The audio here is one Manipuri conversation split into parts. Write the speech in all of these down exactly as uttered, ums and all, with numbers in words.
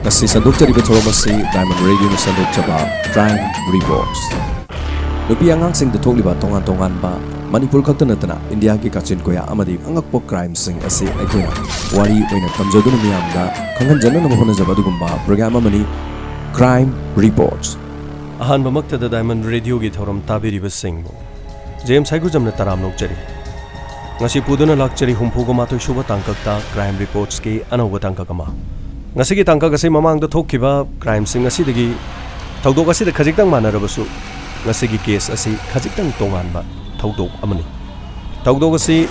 ꯉꯁꯤ ꯁꯟꯗꯣꯛꯆꯔꯤꯕ ꯊꯧꯔꯝ ꯑꯁꯤ Diamond Radioꯅ ꯁꯟꯗꯣꯛꯆꯕ Crime Reports꯫ ꯅꯨꯄꯤ ꯑꯉꯥꯡꯁꯤꯡꯗ ꯊꯣꯛꯂꯤꯕ ꯇꯣꯉꯥꯟ ꯇꯣꯉꯥꯟꯕ, ꯃꯅꯤꯄꯨꯔ ꯈꯛꯇ ꯅꯠꯇꯅ ꯏꯟꯗꯤꯌꯥꯒꯤ ꯀꯥꯆꯤꯟ ꯀꯣꯌꯥ ꯑꯃꯗꯤ ꯑꯉꯛꯄ crimeꯁꯤꯡ ꯑꯁꯤ ꯑꯩꯈꯣꯏꯅ ꯋꯥꯔꯤ ꯑꯣꯏꯅ ꯇꯝꯖꯗꯨꯅ ꯃꯤꯌꯥꯝꯗ ꯈꯪꯍꯟꯖꯅꯅꯕ ꯍꯣꯠꯅꯖꯕ ꯑꯗꯨꯒꯨꯝꯕ program ꯑꯃꯅꯤ Crime Reports꯫ ꯑꯍꯥꯟꯕꯃꯛꯇꯗ Diamond Radioꯒꯤ ꯊꯧꯔꯝ ꯇꯥꯕꯤꯔꯤꯕꯁꯤꯡꯕꯨ ꯖꯦꯝꯁ ꯍꯩꯒꯨꯖꯝꯅ ꯇꯔꯥꯝꯅ ꯑꯣꯛꯆꯔꯤ꯫ ꯉꯁꯤ ꯄꯨꯗꯨꯅ ꯂꯥꯛꯆꯔꯤ ꯍꯨꯝꯐꯨꯒ ꯃꯥꯊꯣꯏ ꯁꯨꯕ ꯇꯥꯡꯀꯛꯇ Crime Reportsꯀꯤ ꯑꯅꯧꯕ ꯇꯥꯡꯀꯛ ꯑꯃ꯫ ꯉꯁꯤꯒꯤ ꯇꯥꯡꯀꯛ ꯑꯁꯤ ꯃꯃꯥꯡꯗ ꯊꯣꯛꯈꯤꯕ crimeꯁꯤꯡ ꯑꯁꯤꯗꯒꯤ ꯊꯧꯗꯣꯛ ꯑꯁꯤꯗ ꯈꯖꯤꯛꯇꯪ ꯃꯥꯟꯅꯔꯕꯁꯨ, ꯉꯁꯤꯒꯤ case ꯑꯁꯤ ꯈꯖꯤꯛꯇꯪ ꯇꯣꯉꯥꯟꯕ ꯊꯧꯗꯣꯛ ꯑꯃꯅꯤ꯫ ꯊꯧꯗꯣꯛ ꯑꯁꯤ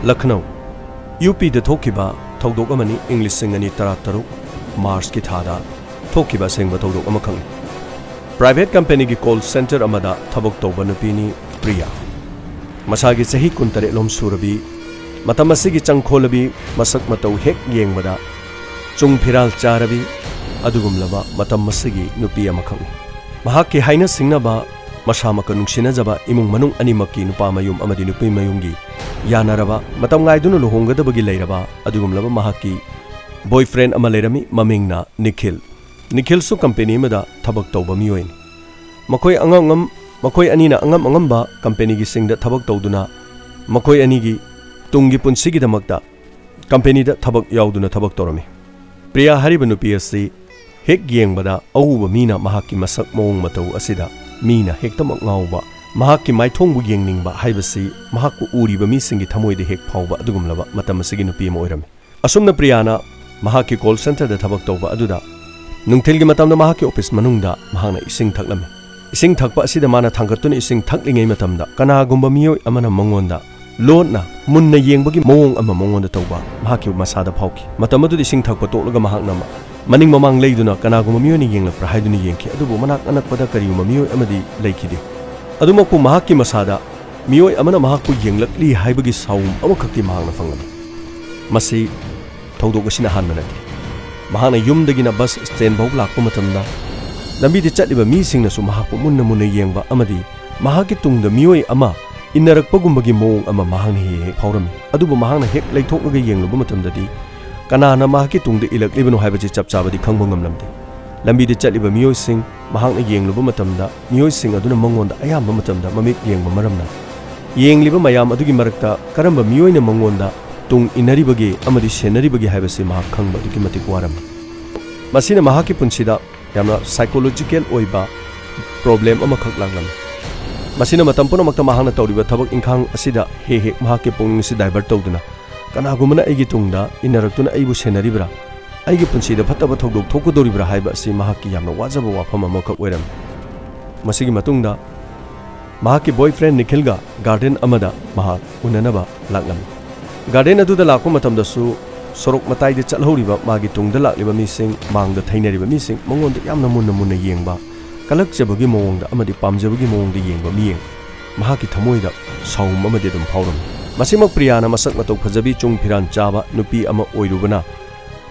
ꯂꯈꯅꯧ, UPꯗ ꯊꯣꯛꯈꯤꯕ ꯊꯧꯗꯣꯛ ꯑꯃꯅꯤ꯫ ꯏꯪ ꯂꯤꯁꯤꯡ ꯑꯅꯤ ꯇꯔꯥꯇꯔꯨꯛ Marchꯀꯤ ꯊꯥꯗ ꯊꯣꯛꯈꯤꯕ ꯑꯁꯦꯡꯕ ꯊꯧꯗꯣꯛ ꯑꯃꯈꯛꯅꯤ꯫ Private companyꯒꯤ call center ꯑꯃꯗ ꯊꯕꯛ ꯇꯧꯕ ꯅꯨꯄꯤꯅꯤ ꯄ꯭ꯔꯤꯌꯥ꯫ ꯃꯁꯥꯒꯤ ꯆꯍꯤ ꯀꯨꯟꯇꯔꯦꯠꯂꯣꯝ ꯁꯨꯔꯕꯤ, ꯃꯇꯝ ꯑꯁꯤꯒꯤ ꯆꯪꯈꯣꯜꯂꯕꯤ, ꯃꯁꯛ ꯃꯇꯧ ꯍꯦꯛ ꯌꯦꯡꯕꯗ ꯆꯨꯡ ꯐꯤꯔꯥꯜ ꯆꯥꯔꯕꯤ ꯑꯗꯨꯒꯨꯝꯂꯕ ꯃꯇꯝ ꯑꯁꯤꯒꯤ ꯅꯨꯄꯤ ꯑꯃꯈꯛꯅꯤ꯫ ꯃꯍꯥꯛꯀꯤ ꯍꯥꯏꯅ ꯁꯤꯡꯅꯕ, ꯃꯁꯥꯃꯛꯀ ꯅꯨꯡꯁꯤꯅꯖꯕ ꯏꯃꯨꯡ ꯃꯅꯨꯡ ꯑꯅꯤꯃꯛꯀꯤ, ꯅꯨꯄꯥ ꯃꯌꯨꯝ ꯑꯃꯗꯤ ꯅꯨꯄꯤ ꯃꯌꯨꯝꯒꯤ ꯌꯥꯅꯔꯕ, ꯃꯇꯝ ꯉꯥꯏꯗꯨꯅ ꯂꯨꯍꯣꯡꯒꯗꯕꯒꯤ ꯂꯩꯔꯕ ꯑꯗꯨꯒꯨꯝꯂꯕ ꯃꯍꯥꯛꯀꯤ boyfriend ꯑꯃ ꯂꯩꯔꯝꯃꯤ, ꯃꯃꯤꯡꯅ ꯅꯤꯈꯤꯜ꯫ ꯅꯤꯈꯤꯜꯁꯨ company ꯑꯃꯗ ꯊꯕꯛ ꯇꯧꯕ ꯃꯤꯑꯣꯏꯅꯤ꯫ ꯃꯈꯣꯏ ꯑꯉꯝ ꯑꯉꯝ-, ꯃꯈꯣꯏ ꯑꯅꯤꯅ ꯑꯉꯝ ꯑꯉꯝꯕ companyꯒꯤꯁꯤꯡꯗ ꯊꯕꯛ ꯇꯧꯗꯨꯅ ꯃꯈꯣꯏ ꯑꯅꯤꯒꯤ ꯇꯨꯡꯒꯤ ꯄꯨꯟꯁꯤꯒꯤꯗꯃꯛꯇ companyꯗ ꯊꯕꯛ ꯌꯥꯎꯗꯨꯅ ꯊꯕꯛ ꯇꯧꯔꯝꯃꯤ꯫ ꯄ꯭ꯔꯤꯌꯥ ꯍꯥꯏꯔꯤꯕ ꯅꯨꯄꯤ ꯑꯁꯤ ꯍꯦꯛ ꯌꯦꯡꯕꯗ ꯑꯎꯕ ꯃꯤꯅ ꯃꯍꯥꯛꯀꯤ ꯃꯁꯛ ꯃꯑꯣꯡ ꯃꯇꯧ ꯑꯁꯤꯗ ꯃꯤꯅ ꯍꯦꯛꯇꯃꯛ ꯉꯥꯎꯕ, ꯃꯍꯥꯛꯀꯤ ꯃꯥꯏꯊꯣꯡꯕꯨ ꯌꯦꯡꯅꯤꯡꯕ ꯍꯥꯏꯕꯁꯤ ꯃꯍꯥꯛꯄꯨ ꯎꯔꯤꯕ ꯃꯤꯁꯤꯡꯒꯤ ꯊꯃꯣꯏꯗ ꯍꯦꯛ ꯐꯥꯎꯕ ꯑꯗꯨꯒꯨꯝꯂꯕ ꯃꯇꯝ ꯑꯁꯤꯒꯤ ꯅꯨꯄꯤ ꯑꯃ ꯑꯣꯏꯔꯝꯃꯤ꯫ ꯑꯁꯨꯝꯅ ꯄ꯭ꯔꯤꯌꯥꯅ ꯃꯍꯥꯛꯀꯤ call centerꯗ ꯊꯕꯛ ꯇꯧꯕ ꯑꯗꯨꯗ ꯅꯨꯡꯊꯤꯜꯒꯤ ꯃꯇꯝꯗ ꯃꯍꯥꯛꯀꯤ office ꯃꯅꯨꯡꯗ ꯃꯍꯥꯛꯅ ꯏꯁꯤꯡ ꯊꯛꯂꯝꯃꯤ꯫ ꯏꯁꯤꯡ ꯊꯛꯄ ꯑꯁꯤꯗ ꯃꯥꯅ ꯊꯥꯡꯒꯠꯇꯨꯅ ꯏꯁꯤꯡ ꯊꯛꯂꯤꯉꯩ ꯃꯇꯝꯗ ꯀꯅꯥꯒꯨꯝꯕ ꯃꯤꯑꯣꯏ ꯑꯃꯅ ꯃꯉꯣꯟꯗ ꯂꯣꯠꯅ ꯃꯨꯟꯅ ꯌꯦꯡꯕꯒꯤ ꯃꯑꯣꯡ ꯑꯃ ꯃꯉꯣꯟꯗ ꯇꯧꯕ ꯃꯍꯥꯛꯀꯤ ꯃꯁꯥꯗ ꯐꯥꯎꯈꯤ꯫ ꯃꯇꯝ ꯑꯗꯨꯗ ꯏꯁꯤꯡ ꯊꯛꯄ ꯇꯣꯛꯂꯒ ꯃꯍꯥꯛꯅ ꯃ-, ꯃꯅꯤꯡ ꯃꯃꯥꯡ ꯂꯩꯗꯨꯅ ꯀꯅꯥꯒꯨꯝꯕ ꯃꯤꯑꯣꯏꯅ ꯌꯦꯡꯂꯛꯄ꯭ꯔꯥ ꯍꯥꯏꯗꯨꯅ ꯌꯦꯡꯈꯤ, ꯑꯗꯨꯕꯨ ꯃꯅꯥꯛ ꯑꯅꯛꯄꯗ ꯀꯔꯤꯒꯨꯝꯕ ꯃꯤꯑꯣꯏ ꯑꯃꯗꯤ ꯂꯩꯈꯤꯗꯦ꯫ ꯑꯗꯨꯃꯛꯄꯨ ꯃꯍꯥꯛꯀꯤ ꯃꯁꯥꯗ ꯃꯤꯑꯣꯏ ꯑꯃꯅ ꯃꯍꯥꯛꯄꯨ ꯌꯦꯡꯂꯛꯂꯤ ꯍꯥꯏꯕꯒꯤ ꯁꯥꯎꯝ ꯑꯃꯈꯛꯇꯤ ꯃꯍꯥꯛꯅ ꯐꯪꯂꯝꯃꯤ꯫ ꯃꯁꯤ ꯊꯧꯗꯣꯛ ꯑꯁꯤꯅ ꯑꯍꯥꯟꯕ ꯅꯠꯇꯦ꯫ ꯃꯍꯥꯛꯅ ꯌꯨꯝꯗꯒꯤꯅ bus stand ꯐꯥꯎ ꯂꯥꯛꯄ ꯃꯇꯝꯗ ꯂꯝꯕꯤꯗ ꯆꯠꯂꯤꯕ ꯃꯤꯁꯤꯡꯅꯁꯨ ꯃꯍꯥꯛꯄꯨ ꯃꯨꯟꯅ ꯃꯨꯟꯅ ꯌꯦꯡꯕ ꯑꯃꯗꯤ ꯃꯍꯥꯛꯀꯤ ꯇꯨꯡꯗ ꯃꯤꯑꯣꯏ ꯑꯃ ꯏꯟꯅꯔꯛꯄꯒꯨꯝꯕꯒꯤ ꯃꯑꯣꯡ ꯑꯃ ꯃꯍꯥꯛꯅ ꯍꯦꯛ ꯍꯦꯛ ꯐꯥꯎꯔꯝꯃꯤ꯫ ꯑꯗꯨꯕꯨ ꯃꯍꯥꯛꯅ ꯍꯦꯛ ꯂꯩꯊꯣꯛꯂꯒ ꯌꯦꯡꯂꯨꯕ ꯃꯇꯝꯗꯗꯤ ꯀꯅꯥꯅ ꯃꯍꯥꯛꯀꯤ ꯇꯨꯡꯗ ꯏꯜꯂꯛꯂꯤꯕꯅꯣ ꯍꯥꯏꯕꯁꯤ ꯆꯞ ꯆꯥꯕꯗꯤ ꯈꯪꯕ ꯉꯝꯂꯝꯗꯦ꯫ ꯂꯝꯕꯤꯗ ꯆꯠꯂꯤꯕ ꯃꯤꯑꯣꯏꯁꯤꯡ ꯃꯍꯥꯛꯅ ꯌꯦꯡꯂꯨꯕ ꯃꯇꯝꯗ, ꯃꯤꯑꯣꯏꯁꯤꯡ ꯑꯗꯨꯅ ꯃꯉꯣꯟꯗ ꯑꯌꯥꯝꯕ ꯃꯇꯝꯗ ꯃꯃꯤꯠ ꯌꯦꯡꯕ ꯃꯔꯝꯅ, ꯌꯦꯡꯂꯤꯕ ꯃꯌꯥꯝ ꯑꯗꯨꯒꯤ ꯃꯔꯛꯇ ꯀꯔꯝꯕ ꯃꯤꯑꯣꯏꯅ ꯃꯉꯣꯟꯗ ꯇꯨꯡ ꯏꯟꯅꯔꯤꯕꯒꯦ ꯑꯃꯗꯤ ꯁꯦꯟꯅꯔꯤꯕꯒꯦ ꯍꯥꯏꯕꯁꯤ ꯃꯍꯥꯛ ꯈꯪꯕ ꯑꯗꯨꯛꯀꯤ ꯃꯇꯤꯛ ꯋꯥꯔꯝꯃꯤ꯫ ꯃꯁꯤꯅ ꯃꯍꯥꯛꯀꯤ ꯄꯨꯟꯁꯤꯗ ꯌꯥꯝꯅ psychological ꯑꯣꯏꯕ problem ꯑꯃꯈꯛ ꯂꯥꯛꯂꯝꯃꯤ꯫ ꯃꯁꯤꯅ ꯃꯇꯝ ꯄꯨꯝꯅꯃꯛꯇ ꯃꯍꯥꯛꯅ ꯇꯧꯔꯤꯕ ꯊꯕꯛ ꯏꯪꯈꯥꯡ ꯑꯁꯤꯗ ꯍꯦꯛ ꯍꯦꯛ ꯃꯍꯥꯛꯀꯤ ꯄꯨꯛꯅꯤꯡ ꯑꯁꯤ divert ꯇꯧꯗꯨꯅ, "ꯀꯅꯥꯒꯨꯝꯕꯅ ꯑꯩꯒꯤ ꯇꯨꯡꯗ ꯏꯟꯅꯔꯛꯇꯨꯅ ꯑꯩꯕꯨ ꯁꯦꯟꯅꯔꯤꯕ꯭ꯔꯥ? ꯑꯩꯒꯤ ꯄꯨꯟꯁꯤꯗ ꯐꯠꯇꯕ ꯊꯧꯗꯣꯛ ꯊꯣꯛꯀꯗꯧꯔꯤꯕ꯭ꯔꯥ?" ꯍꯥꯏꯕ ꯑꯁꯤ ꯃꯍꯥꯛꯀꯤ ꯌꯥꯝꯅ ꯋꯥꯖꯕ ꯋꯥꯐꯝ ꯑꯃꯈꯛ ꯑꯣꯏꯔꯝꯃꯤ꯫ ꯃꯁꯤꯒꯤ ꯃꯇꯨꯡꯗ ꯃꯍꯥꯛꯀꯤ boyfriend ꯅꯤꯈꯤꯜꯒ garden ꯑꯃꯗ ꯃꯍꯥꯛ ꯎꯅꯅꯕ ꯂꯥꯛꯂꯝꯃꯤ꯫ Garden ꯑꯗꯨꯗ ꯂꯥꯛꯄ ꯃꯇꯝꯗꯁꯨ ꯁꯣꯔꯣꯛ ꯃꯇꯥꯏꯗ ꯆꯠꯍꯧꯔꯤꯕ ꯃꯥꯒꯤ ꯇꯨꯡꯗ ꯂꯥꯛꯂꯤꯕ ꯃꯤꯁꯤꯡ, ꯃꯥꯡꯗ ꯊꯩꯅꯔꯤꯕ ꯃꯤꯁꯤꯡ ꯃꯉꯣꯟꯗ ꯌꯥꯝꯅ ꯃꯨꯟꯅ ꯃꯨꯟꯅ ꯌꯦꯡꯕ, ꯀꯜꯂꯛꯆꯕꯒꯤ ꯃꯑꯣꯡꯗ ꯑꯃꯗꯤ ꯄꯥꯝꯖꯕꯒꯤ ꯃꯑꯣꯡꯗ ꯌꯦꯡꯕ ꯃꯤꯠꯌꯦꯡ, ꯃꯍꯥꯛꯀꯤ ꯊꯃꯣꯏꯗ ꯁꯥꯎꯝ ꯑꯃꯗꯤ ꯑꯗꯨꯝ ꯐꯥꯎꯔꯝꯃꯤ꯫ ꯃꯁꯤꯃꯛ ꯄ꯭ꯔꯤꯌꯥꯅ ꯃꯁꯛ ꯃꯇꯧ ꯐꯖꯕꯤ, ꯆꯨꯡ ꯐꯤꯔꯥꯟ ꯆꯥꯕ ꯅꯨꯄꯤ ꯑꯃ ꯑꯣꯏꯔꯨꯕꯅ,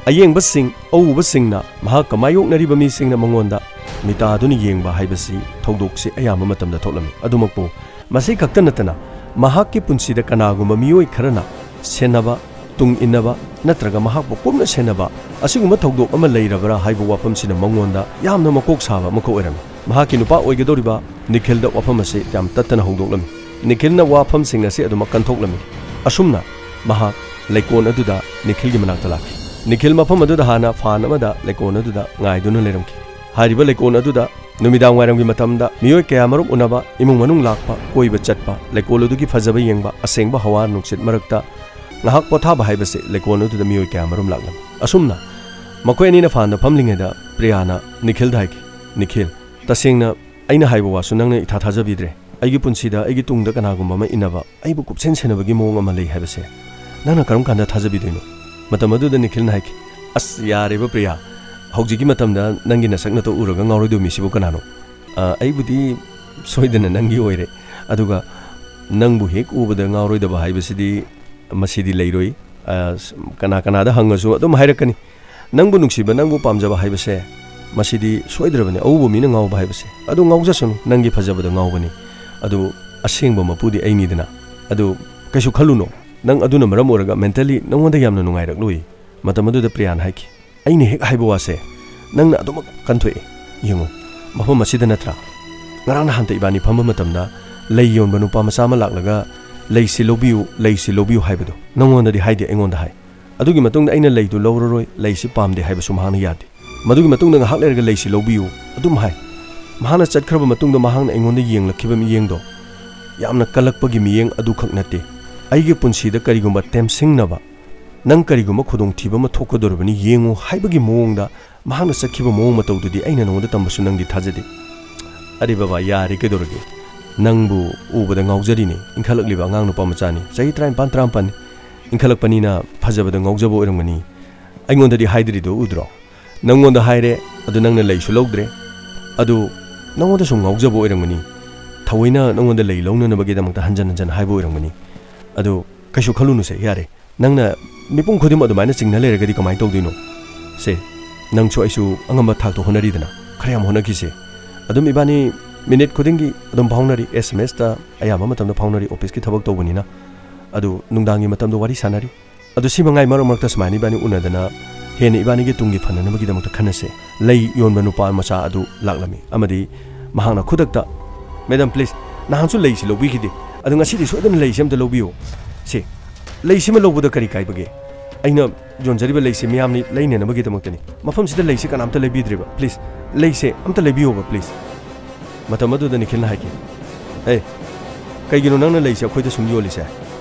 ꯑꯌꯦꯡꯕꯁꯤꯡ, ꯑꯎꯕꯁꯤꯡꯅ, ꯃꯍꯥꯛꯀ ꯃꯥꯌꯣꯛꯅꯔꯤꯕ ꯃꯤꯁꯤꯡꯅ ꯃꯉꯣꯟꯗ ꯃꯤꯇꯥꯗꯨꯅ ꯌꯦꯡꯕ ꯍꯥꯏꯕꯁꯤ ꯊꯧꯗꯣꯛꯁꯤ ꯑꯌꯥꯝꯕ ꯃꯇꯝꯗ ꯊꯣꯛꯂꯝꯃꯤ꯫ ꯑꯗꯨꯃꯛꯄꯨ, ꯃꯁꯤ ꯈꯛꯇ ꯅꯠꯇꯅ ꯃꯍꯥꯛꯀꯤ ꯄꯨꯟꯁꯤꯗ ꯀꯅꯥꯒꯨꯝꯕ ꯃꯤꯑꯣꯏ ꯈꯔꯅ ꯁꯦꯟꯅꯕ, ꯇꯨꯡ ꯏꯟꯅꯕ ꯅꯠꯇ꯭ꯔꯒ ꯃꯍꯥꯛꯄꯨ ꯀꯨꯞꯅ ꯁꯦꯟꯅꯕ ꯑꯁꯤꯒꯨꯝꯕ ꯊꯧꯗꯣꯛ ꯑꯃ ꯂꯩꯔꯕ꯭ꯔꯥ ꯍꯥꯏꯕ ꯋꯥꯐꯝꯁꯤꯅ ꯃꯉꯣꯟꯗ ꯌꯥꯝꯅ ꯃꯀꯣꯛ ꯁꯥꯕ ꯑꯃꯈꯛ ꯑꯣꯏꯔꯝꯃꯤ꯫ ꯃꯍꯥꯛꯀꯤ ꯅꯨꯄꯥ ꯑꯣꯏꯒꯗꯧꯔꯤꯕ ꯅꯤꯈꯤꯜꯗ ꯋꯥꯐꯝ ꯑꯁꯤ ꯌꯥꯝ ꯇꯠꯇꯅ ꯍꯧꯗꯣꯛꯂꯝꯃꯤ꯫ ꯅꯤꯈꯤꯜꯅ ꯋꯥꯐꯝꯁꯤꯡ ꯑꯁꯤ ꯑꯗꯨꯃꯛ ꯀꯟꯊꯣꯛꯂꯝꯃꯤ꯫ ꯑꯁꯨꯝꯅ ꯃꯍꯥꯛ ꯂꯩꯀꯣꯜ ꯑꯗꯨꯗ ꯅꯤꯈꯤꯜꯒꯤ ꯃꯅꯥꯛꯇ ꯂꯥꯛꯈꯤ꯫ ꯅꯤꯈꯤꯜ ꯃꯐꯝ ꯑꯗꯨꯗ ꯍꯥꯟꯅ ꯐꯥꯟ ꯑꯃꯗ ꯂꯩꯀꯣꯜ ꯑꯗꯨꯗ ꯉꯥꯏꯗꯨꯅ ꯂꯩꯔꯝꯈꯤ꯫ ꯍꯥꯏꯔꯤꯕ ꯂꯩꯀꯣꯜ ꯑꯗꯨꯗ ꯅꯨꯃꯤꯗꯥꯡ ꯋꯥꯏꯔꯝꯒꯤ ꯃꯇꯝꯗ ꯃꯤꯑꯣꯏ ꯀꯌꯥꯃꯔꯨꯝ ꯎꯅꯕ, ꯏꯃꯨꯡ ꯃꯅꯨꯡ ꯂꯥꯛꯄ, ꯀꯣꯏꯕ ꯆꯠꯄ, ꯂꯩꯀꯣꯜ ꯑꯗꯨꯒꯤ ꯐꯖꯕ ꯌꯦꯡꯕ, ꯑꯁꯦꯡꯕ ꯍꯋꯥ ꯅꯨꯡꯁꯤꯠ ꯃꯔꯛꯇ ꯉꯥꯏꯍꯥꯛ ꯄꯣꯊꯥꯕ ꯍꯥꯏꯕꯁꯤ ꯂꯩꯀꯣꯜ ꯑꯗꯨꯗ ꯃꯤꯑꯣꯏ ꯀꯌꯥꯃꯔꯨꯝ ꯂꯥꯛꯂꯝꯃꯤ꯫ ꯑꯁꯨꯝꯅ ꯃꯈꯣꯏ ꯑꯅꯤꯅ ꯐꯥꯟꯗ ꯐꯝꯂꯤꯉꯩꯗ ꯄ꯭ꯔꯤꯌꯥꯅ ꯅꯤꯈꯤꯜꯗ ꯍꯥꯏꯈꯤ, "ꯅꯤꯈꯤꯜ, ꯇꯁꯦꯡꯅ ꯑꯩꯅ ꯍꯥꯏꯕ ꯋꯥꯁꯨ ꯅꯪꯅ ꯏꯊꯥ ꯊꯥꯖꯕꯤꯗ꯭ꯔꯦ꯫ ꯑꯩꯒꯤ ꯄꯨꯟꯁꯤꯗ ꯑꯩꯒꯤ ꯇꯨꯡꯗ ꯀꯅꯥꯒꯨꯝꯕ ꯑꯃ ꯏꯟꯅꯕ, ꯑꯩꯕꯨ ꯀꯨꯞꯁꯦꯟ ꯁꯦꯟꯅꯕꯒꯤ ꯃꯑꯣꯡ ꯑꯃ ꯂꯩ ꯍꯥꯏꯕꯁꯦ ꯅꯪꯅ ꯀꯔꯝ ꯀꯥꯟꯗ ꯊꯥꯖꯕꯤꯗꯣꯏꯅꯣ?" ꯃꯇꯝ ꯑꯗꯨꯗ ꯅꯤꯈꯤꯜꯅ ꯍꯥꯏꯈꯤ, "ꯑꯁ, ꯌꯥꯔꯦꯕ ꯄ꯭ꯔꯤꯌꯥ, ꯍꯧꯖꯤꯛꯀꯤ ꯃꯇꯝꯗ ꯅꯪꯒꯤ ꯅꯁꯛ ꯅꯇꯧ ꯎꯔꯒ ꯉꯥꯎꯔꯣꯏꯗꯧ ꯃꯤꯁꯤꯕꯨ ꯀꯅꯥꯅꯣ? ꯑ, ꯑꯩꯕꯨꯗꯤ ꯁꯣꯏꯗꯅ ꯅꯪꯒꯤ ꯑꯣꯏꯔꯦ, ꯑꯗꯨꯒ ꯅꯪꯕꯨ ꯍꯦꯛ ꯎꯕꯗ ꯉꯥꯎꯔꯣꯏꯗꯕ ꯍꯥꯏꯕꯁꯤꯗꯤ ꯃꯁꯤꯗꯤ ꯂꯩꯔꯣꯏ꯫ ꯑ, ꯀꯅꯥ ꯀꯅꯥꯗ ꯍꯪꯉꯁꯨ ꯑꯗꯨꯝ ꯍꯥꯏꯔꯛꯀꯅꯤ꯫ ꯅꯪꯕꯨ ꯅꯨꯡꯁꯤꯕ, ꯅꯪꯕꯨ ꯄꯥꯝꯖꯕ ꯍꯥꯏꯕꯁꯦ ꯃꯁꯤꯗꯤ ꯁꯣꯏꯗ꯭ꯔꯕꯅꯤ, ꯑꯎꯕ ꯃꯤꯅ ꯉꯥꯎꯕ ꯍꯥꯏꯕꯁꯦ꯫ ꯑꯗꯨ ꯉꯥꯎꯖꯁꯅꯨ, ꯅꯪꯒꯤ ꯐꯖꯕꯗ ꯉꯥꯎꯕꯅꯤ꯫ ꯑꯗꯨ ꯑꯁꯦꯡꯕ ꯃꯄꯨꯗꯤ ꯑꯩꯅꯤꯗꯅ꯫ ꯑꯗꯨ ꯀꯩꯁꯨ ꯈꯜꯂꯨꯅꯣ, ꯅꯪ ꯑꯗꯨꯅ ꯃꯔꯝ ꯑꯣꯏꯔꯒ mentally ꯅꯪꯉꯣꯟꯗ ꯌꯥꯝꯅ ꯅꯨꯡꯉꯥꯏꯔꯛꯂꯣꯏ꯫ ꯃꯇꯝ ꯑꯗꯨꯗ ꯄ꯭ꯔꯤꯌꯥꯅ ꯍꯥꯏꯈꯤ, "ꯑꯩꯅ ꯍꯦꯛ ꯍꯥꯏꯕ ꯋꯥꯁꯦ ꯅꯪꯅ ꯑꯗꯨꯃꯛ ꯀꯟꯊꯣꯛꯑꯦ꯫ ꯌꯦꯡꯉꯨ, ꯃꯐꯝ ꯑꯁꯤꯗ ꯅꯠꯇ꯭ꯔꯥ ꯉꯔꯥꯡ ꯅꯍꯥꯟꯇ ꯏꯕꯥꯅꯤ ꯐꯝꯕ ꯃꯇꯝꯗ ꯂꯩ ꯌꯣꯟꯕ ꯅꯨꯄꯥ ꯃꯆꯥ ꯑꯃ ꯂꯥꯛꯂꯒ 'ꯂꯩꯁꯤ ꯂꯧꯕꯤꯌꯨ, ꯂꯩꯁꯤ ꯂꯧꯕꯤꯌꯨ' ꯍꯥꯏꯕꯗꯣ ꯅꯪꯉꯣꯟꯗꯗꯤ ꯍꯥꯏꯗꯦ, ꯑꯩꯉꯣꯟꯗ ꯍꯥꯏ꯫ ꯑꯗꯨꯒꯤ ꯃꯇꯨꯡꯗ ꯑꯩꯅ ꯂꯩꯗꯨ ꯂꯧꯔꯔꯣꯏ, ꯂꯩꯁꯤ ꯄꯥꯝꯗꯦ ꯍꯥꯏꯕꯁꯨ ꯃꯍꯥꯛꯅ ꯌꯥꯗꯦ꯫ ꯃꯗꯨꯒꯤ ꯃꯇꯨꯡꯗ ꯉꯥꯏꯍꯥꯛ ꯂꯩꯔꯒ 'ꯂꯩꯁꯤ ꯂꯧꯕꯤꯌꯨ' ꯑꯗꯨꯝ ꯍꯥꯏ꯫ ꯃꯍꯥꯛꯅ ꯆꯠꯈ꯭ꯔꯕ ꯃꯇꯨꯡꯗ ꯃꯍꯥꯛꯅ ꯑꯩꯉꯣꯟꯗ ꯌꯦꯡꯂꯛꯈꯤꯕ ꯃꯤꯠꯌꯦꯡꯗꯣ ꯌꯥꯝꯅ ꯀꯜꯂꯛꯄꯒꯤ ꯃꯤꯠꯌꯦꯡ ꯑꯗꯨꯈꯛ ꯅꯠꯇꯦ, ꯑꯩꯒꯤ ꯄꯨꯟꯁꯤꯗ ꯀꯔꯤꯒꯨꯝꯕ ꯇꯦꯝꯁꯤꯡꯅꯕ, ꯅꯪ ꯀꯔꯤꯒꯨꯝꯕ ꯈꯨꯗꯣꯡꯊꯤꯕ ꯑꯃ ꯊꯣꯛꯀꯗꯧꯔꯕꯅꯤ ꯌꯦꯡꯉꯨ ꯍꯥꯏꯕꯒꯤ ꯃꯑꯣꯡꯗ ꯃꯍꯥꯛꯅ ꯆꯠꯈꯤꯕ ꯃꯑꯣꯡ ꯃꯇꯧꯗꯨꯗꯤ ꯑꯩꯅ ꯅꯉꯣꯟꯗ ꯇꯝꯕꯁꯨ ꯅꯪꯗꯤ ꯊꯥꯖꯗꯦ꯫ ꯑꯔꯦ ꯕꯕꯥ, ꯌꯥꯔꯦ, ꯀꯩꯗꯧꯔꯒꯦ? ꯅꯪꯕꯨ ꯎꯕꯗ ꯉꯥꯎꯖꯔꯤꯅꯤ꯫ ꯏꯟꯈꯠꯂꯛꯂꯤꯕ ꯑꯉꯥꯡ ꯅꯨꯄꯥ ꯃꯆꯥꯅꯤ, ꯆꯍꯤ ꯇꯔꯥꯅꯤꯄꯥꯟ, ꯇꯔꯥꯃꯥꯄꯟꯅꯤ꯫ ꯏꯟꯈꯠꯂꯛꯄꯅꯤꯅ ꯐꯖꯕꯗ ꯉꯥꯎꯖꯕ ꯑꯣꯏꯔꯝꯒꯅꯤ꯫ ꯑꯩꯉꯣꯟꯗꯗꯤ ꯍꯥꯏꯗ꯭ꯔꯤꯗꯣ ꯎꯗ꯭ꯔꯣ? ꯅꯪꯉꯣꯟꯗ ꯍꯥꯏꯔꯦ, ꯑꯗꯨ ꯅꯪꯅ ꯂꯩꯁꯨ ꯂꯧꯗ꯭ꯔꯦ꯫ ꯑꯗꯨ ꯅꯪꯉꯣꯟꯗ ꯁꯨꯝ ꯉꯥꯎꯖꯕ ꯑꯣꯏꯔꯝꯒꯅꯤ꯫ ꯊꯑꯣꯏꯅ ꯅꯪꯉꯣꯟꯗ ꯂꯩ ꯂꯧꯅꯅꯕꯒꯤꯗꯃꯛꯇ ꯍꯟꯖꯟ ꯍꯟꯖꯟ ꯍꯥꯏꯕ ꯑꯣꯏꯔꯝꯒꯅꯤ꯫ ꯑꯗꯨ ꯀꯩꯁꯨ ꯈꯜꯂꯨꯅꯨꯁꯦ, ꯌꯥꯔꯦ꯫ ꯅꯪꯅ ꯃꯤꯄꯨꯝ ꯈꯨꯗꯤꯡꯃꯛ ꯑꯗꯨꯃꯥꯏꯅ ꯆꯤꯡꯅ ꯂꯩꯔꯒꯗꯤ ꯀꯃꯥꯏꯅ ꯇꯧꯗꯣꯏꯅꯣ? ꯁꯦ, ꯅꯪꯁꯨ ꯑꯩꯁꯨ ꯑꯉꯝꯕ ꯊꯥꯛꯇ ꯍꯣꯠꯅꯔꯤꯗꯅ, ꯈꯔ ꯌꯥꯝ ꯍꯣꯠꯅꯈꯤꯁꯦ꯫ ꯑꯗꯨꯝ ꯏꯕꯥꯅꯤ ꯃꯤꯅꯤꯠ ꯈꯨꯗꯤꯡꯒꯤ ꯑꯗꯨꯝ ꯐꯥꯎꯅꯔꯤ, ꯑꯦꯁ ꯑꯦꯝ ꯑꯦꯁꯇ ꯑꯌꯥꯝꯕ ꯃꯇꯝꯗ ꯐꯥꯎꯅꯔꯤ, ꯑꯣꯐꯤꯁꯀꯤ ꯊꯕꯛ ꯇꯧꯕꯅꯤꯅ꯫ ꯑꯗꯨ ꯅꯨꯡꯗꯥꯡꯒꯤ ꯃꯇꯝꯗ ꯋꯥꯔꯤ ꯁꯥꯟꯅꯔꯤ꯫ ꯑꯗꯨ ꯁꯤ ꯃꯉꯥꯏ, ꯃꯔꯛ ꯃꯔꯛꯇ ꯁꯨꯃꯥꯏꯅ ꯏꯕꯥꯅꯤ ꯎꯅꯗꯅ ꯍꯦꯟꯅ ꯏꯕꯥꯅꯤꯒꯤ ꯇꯨꯡꯒꯤ ꯐꯅꯅꯕꯒꯤꯗꯃꯛꯇ ꯈꯟꯅꯁꯦ꯫ ꯂꯩ ꯌꯣꯟꯕ ꯅꯨꯄꯥ ꯃꯆꯥ ꯑꯗꯨ ꯂꯥꯛꯂꯝꯃꯤ ꯑꯃꯗꯤ ꯃꯍꯥꯛꯅ ꯈꯨꯗꯛꯇ, "ꯃꯦꯗꯥꯝ, ꯄ꯭ꯂꯤꯖ, ꯅꯍꯥꯟꯁꯨ ꯂꯩꯁꯤ ꯂꯧꯕꯤꯈꯤꯗꯦ, ꯑꯗꯣ ꯉꯁꯤꯗꯤ ꯁꯣꯏꯗꯅ ꯂꯩꯁꯤ ꯑꯝꯇ ꯂꯧꯕꯤꯌꯨ꯫ ꯁꯦ, ꯂꯩꯁꯤꯃ ꯂꯧꯕꯗ ꯀꯔꯤ ꯀꯥꯏꯕꯒꯦ? ꯑꯩꯅ ꯌꯣꯟꯖꯔꯤꯕ ꯂꯩꯁꯤ ꯃꯤꯌꯥꯝꯅ ꯂꯩꯅꯅꯕꯒꯤꯗꯃꯛꯇꯅꯤ꯫ ꯃꯐꯝꯁꯤꯗ ꯂꯩꯁꯤ ꯀꯅꯥꯝꯇ ꯂꯩꯕꯤꯗ꯭ꯔꯤꯕ꯫ ꯄ꯭ꯂꯤꯖ, ꯂꯩꯁꯦ ꯑꯝꯇ ꯂꯩꯕꯤꯌꯣꯕ, ꯄ꯭ꯂꯤꯖ"꯫ ꯃꯇꯝ ꯑꯗꯨꯗ ꯅꯤꯈꯤꯜꯅ ꯍꯥꯏꯈꯤ, "ꯍꯦ, ꯀꯩꯒꯤꯅꯣ ꯅꯪꯅ ꯂꯩꯁꯦ ꯑꯩꯈꯣꯏꯗ ꯁꯨꯝ ꯌꯣꯜꯂꯤꯁꯦ?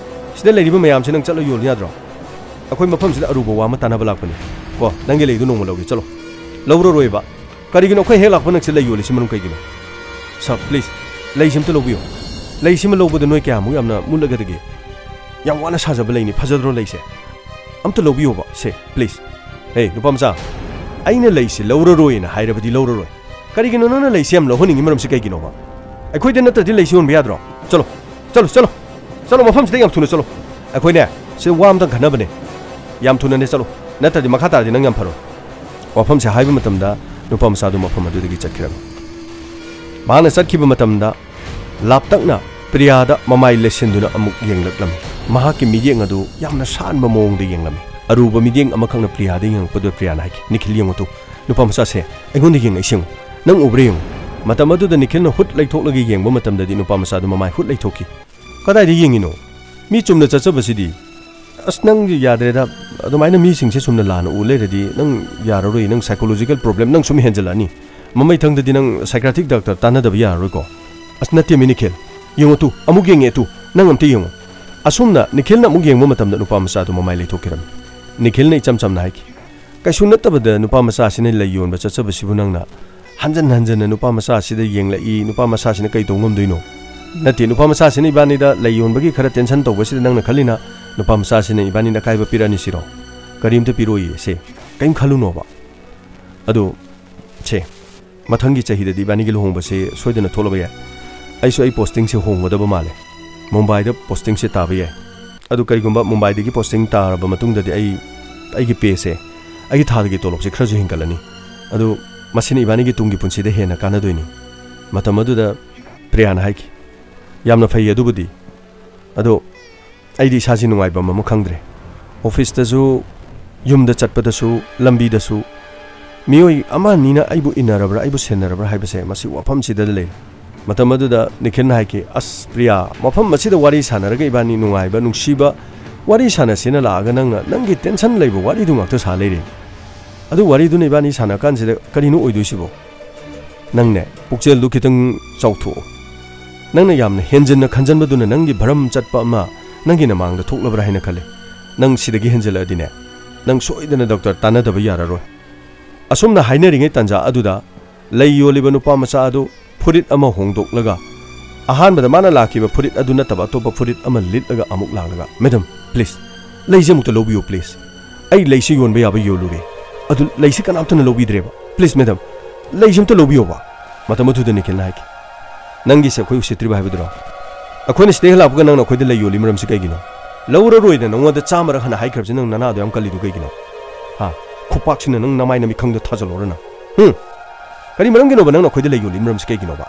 ꯁꯤꯗ ꯂꯩꯔꯤꯕ ꯃꯌꯥꯝꯁꯦ ꯅꯪ ꯆꯠꯂ ꯌꯣꯜꯂꯨ ꯌꯥꯗ꯭ꯔꯣ? ꯑꯩꯈꯣꯏ ꯃꯐꯝꯁꯤꯗ ꯑꯔꯨꯕ ꯋꯥ ꯑꯃ ꯇꯥꯟꯅꯕ ꯂꯥꯛꯄꯅꯤ꯫ ꯀꯣ, ꯅꯪꯒꯤ ꯂꯩꯗꯨ ꯅꯣꯡꯃ ꯂꯧꯒꯦ, ꯆꯠꯂꯣ"꯫ "ꯂꯧꯔꯔꯣꯏꯕ꯫ ꯀꯔꯤꯒꯤꯅꯣ ꯑꯩꯈꯣꯏ ꯍꯦꯛ ꯂꯥꯛꯄ ꯅꯪꯁꯤꯗ ꯂꯩ ꯌꯣꯜꯂꯤꯁꯤ ꯃꯔꯝ ꯀꯩꯒꯤꯅꯣ? ꯁꯥꯔ, ꯄ꯭ꯂꯤꯖ, ꯂꯩꯁꯤ ꯑꯝꯇ ꯂꯧꯕꯤꯌꯣ꯫ ꯂꯩꯁꯤꯃ ꯂꯧꯕꯗ ꯅꯣꯏ ꯀꯌꯥꯃꯨꯛ ꯌꯥꯝꯅ ꯃꯨꯠꯂꯒꯗꯒꯦ? ꯌꯥꯝ ꯋꯥꯅ ꯁꯥꯖꯕ ꯂꯩꯅꯤ, ꯐꯖꯗ꯭ꯔꯣ ꯂꯩꯁꯦ? ꯑꯝꯇ ꯂꯧꯕꯤꯌꯣꯕ, ꯁꯦ, ꯄ꯭ꯂꯤꯖ"꯫ "ꯍꯦ, ꯅꯨꯄꯥ ꯃꯆꯥ, ꯑꯩꯅ ꯂꯩꯁꯤ ꯂꯧꯔꯔꯣꯏꯅ ꯍꯥꯏꯔꯕꯗꯤ ꯂꯧꯔꯔꯣꯏ꯫ ꯀꯔꯤꯒꯤꯅꯣ ꯅꯪꯅ ꯂꯩꯁꯤ ꯌꯥꯝ ꯂꯧꯍꯟꯅꯤꯡꯉꯤ ꯃꯔꯝꯁꯤ ꯀꯩꯒꯤꯅꯣꯕ? ꯑꯩꯈꯣꯏꯗ ꯅꯠꯇ꯭ꯔꯗꯤ ꯂꯩꯁꯤ ꯌꯣꯟꯕ ꯌꯥꯗ꯭ꯔꯣ? ꯆꯠꯂꯣ, ꯆꯠꯂꯣ, ꯆꯠꯂꯣ, ꯆꯠꯂꯣ, ꯃꯐꯝꯁꯤꯗ ꯌꯥꯝ ꯊꯨꯅ ꯆꯠꯂꯣ꯫ ꯑꯩꯈꯣꯏꯅꯦ, ꯁꯤꯗ ꯋꯥ ꯑꯝꯇꯪ ꯈꯟꯅꯕꯅꯦ꯫ ꯌꯥꯝ ꯊꯨꯅꯅꯦ ꯆꯠꯂꯣ, ꯅꯠꯇ꯭ꯔꯗꯤ ꯃꯈꯥ ꯇꯥꯔꯗꯤ ꯅꯪ ꯌꯥꯝ ꯐꯔꯣꯏ"꯫ ꯋꯥꯐꯝꯁꯦ ꯍꯥꯏꯕ ꯃꯇꯝꯗ ꯅꯨꯄꯥ ꯃꯆꯥꯗꯨ ꯃꯐꯝ ꯑꯗꯨꯗꯒꯤ ꯆꯠꯈꯤꯔꯝꯃꯤ꯫ ꯃꯍꯥꯛꯅ ꯆꯠꯈꯤꯕ ꯃꯇꯝꯗ ꯂꯥꯞꯇꯛꯅ ꯄ꯭ꯔꯤꯌꯥꯗ ꯃꯃꯥꯏ ꯂꯩꯁꯤꯟꯗꯨꯅ ꯑꯃꯨꯛ ꯌꯦꯡꯂꯛꯂꯝꯃꯤ꯫ ꯃꯍꯥꯛꯀꯤ ꯃꯤꯠꯌꯦꯡ ꯑꯗꯨ ꯌꯥꯝꯅ ꯁꯥꯟꯕ ꯃꯑꯣꯡꯗ ꯌꯦꯡꯂꯝꯃꯤ꯫ ꯑꯔꯨꯕ ꯃꯤꯠꯌꯦꯡ ꯑꯃꯈꯛꯅ ꯄ꯭ꯔꯤꯌꯥꯗ ꯌꯦꯡꯉꯛꯄꯗꯨꯗ ꯄ꯭ꯔꯤꯌꯥꯅ ꯍꯥꯏꯈꯤ, "ꯅꯤꯈꯤꯜ, ꯌꯦꯡꯉꯨ ꯇꯨ, ꯅꯨꯄꯥ ꯃꯆꯥꯁꯦ ꯑꯩꯉꯣꯟꯗ ꯌꯦꯡꯉꯛꯏꯁꯦ ꯌꯦꯡꯉꯨ꯫ ꯅꯪ ꯎꯕ꯭ꯔꯥ ꯌꯦꯡꯉꯨ"꯫ ꯃꯇꯝ ꯑꯗꯨꯗ ꯅꯤꯈꯤꯜꯅ ꯍꯨꯠ ꯂꯩꯊꯣꯛꯂꯒ ꯌꯦꯡꯕ ꯃꯇꯝꯗꯗꯤ ꯅꯨꯄꯥ ꯃꯆꯥꯗꯨ ꯃꯃꯥꯏ ꯍꯨꯠ ꯂꯩꯊꯣꯛꯈꯤ꯫ "ꯀꯗꯥꯏꯗ ꯌꯦꯡꯉꯤꯅꯣ? ꯃꯤ ꯆꯨꯝꯅ ꯆꯠꯆꯕꯁꯤꯗꯤ"꯫ "ꯑꯁ, ꯅꯪ ꯌꯥꯗ꯭ꯔꯦꯗ꯫ ꯑꯗꯨꯃꯥꯏꯅ ꯃꯤꯁꯤꯡꯁꯦ ꯁꯨꯝꯅ ꯂꯥꯟꯅ ꯎ ꯂꯩꯔꯗꯤ ꯅꯪ ꯌꯥꯔꯔꯣꯏ꯫ ꯅꯪ psychological problem ꯅꯪ ꯁꯨꯝ ꯍꯦꯟꯖꯜꯂꯛꯑꯅꯤ꯫ ꯃꯃꯩꯊꯪꯗꯗꯤ ꯅꯪ psychiatric doctor ꯇꯥꯟꯅꯗꯕ ꯌꯥꯔꯔꯣꯏꯀꯣ"꯫ "ꯑꯁ, ꯅꯠꯇꯦꯃꯤ ꯅꯤꯈꯤꯜ꯫ ꯌꯦꯡꯉꯨ ꯇꯨ, ꯑꯃꯨꯛ ꯌꯦꯡꯉꯦ ꯇꯨ, ꯅꯪ ꯑꯝꯇ ꯌꯦꯡꯉꯨ"꯫ ꯑꯁꯨꯝꯅ ꯅꯤꯈꯤꯜꯅ ꯑꯃꯨꯛ ꯌꯦꯡꯕ ꯃꯇꯝꯗ ꯅꯨꯄꯥ ꯃꯆꯥꯗꯨ ꯃꯃꯥꯏ ꯂꯩꯊꯣꯛꯈꯤꯔꯝꯃꯤ꯫ ꯅꯤꯈꯤꯜꯅ ꯏꯆꯝ ꯆꯝꯅ ꯍꯥꯏꯈꯤ, "ꯀꯩꯁꯨ ꯅꯠꯇꯕꯗ ꯅꯨꯄꯥ ꯃꯆꯥꯁꯤꯅ ꯂꯩ ꯌꯣꯟꯕ ꯆꯠꯆꯕꯁꯤꯕꯨ ꯅꯪꯅ ꯍꯟꯖꯟ ꯍꯟꯖꯟꯅ ꯅꯨꯄꯥ ꯃꯆꯥꯁꯤꯗ ꯌꯦꯡꯂꯛꯏ, ꯅꯨꯄꯥ ꯃꯆꯥꯁꯤꯅ ꯀꯩ ꯇꯧ ꯉꯝꯗꯣꯏꯅꯣ? ꯅꯠꯇꯦ, ꯅꯨꯄꯥ ꯃꯆꯥꯁꯤꯅ ꯏꯕꯥꯅꯤꯗ ꯂꯩ ꯌꯣꯟꯕꯒꯤ ꯈꯔ tension ꯇꯧꯕꯁꯤꯗ ꯅꯪꯅ ꯈꯜꯂꯤꯅ ꯅꯨꯄꯥ ꯃꯆꯥꯁꯤꯅ ꯏꯕꯥꯅꯤꯗ ꯑꯀꯥꯏꯕ ꯄꯤꯔꯛꯑꯅꯤ ꯁꯤꯔꯣ? ꯀꯔꯤꯝꯇ ꯄꯤꯔꯛꯑꯣꯏꯌꯦ ꯁꯦ, ꯀꯔꯤꯝ ꯈꯜꯂꯨꯅꯣꯕ"꯫ ꯑꯗꯨ ꯁꯦ, ꯃꯊꯪꯒꯤ ꯆꯍꯤꯗꯗꯤ ꯏꯕꯥꯅꯤꯒꯤ ꯂꯨꯍꯣꯡꯕꯁꯦ ꯁꯣꯏꯗꯅ ꯊꯣꯛꯂꯕ ꯌꯥꯏ꯫ ꯑꯩꯁꯨ ꯑꯩ postingꯁꯦ ꯍꯣꯡꯒꯗꯕ ꯃꯥꯜꯂꯦ꯫ ꯃꯨꯝꯕꯥꯏꯗ postingꯁꯦ ꯇꯥꯕ ꯌꯥꯏ꯫ ꯑꯗꯨ ꯀꯔꯤꯒꯨꯝꯕ ꯃꯨꯝꯕꯥꯏꯗꯒꯤ posting ꯇꯥꯔꯕ ꯃꯇꯨꯡꯗꯗꯤ ꯑꯩ, ꯑꯩꯒꯤ payꯁꯦ, ꯑꯩꯒꯤ ꯊꯥꯒꯤ ꯇꯣꯂꯣꯞꯁꯦ ꯈꯔꯁꯨ ꯍꯦꯟꯒꯠꯂꯅꯤ꯫ ꯑꯗꯨ ꯃꯁꯤꯅ ꯏꯕꯥꯅꯤꯒꯤ ꯇꯨꯡꯒꯤ ꯄꯨꯟꯁꯤꯗ ꯍꯦꯟꯅ ꯀꯥꯟꯅꯗꯣꯏꯅꯤ꯫ ꯃꯇꯝ ꯑꯗꯨꯗ ꯄ꯭ꯔꯤꯌꯥꯅ ꯍꯥꯏꯈꯤ, "ꯌꯥꯝꯅ ꯐꯩ ꯑꯗꯨꯕꯨꯗꯤ꯫ ꯑꯗꯣ ꯑꯩꯗꯤ ꯏꯁꯥꯁꯤ ꯅꯨꯡꯉꯥꯏꯐꯝ ꯑꯃ ꯈꯪꯗ꯭ꯔꯦ꯫ Officeꯇꯁꯨ, ꯌꯨꯝꯗ ꯆꯠꯄꯗꯁꯨ, ꯂꯝꯕꯤꯗꯁꯨ ꯃꯤꯑꯣꯏ ꯑꯃ ꯑꯅꯤꯅ ꯑꯩꯕꯨ ꯏꯟꯅꯔꯕ꯭ꯔꯥ, ꯑꯩꯕꯨ ꯁꯦꯟꯅꯔꯕ꯭ꯔꯥ ꯍꯥꯏꯕꯁꯦ ꯃꯁꯤ ꯋꯥꯐꯝꯁꯤꯗ ꯂꯩꯔꯦ"꯫ ꯃꯇꯝ ꯑꯗꯨꯗ ꯅꯤꯈꯤꯜꯅ ꯍꯥꯏꯈꯤ, "ꯑꯁ ꯄ꯭ꯔꯤꯌꯥ, ꯃꯐꯝ ꯑꯁꯤꯗ ꯋꯥꯔꯤ ꯁꯥꯟꯅꯔꯒ ꯏꯕꯥꯅꯤ ꯅꯨꯡꯉꯥꯏꯕ, ꯅꯨꯡꯁꯤꯕ ꯋꯥꯔꯤ ꯁꯥꯟꯅꯁꯦꯅ ꯂꯥꯛꯑꯒ ꯅꯪꯅ ꯅꯪꯒꯤ tension ꯂꯩꯕ ꯋꯥꯔꯤꯗꯨ ꯉꯥꯛꯇ ꯁꯥ ꯂꯩꯔꯦ꯫ ꯑꯗꯨ ꯋꯥꯔꯤꯗꯨꯅ ꯏꯕꯥꯅꯤ ꯁꯥꯟꯅ ꯀꯥꯟꯁꯤꯗ ꯀꯔꯤꯅꯣ ꯑꯣꯏꯗꯣꯏꯁꯤꯕꯣ?" "ꯅꯪꯅꯦ, ꯄꯨꯛꯆꯦꯜꯗꯨ ꯈꯤꯇꯪ ꯆꯥꯎꯊꯣꯛꯑꯣ꯫ ꯅꯪꯅ ꯌꯥꯝꯅ ꯍꯦꯟꯖꯤꯟꯅ ꯈꯟꯖꯟꯕꯗꯨꯅ ꯅꯪꯒꯤ ꯚꯔꯝ ꯆꯠꯄ ꯑꯃ ꯅꯪꯒꯤ ꯅꯃꯥꯡꯗ ꯊꯣꯛꯂꯕ꯭ꯔꯥ ꯍꯥꯏꯅ ꯈꯜꯂꯤ꯫ ꯅꯪ ꯁꯤꯗꯒꯤ ꯍꯦꯟꯖꯜꯂꯛꯑꯗꯤꯅꯦ, ꯅꯪ ꯁꯣꯏꯗꯅ doctor ꯇꯥꯟꯅꯗꯕ ꯌꯥꯔꯔꯣꯏ"꯫ ꯑꯁꯨꯝꯅ ꯍꯥꯏꯅꯔꯤꯉꯩ ꯇꯥꯟꯖꯥ ꯑꯗꯨꯗ ꯂꯩ ꯌꯣꯜꯂꯤꯕ ꯅꯨꯄꯥ ꯃꯆꯥ ꯑꯗꯨ ꯐꯨꯔꯤꯠ ꯑꯃ ꯍꯣꯡꯗꯣꯛꯂꯒ, ꯑꯍꯥꯟꯕꯗ ꯃꯥꯅ ꯂꯥꯛꯈꯤꯕ ꯐꯨꯔꯤꯠ ꯑꯗꯨ ꯅꯠꯇꯕ ꯑꯇꯣꯞꯄ ꯐꯨꯔꯤꯠ ꯑꯃ ꯂꯤꯠꯂꯒ ꯑꯃꯨꯛ ꯂꯥꯛꯂꯒ, "Madam, ꯂꯩꯁꯦ ꯑꯃꯨꯛꯇ ꯂꯧꯕꯤꯌꯨ, please꯫ ꯑꯩ ꯂꯩꯁꯤ ꯌꯣꯟꯕ ꯌꯥꯕ ꯌꯣꯜꯂꯨꯔꯦ, ꯑꯗꯨ ꯂꯩꯁꯤ ꯀꯅꯥꯝꯇꯅ ꯂꯧꯕꯤꯗ꯭ꯔꯦꯕ꯫ Please, madam, ꯂꯩꯁꯤ ꯑꯝꯇ ꯂꯧꯕꯤꯌꯣꯕ"꯫ ꯃꯇꯝ ꯑꯗꯨꯗ ꯅꯤꯈꯤꯜꯅ ꯍꯥꯏꯈꯤ, "ꯅꯪꯒꯤꯁꯦ ꯑꯩꯈꯣꯏ ꯎꯁꯤꯠꯇ꯭ꯔꯤꯕ ꯍꯥꯏꯕꯗꯨꯔꯣ? ꯑꯩꯈꯣꯏꯅ ꯁꯤꯗ ꯍꯦꯛ ꯂꯥꯛꯄꯒ ꯅꯪꯅ ꯑꯩꯈꯣꯏꯗ ꯂꯩ ꯌꯣꯜꯂꯤ ꯃꯔꯝꯁꯤ ꯀꯩꯒꯤꯅꯣ? ꯂꯧꯔꯔꯣꯏꯅ ꯅꯉꯣꯟꯗ ꯆꯥꯝꯃꯔꯛ ꯍꯟꯅ ꯍꯥꯏꯈ꯭ꯔꯕꯁꯤ ꯅꯪ ꯅꯅꯥꯗꯣ ꯌꯥꯝ ꯀꯜꯂꯤꯗꯨ ꯀꯩꯒꯤꯅꯣ? ꯍꯥ? ꯈꯨꯄꯥꯛꯁꯤꯅ ꯅꯪ ꯅꯃꯥꯏ ꯅꯃꯤꯠꯈꯪꯗ ꯊꯥꯖꯜꯂꯣꯔ ꯅꯪ? ꯍꯨꯝ? ꯀꯔꯤ ꯃꯔꯝꯒꯤꯅꯣꯕ ꯅꯪꯅ ꯑꯩꯈꯣꯏꯗ ꯂꯩ ꯌꯣꯜꯂꯤ ꯃꯔꯝꯁꯤ ꯀꯩꯒꯤꯅꯣꯕ?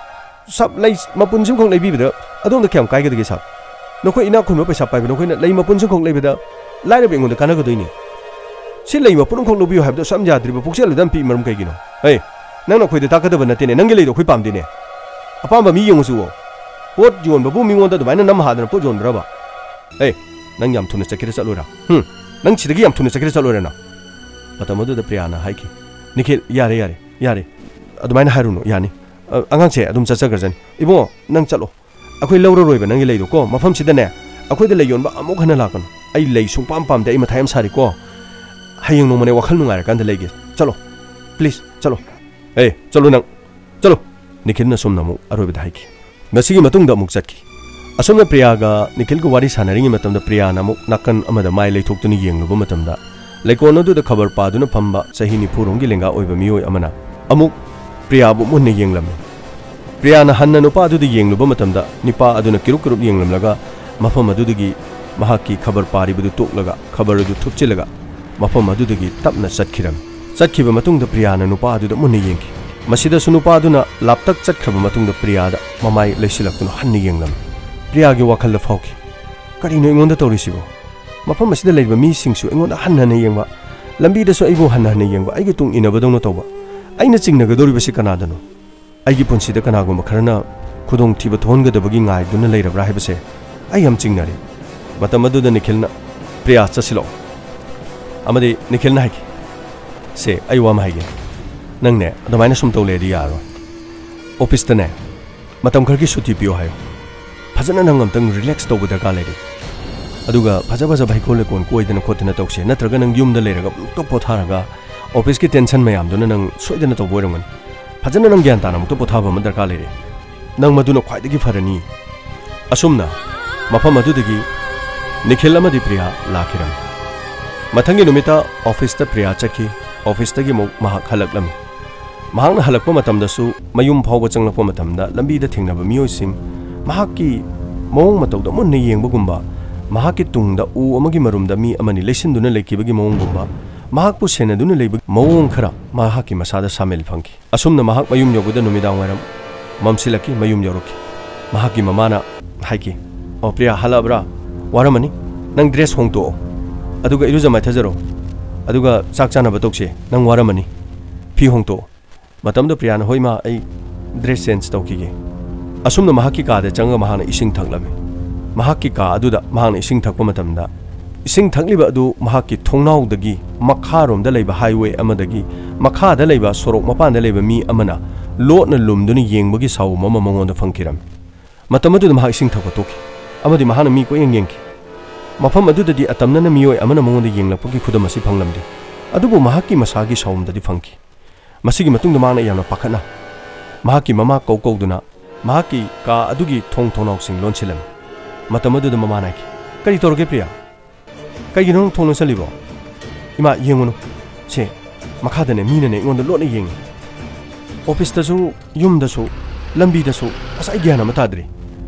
ꯁꯥꯕ, ꯂꯩ ꯃꯄꯨꯟꯁꯤꯃꯈꯛ ꯂꯩꯕꯤꯕꯗ ꯑꯗꯣꯝꯗ ꯀꯌꯥꯝ ꯀꯥꯏꯒꯗꯒꯦ ꯁꯥꯕ? ꯅꯈꯣꯏ ꯏꯅꯥꯛ ꯈꯨꯟꯕ ꯄꯩꯁꯥ ꯄꯥꯏꯕ ꯅꯈꯣꯏꯅ ꯂꯩ ꯃꯄꯨꯟꯁꯤꯃꯈꯛ ꯂꯩꯕꯗ ꯂꯥꯏꯔꯕ ꯑꯩꯉꯣꯟꯗ ꯀꯥꯟꯅꯒꯗꯣꯏꯅꯤ꯫ ꯁꯤ ꯂꯩ ꯃꯄꯨꯝ ꯑꯃꯈꯛ ꯂꯧꯕꯤꯌꯨ ꯍꯥꯏꯕꯗꯣ ꯑꯁꯨꯛ ꯌꯥꯝ ꯌꯥꯗ꯭ꯔꯤꯕ ꯄꯨꯛꯆꯦꯜ ꯑꯗꯨꯝ ꯄꯤꯛꯏ ꯃꯔꯝ ꯀꯩꯒꯤꯅꯣ? ꯑꯦ, ꯅꯪꯅ ꯑꯩꯈꯣꯏꯗ ꯇꯥꯛꯀꯗꯕ ꯅꯠꯇꯦꯅꯦ, ꯅꯪꯒꯤ ꯂꯩꯗꯣ ꯑꯩꯈꯣꯏ ꯄꯥꯝꯗꯦꯅꯦ꯫ ꯑꯄꯥꯝꯕ ꯃꯤ ꯌꯦꯡꯉꯨꯆꯣ꯫ ꯄꯣꯠ ꯌꯣꯟꯕꯕꯨ ꯃꯤꯉꯣꯟꯗ ꯑꯗꯨꯃꯥꯏꯅ ꯅꯝ ꯍꯥꯗꯅ ꯄꯣꯠ ꯌꯣꯟꯕ꯭ꯔꯕ? ꯑꯦ, ꯅꯪ ꯌꯥꯝ ꯊꯨꯅ ꯆꯠꯀꯦꯔꯥ ꯆꯠꯂꯣꯏꯔꯥ? ꯍꯨꯝ, ꯅꯪ ꯁꯤꯗꯒꯤ ꯌꯥꯝ ꯊꯨꯅ ꯆꯠꯀꯦꯔꯥ ꯆꯠꯂꯣꯏꯔꯥ ꯅꯪ? ꯃꯇꯝ ꯑꯗꯨꯗ ꯄ꯭ꯔꯤꯌꯥꯅ ꯍꯥꯏꯈꯤ, "ꯅꯤꯈꯤꯜ, ꯌꯥꯔꯦ, ꯌꯥꯔꯦ, ꯌꯥꯔꯦ, ꯑꯗꯨꯃꯥꯏꯅ ꯍꯥꯏꯔꯨꯅꯨ, ꯌꯥꯅꯤ꯫ ꯑ, ꯑꯉꯥꯡꯁꯦ ꯑꯗꯨꯝ ꯆꯠꯆꯈ꯭ꯔꯖꯅꯤ꯫ ꯏꯕꯨꯡꯉꯣ, ꯅꯪ ꯆꯠꯂꯣ꯫ ꯑꯩꯈꯣꯏ ꯂꯧꯔꯔꯣꯏꯕ ꯅꯪꯒꯤ ꯂꯩꯗꯣ ꯀꯣ꯫ ꯃꯐꯝꯁꯤꯗꯅꯦ, ꯑꯩꯈꯣꯏꯗ ꯂꯩ ꯌꯣꯟꯕ ꯑꯃꯨꯛ ꯍꯟꯅ ꯂꯥꯛꯀꯅꯨ꯫ ꯑꯩ ꯂꯩ ꯁꯨꯡꯄꯥꯝ ꯄꯥꯝꯗꯦ, ꯑꯩ ꯃꯊꯥ ꯌꯥꯝ ꯁꯥꯔꯤꯀꯣ꯫ ꯍꯌꯦꯡ ꯅꯣꯡꯃꯅꯦ ꯋꯥꯈꯜ ꯅꯨꯡꯉꯥꯏꯔꯀꯥꯟꯗ ꯂꯩꯒꯦ꯫ ꯆꯠꯂꯣ, please, ꯆꯠꯂꯣ꯫ ꯑꯦ, ꯆꯠꯂꯣ ꯅꯪ, ꯆꯠꯂꯣ!" ꯅꯤꯈꯤꯜꯅ ꯑꯁꯨꯝꯅ ꯑꯃꯨꯛ ꯑꯔꯣꯏꯕꯗ ꯍꯥꯏꯈꯤ꯫ ꯃꯁꯤꯒꯤ ꯃꯇꯨꯡꯗ ꯑꯃꯨꯛ ꯆꯠꯈꯤ꯫ ꯑꯁꯨꯝꯅ ꯄ꯭ꯔꯤꯌꯥꯒ ꯅꯤꯈꯤꯜꯒ ꯋꯥꯔꯤ ꯁꯥꯟꯅꯔꯤꯉꯩ ꯃꯇꯝꯗ ꯄ꯭ꯔꯤꯌꯥꯅ ꯑꯃꯨꯛ ꯅꯥꯀꯟ ꯑꯃꯗ ꯃꯥꯏ ꯂꯩꯊꯣꯛꯇꯨꯅ ꯌꯦꯡꯂꯨꯕ ꯃꯇꯝꯗ, ꯂꯩꯀꯣꯜ ꯑꯗꯨꯗ ꯈꯕꯔ ꯄꯥꯗꯨꯅ ꯐꯝꯕ ꯆꯍꯤ ꯅꯤꯐꯨ ꯔꯣꯝꯒꯤ ꯂꯦꯡꯒꯥ ꯑꯣꯏꯕ ꯃꯤꯑꯣꯏ ꯑꯃꯅ ꯑꯃꯨꯛ ꯄ꯭ꯔꯤꯌꯥꯕꯨ ꯃꯨꯟꯅ ꯌꯦꯡꯂꯝꯃꯤ꯫ ꯄ꯭ꯔꯤꯌꯥꯅ ꯍꯟꯅ ꯅꯨꯄꯥ ꯑꯗꯨꯗ ꯌꯦꯡꯂꯨꯕ ꯃꯇꯝꯗ, ꯅꯨꯄꯥ ꯑꯗꯨꯅ ꯀꯤꯔꯨꯞ ꯀꯤꯔꯨꯞ ꯌꯦꯡꯂꯝꯂꯒ ꯃꯐꯝ ꯑꯗꯨꯗꯒꯤ ꯃꯍꯥꯛꯀꯤ ꯈꯕꯔ ꯄꯥꯔꯤꯕꯗꯨ ꯇꯣꯛꯂꯒ, ꯈꯕꯔ ꯑꯗꯨ ꯊꯨꯞꯆꯤꯜꯂꯒ, ꯃꯐꯝ ꯑꯗꯨꯗꯒꯤ ꯇꯞꯅ ꯆꯠꯈꯤꯔꯝꯃꯤ꯫ ꯆꯠꯈꯤꯕ ꯃꯇꯨꯡꯗ ꯄ꯭ꯔꯤꯌꯥꯅ ꯅꯨꯄꯥ ꯑꯗꯨꯗ ꯃꯨꯟꯅ ꯌꯦꯡꯈꯤ꯫ ꯃꯁꯤꯗꯁꯨ ꯅꯨꯄꯥ ꯑꯗꯨꯅ ꯂꯥꯞꯇꯛ ꯆꯠꯈ꯭ꯔꯕ ꯃꯇꯨꯡꯗ ꯄ꯭ꯔꯤꯌꯥꯗ ꯃꯃꯥꯏ ꯂꯩꯁꯤꯜꯂꯛꯇꯨꯅ ꯍꯟꯅ ꯌꯦꯡꯂꯝꯃꯤ꯫ ꯄ꯭ꯔꯤꯌꯥꯒꯤ ꯋꯥꯈꯜꯗ ꯐꯥꯎꯈꯤ, "ꯀꯔꯤꯅꯣ ꯑꯩꯉꯣꯟꯗ ꯇꯧꯔꯤꯁꯤꯕꯣ? ꯃꯐꯝ ꯑꯁꯤꯗ ꯂꯩꯔꯤꯕ ꯃꯤꯁꯤꯡꯁꯨ ꯑꯩꯉꯣꯟꯗ ꯍꯟꯅ ꯍꯟꯅ ꯌꯦꯡꯕ, ꯂꯝꯕꯤꯗꯁꯨ ꯑꯩꯕꯨ ꯍꯟꯅ ꯍꯟꯅ ꯌꯦꯡꯕ, ꯑꯩꯒꯤ ꯇꯨꯡ ꯏꯟꯅꯕꯗꯧꯅ ꯇꯧꯕ꯫ ꯑꯩꯅ ꯆꯤꯡꯅꯒꯗꯧꯔꯤꯕꯁꯤ ꯀꯅꯥꯗꯅꯣ? ꯑꯩꯒꯤ ꯄꯨꯟꯁꯤꯗ ꯀꯅꯥꯒꯨꯝꯕ ꯈꯔꯅ ꯈꯨꯗꯣꯡꯊꯤꯕ ꯊꯣꯛꯍꯟꯒꯗꯕꯒꯤ ꯉꯥꯏꯗꯨꯅ ꯂꯩꯔꯕ꯭ꯔꯥ ꯍꯥꯏꯕꯁꯦ ꯑꯩ ꯌꯥꯝ ꯆꯤꯡꯅꯔꯦ꯫" ꯃꯇꯝ ꯑꯗꯨꯗ ꯅꯤꯈꯤꯜꯅ, "ꯄ꯭ꯔꯤꯌꯥ, ꯆꯠꯁꯤꯜꯂꯛꯑꯣ꯫" ꯑꯃꯗꯤ ꯅꯤꯈꯤꯜꯅ ꯍꯥꯏꯈꯤ, "ꯁꯦ, ꯑꯩ ꯋꯥ ꯑꯃ ꯍꯥꯏꯒꯦ꯫ ꯅꯪꯅꯦ, ꯑꯗꯨꯃꯥꯏꯅ ꯁꯨꯝ ꯇꯧ ꯂꯩꯔꯗꯤ ꯌꯥꯔꯔꯣꯏ꯫ ꯑꯣꯐꯤꯁꯇꯅꯦ, ꯃꯇꯝ ꯈꯔꯒꯤ ꯁꯨꯇꯤ ꯄꯤꯌꯣ ꯍꯥꯏꯌꯣ꯫ ꯐꯖꯅ ꯅꯪ ꯑꯝꯇꯪ ꯔꯤꯂꯦꯛꯁ ꯇꯧꯕ ꯗꯔꯀꯥꯔ ꯂꯩꯔꯦ꯫ ꯑꯗꯨꯒ ꯐꯖ ꯐꯖꯕ ꯍꯩꯀꯣꯜ ꯂꯩꯀꯣꯜ ꯀꯣꯏꯗꯅ ꯈꯣꯠꯇꯅ ꯇꯧꯁꯦ꯫ ꯅꯠꯇ꯭ꯔꯒ ꯅꯪ ꯌꯨꯝꯗ ꯂꯩꯔꯒ ꯑꯃꯨꯛꯇ ꯄꯣꯊꯥꯔꯒ ꯑꯣꯐꯤꯁꯀꯤ ꯇꯦꯟꯁꯟ ꯃꯌꯥꯝꯗꯨꯅ ꯅꯪ ꯁꯣꯏꯗꯅ ꯇꯧꯕ ꯑꯣꯏꯔꯝꯒꯅꯤ꯫ ꯐꯖꯅ ꯅꯪ ꯒ꯭ꯌꯥꯟ ꯇꯥꯅ ꯑꯃꯨꯛꯇ ꯄꯣꯊꯥꯕ ꯑꯃ ꯗꯔꯀꯥꯔ ꯂꯩꯔꯦ꯫ ꯅꯪ ꯃꯗꯨꯅ ꯈ꯭ꯋꯥꯏꯗꯒꯤ ꯐꯔꯅꯤ꯫" ꯑꯁꯨꯝꯅ ꯃꯐꯝ ꯑꯗꯨꯗꯒꯤ ꯅꯤꯈꯤꯜ ꯑꯃꯗꯤ ꯄ꯭ꯔꯤꯌꯥ ꯂꯥꯛꯈꯤꯔꯝꯃꯤ꯫ ꯃꯊꯪꯒꯤ ꯅꯨꯃꯤꯠꯇ ꯑꯣꯐꯤꯁꯇ ꯄ꯭ꯔꯤꯌꯥ ꯆꯠꯈꯤ꯫ ꯑꯣꯐꯤꯁꯇꯒꯤ ꯑꯃꯨꯛ ꯃꯍꯥꯛ ꯍꯜꯂꯛꯂꯝꯃꯤ꯫ ꯃꯍꯥꯛꯅ ꯍꯜꯂꯛꯄ ꯃꯇꯝꯗꯁꯨ ꯃꯌꯨꯝ ꯐꯥꯎꯕ ꯆꯪꯂꯛꯄ ꯃꯇꯝꯗ ꯂꯝꯕꯤꯗ ꯊꯦꯡꯅꯕ ꯃꯤꯑꯣꯏꯁꯤꯡ ꯃꯍꯥꯛꯀꯤ ꯃꯑꯣꯡ ꯃꯇꯧꯗ ꯃꯨꯟꯅ ꯌꯦꯡꯕꯒꯨꯝꯕ, ꯃꯍꯥꯛꯀꯤ ꯇꯨꯡꯗ ꯎ ꯑꯃꯒꯤ ꯃꯔꯨꯝꯗ ꯃꯤ ꯑꯃꯅꯤ ꯂꯩꯁꯤꯟꯗꯨꯅ ꯂꯩꯈꯤꯕꯒꯤ ꯃꯑꯣꯡꯒꯨꯝꯕ, ꯃꯍꯥꯛꯄꯨ ꯁꯦꯟꯅꯗꯨꯅ ꯂꯩꯕꯒꯤ ꯃꯑꯣꯡ ꯈꯔ ꯃꯍꯥꯛꯀꯤ ꯃꯁꯥꯗ ꯁꯥꯃꯤꯜ ꯐꯪꯈꯤ꯫ ꯑꯁꯨꯝꯅ ꯃꯍꯥꯛ ꯃꯌꯨꯝ ꯌꯧꯕꯗ ꯅꯨꯃꯤꯗꯥꯡ ꯋꯥꯏꯔꯝ ꯃꯝꯁꯤꯜꯂꯛꯈꯤ꯫ ꯃꯌꯨꯝ ꯌꯧꯔꯛꯈꯤ꯫ ꯃꯍꯥꯛꯀꯤ ꯃꯃꯥꯅ ꯍꯥꯏꯈꯤ, "ꯑꯣ ꯄ꯭ꯔꯤꯌꯥ, ꯍꯜꯂꯛꯑꯕ꯭ꯔꯥ? ꯋꯥꯔꯝꯃꯅꯤ꯫ ꯅꯪ ꯗ꯭ꯔꯦꯁ ꯍꯣꯡꯇꯣꯛꯑꯣ꯫ ꯑꯗꯨꯒ ꯏꯔꯨꯖ ꯃꯥꯏꯊꯖꯔꯣ꯫ ꯑꯗꯨꯒ ꯆꯥꯛ ꯆꯥꯅꯕ ꯇꯧꯁꯦ꯫ ꯅꯪ ꯋꯥꯔꯝꯃꯅꯤ꯫ ꯐꯤ ꯍꯣꯡꯇꯣꯛꯑꯣ꯫ ꯃꯇꯝꯗꯨꯗ ꯄ꯭ꯔꯤꯌꯥꯅ, "ꯍꯣꯏ ꯏꯃꯥ, ꯑꯩ ꯗ꯭ꯔꯦꯁ ꯆꯦꯟꯖ ꯇꯧꯈꯤꯒꯦ"꯫ ꯑꯁꯨꯝꯅ ꯃꯍꯥꯛꯀꯤ ꯀꯥꯗ ꯆꯪꯉꯒ ꯃꯍꯥꯛꯅ ꯏꯁꯤꯡ ꯊꯛꯂꯝꯃꯤ꯫ ꯃꯍꯥꯛꯀꯤ ꯀꯥ ꯑꯗꯨꯗ ꯃꯍꯥꯛꯅ ꯏꯁꯤꯡ ꯊꯛꯄ ꯃꯇꯝꯗ, ꯏꯁꯤꯡ ꯊꯛꯂꯤꯕ ꯑꯗꯨ ꯃꯍꯥꯛꯀꯤ ꯊꯣꯡꯅꯥꯎꯗꯒꯤ ꯃꯈꯥꯔꯣꯝꯗ ꯂꯩꯕ ꯍꯥꯏꯋꯦ ꯑꯃꯗꯒꯤ ꯃꯈꯥꯗ ꯂꯩꯕ ꯁꯣꯔꯣꯛ ꯃꯄꯥꯟꯗ ꯂꯩꯕ ꯃꯤ ꯑꯃꯅ ꯂꯣꯠꯅ ꯂꯨꯝꯗꯨꯅ ꯌꯦꯡꯕꯒꯤ ꯁꯥꯎꯝ ꯑꯃ ꯃꯉꯣꯟꯗ ꯐꯪꯈꯤꯔꯝꯃꯤ꯫ ꯃꯇꯝ ꯑꯗꯨꯗ ꯃꯍꯥꯛ ꯏꯁꯤꯡ ꯊꯛꯄ ꯇꯣꯛꯈꯤ ꯑꯃꯗꯤ ꯃꯍꯥꯛꯅ ꯃꯤ ꯀꯣꯏꯌꯦꯡ ꯌꯦꯡꯈꯤ꯫ ꯃꯐꯝ ꯑꯗꯨꯗꯗꯤ ꯑꯇꯝꯅꯅ ꯃꯤꯑꯣꯏ ꯑꯃꯅ ꯃꯉꯣꯟꯗ ꯌꯦꯡꯂꯛꯄꯒꯤ ꯈꯨꯗꯝ ꯑꯁꯤ ꯐꯪꯂꯝꯗꯦ꯫ ꯑꯗꯨꯕꯨ ꯃꯍꯥꯛꯀꯤ ꯃꯁꯥꯒꯤ ꯁꯥꯎꯝꯗꯗꯤ ꯐꯪꯈꯤ꯫ ꯃꯁꯤꯒꯤ ꯃꯇꯨꯡꯗ ꯃꯍꯥꯛꯅ ꯌꯥꯝꯅ ꯄꯥꯈꯠꯅ ꯃꯍꯥꯛꯀꯤ ꯃꯃꯥ ꯀꯧ ꯀꯧꯗꯨꯅ ꯃꯍꯥꯛꯀꯤ ꯀꯥ ꯑꯗꯨꯒꯤ ꯊꯣꯡ ꯊꯣꯡꯅꯥꯎꯁꯤꯡ ꯂꯣꯟꯁꯤꯜꯂꯝꯃꯤ꯫ ꯃꯇꯝ ꯑꯗꯨꯗ ꯃꯃꯥꯅ ꯍꯥꯏꯈꯤ, "ꯀꯔꯤ ꯇꯧꯔꯒꯦ ꯄ꯭ꯔꯤꯌꯥ? ꯀꯩꯒꯤꯅꯣ ꯅꯪ ꯊꯣꯡ ꯂꯣꯟꯁꯤꯜꯂꯤꯕꯣ? ꯏꯃꯥ, ꯌꯦꯡꯉꯨꯅꯨ꯫ ꯁꯦ, ꯃꯈꯥꯗꯅꯦ ꯃꯤꯅꯅꯦ ꯑꯩꯉꯣꯟꯗ ꯂꯣꯠꯅ ꯌꯦꯡꯉꯤ꯫ ꯑꯣꯐꯤꯁꯇꯁꯨ, ꯌꯨꯝꯗꯁꯨ, ꯂꯝꯕꯤꯗꯁꯨ꯫ ꯑꯁ, ꯑꯩ ꯒ꯭ꯌꯥꯟ ꯑꯃ ꯇꯥꯗ꯭ꯔꯦ꯫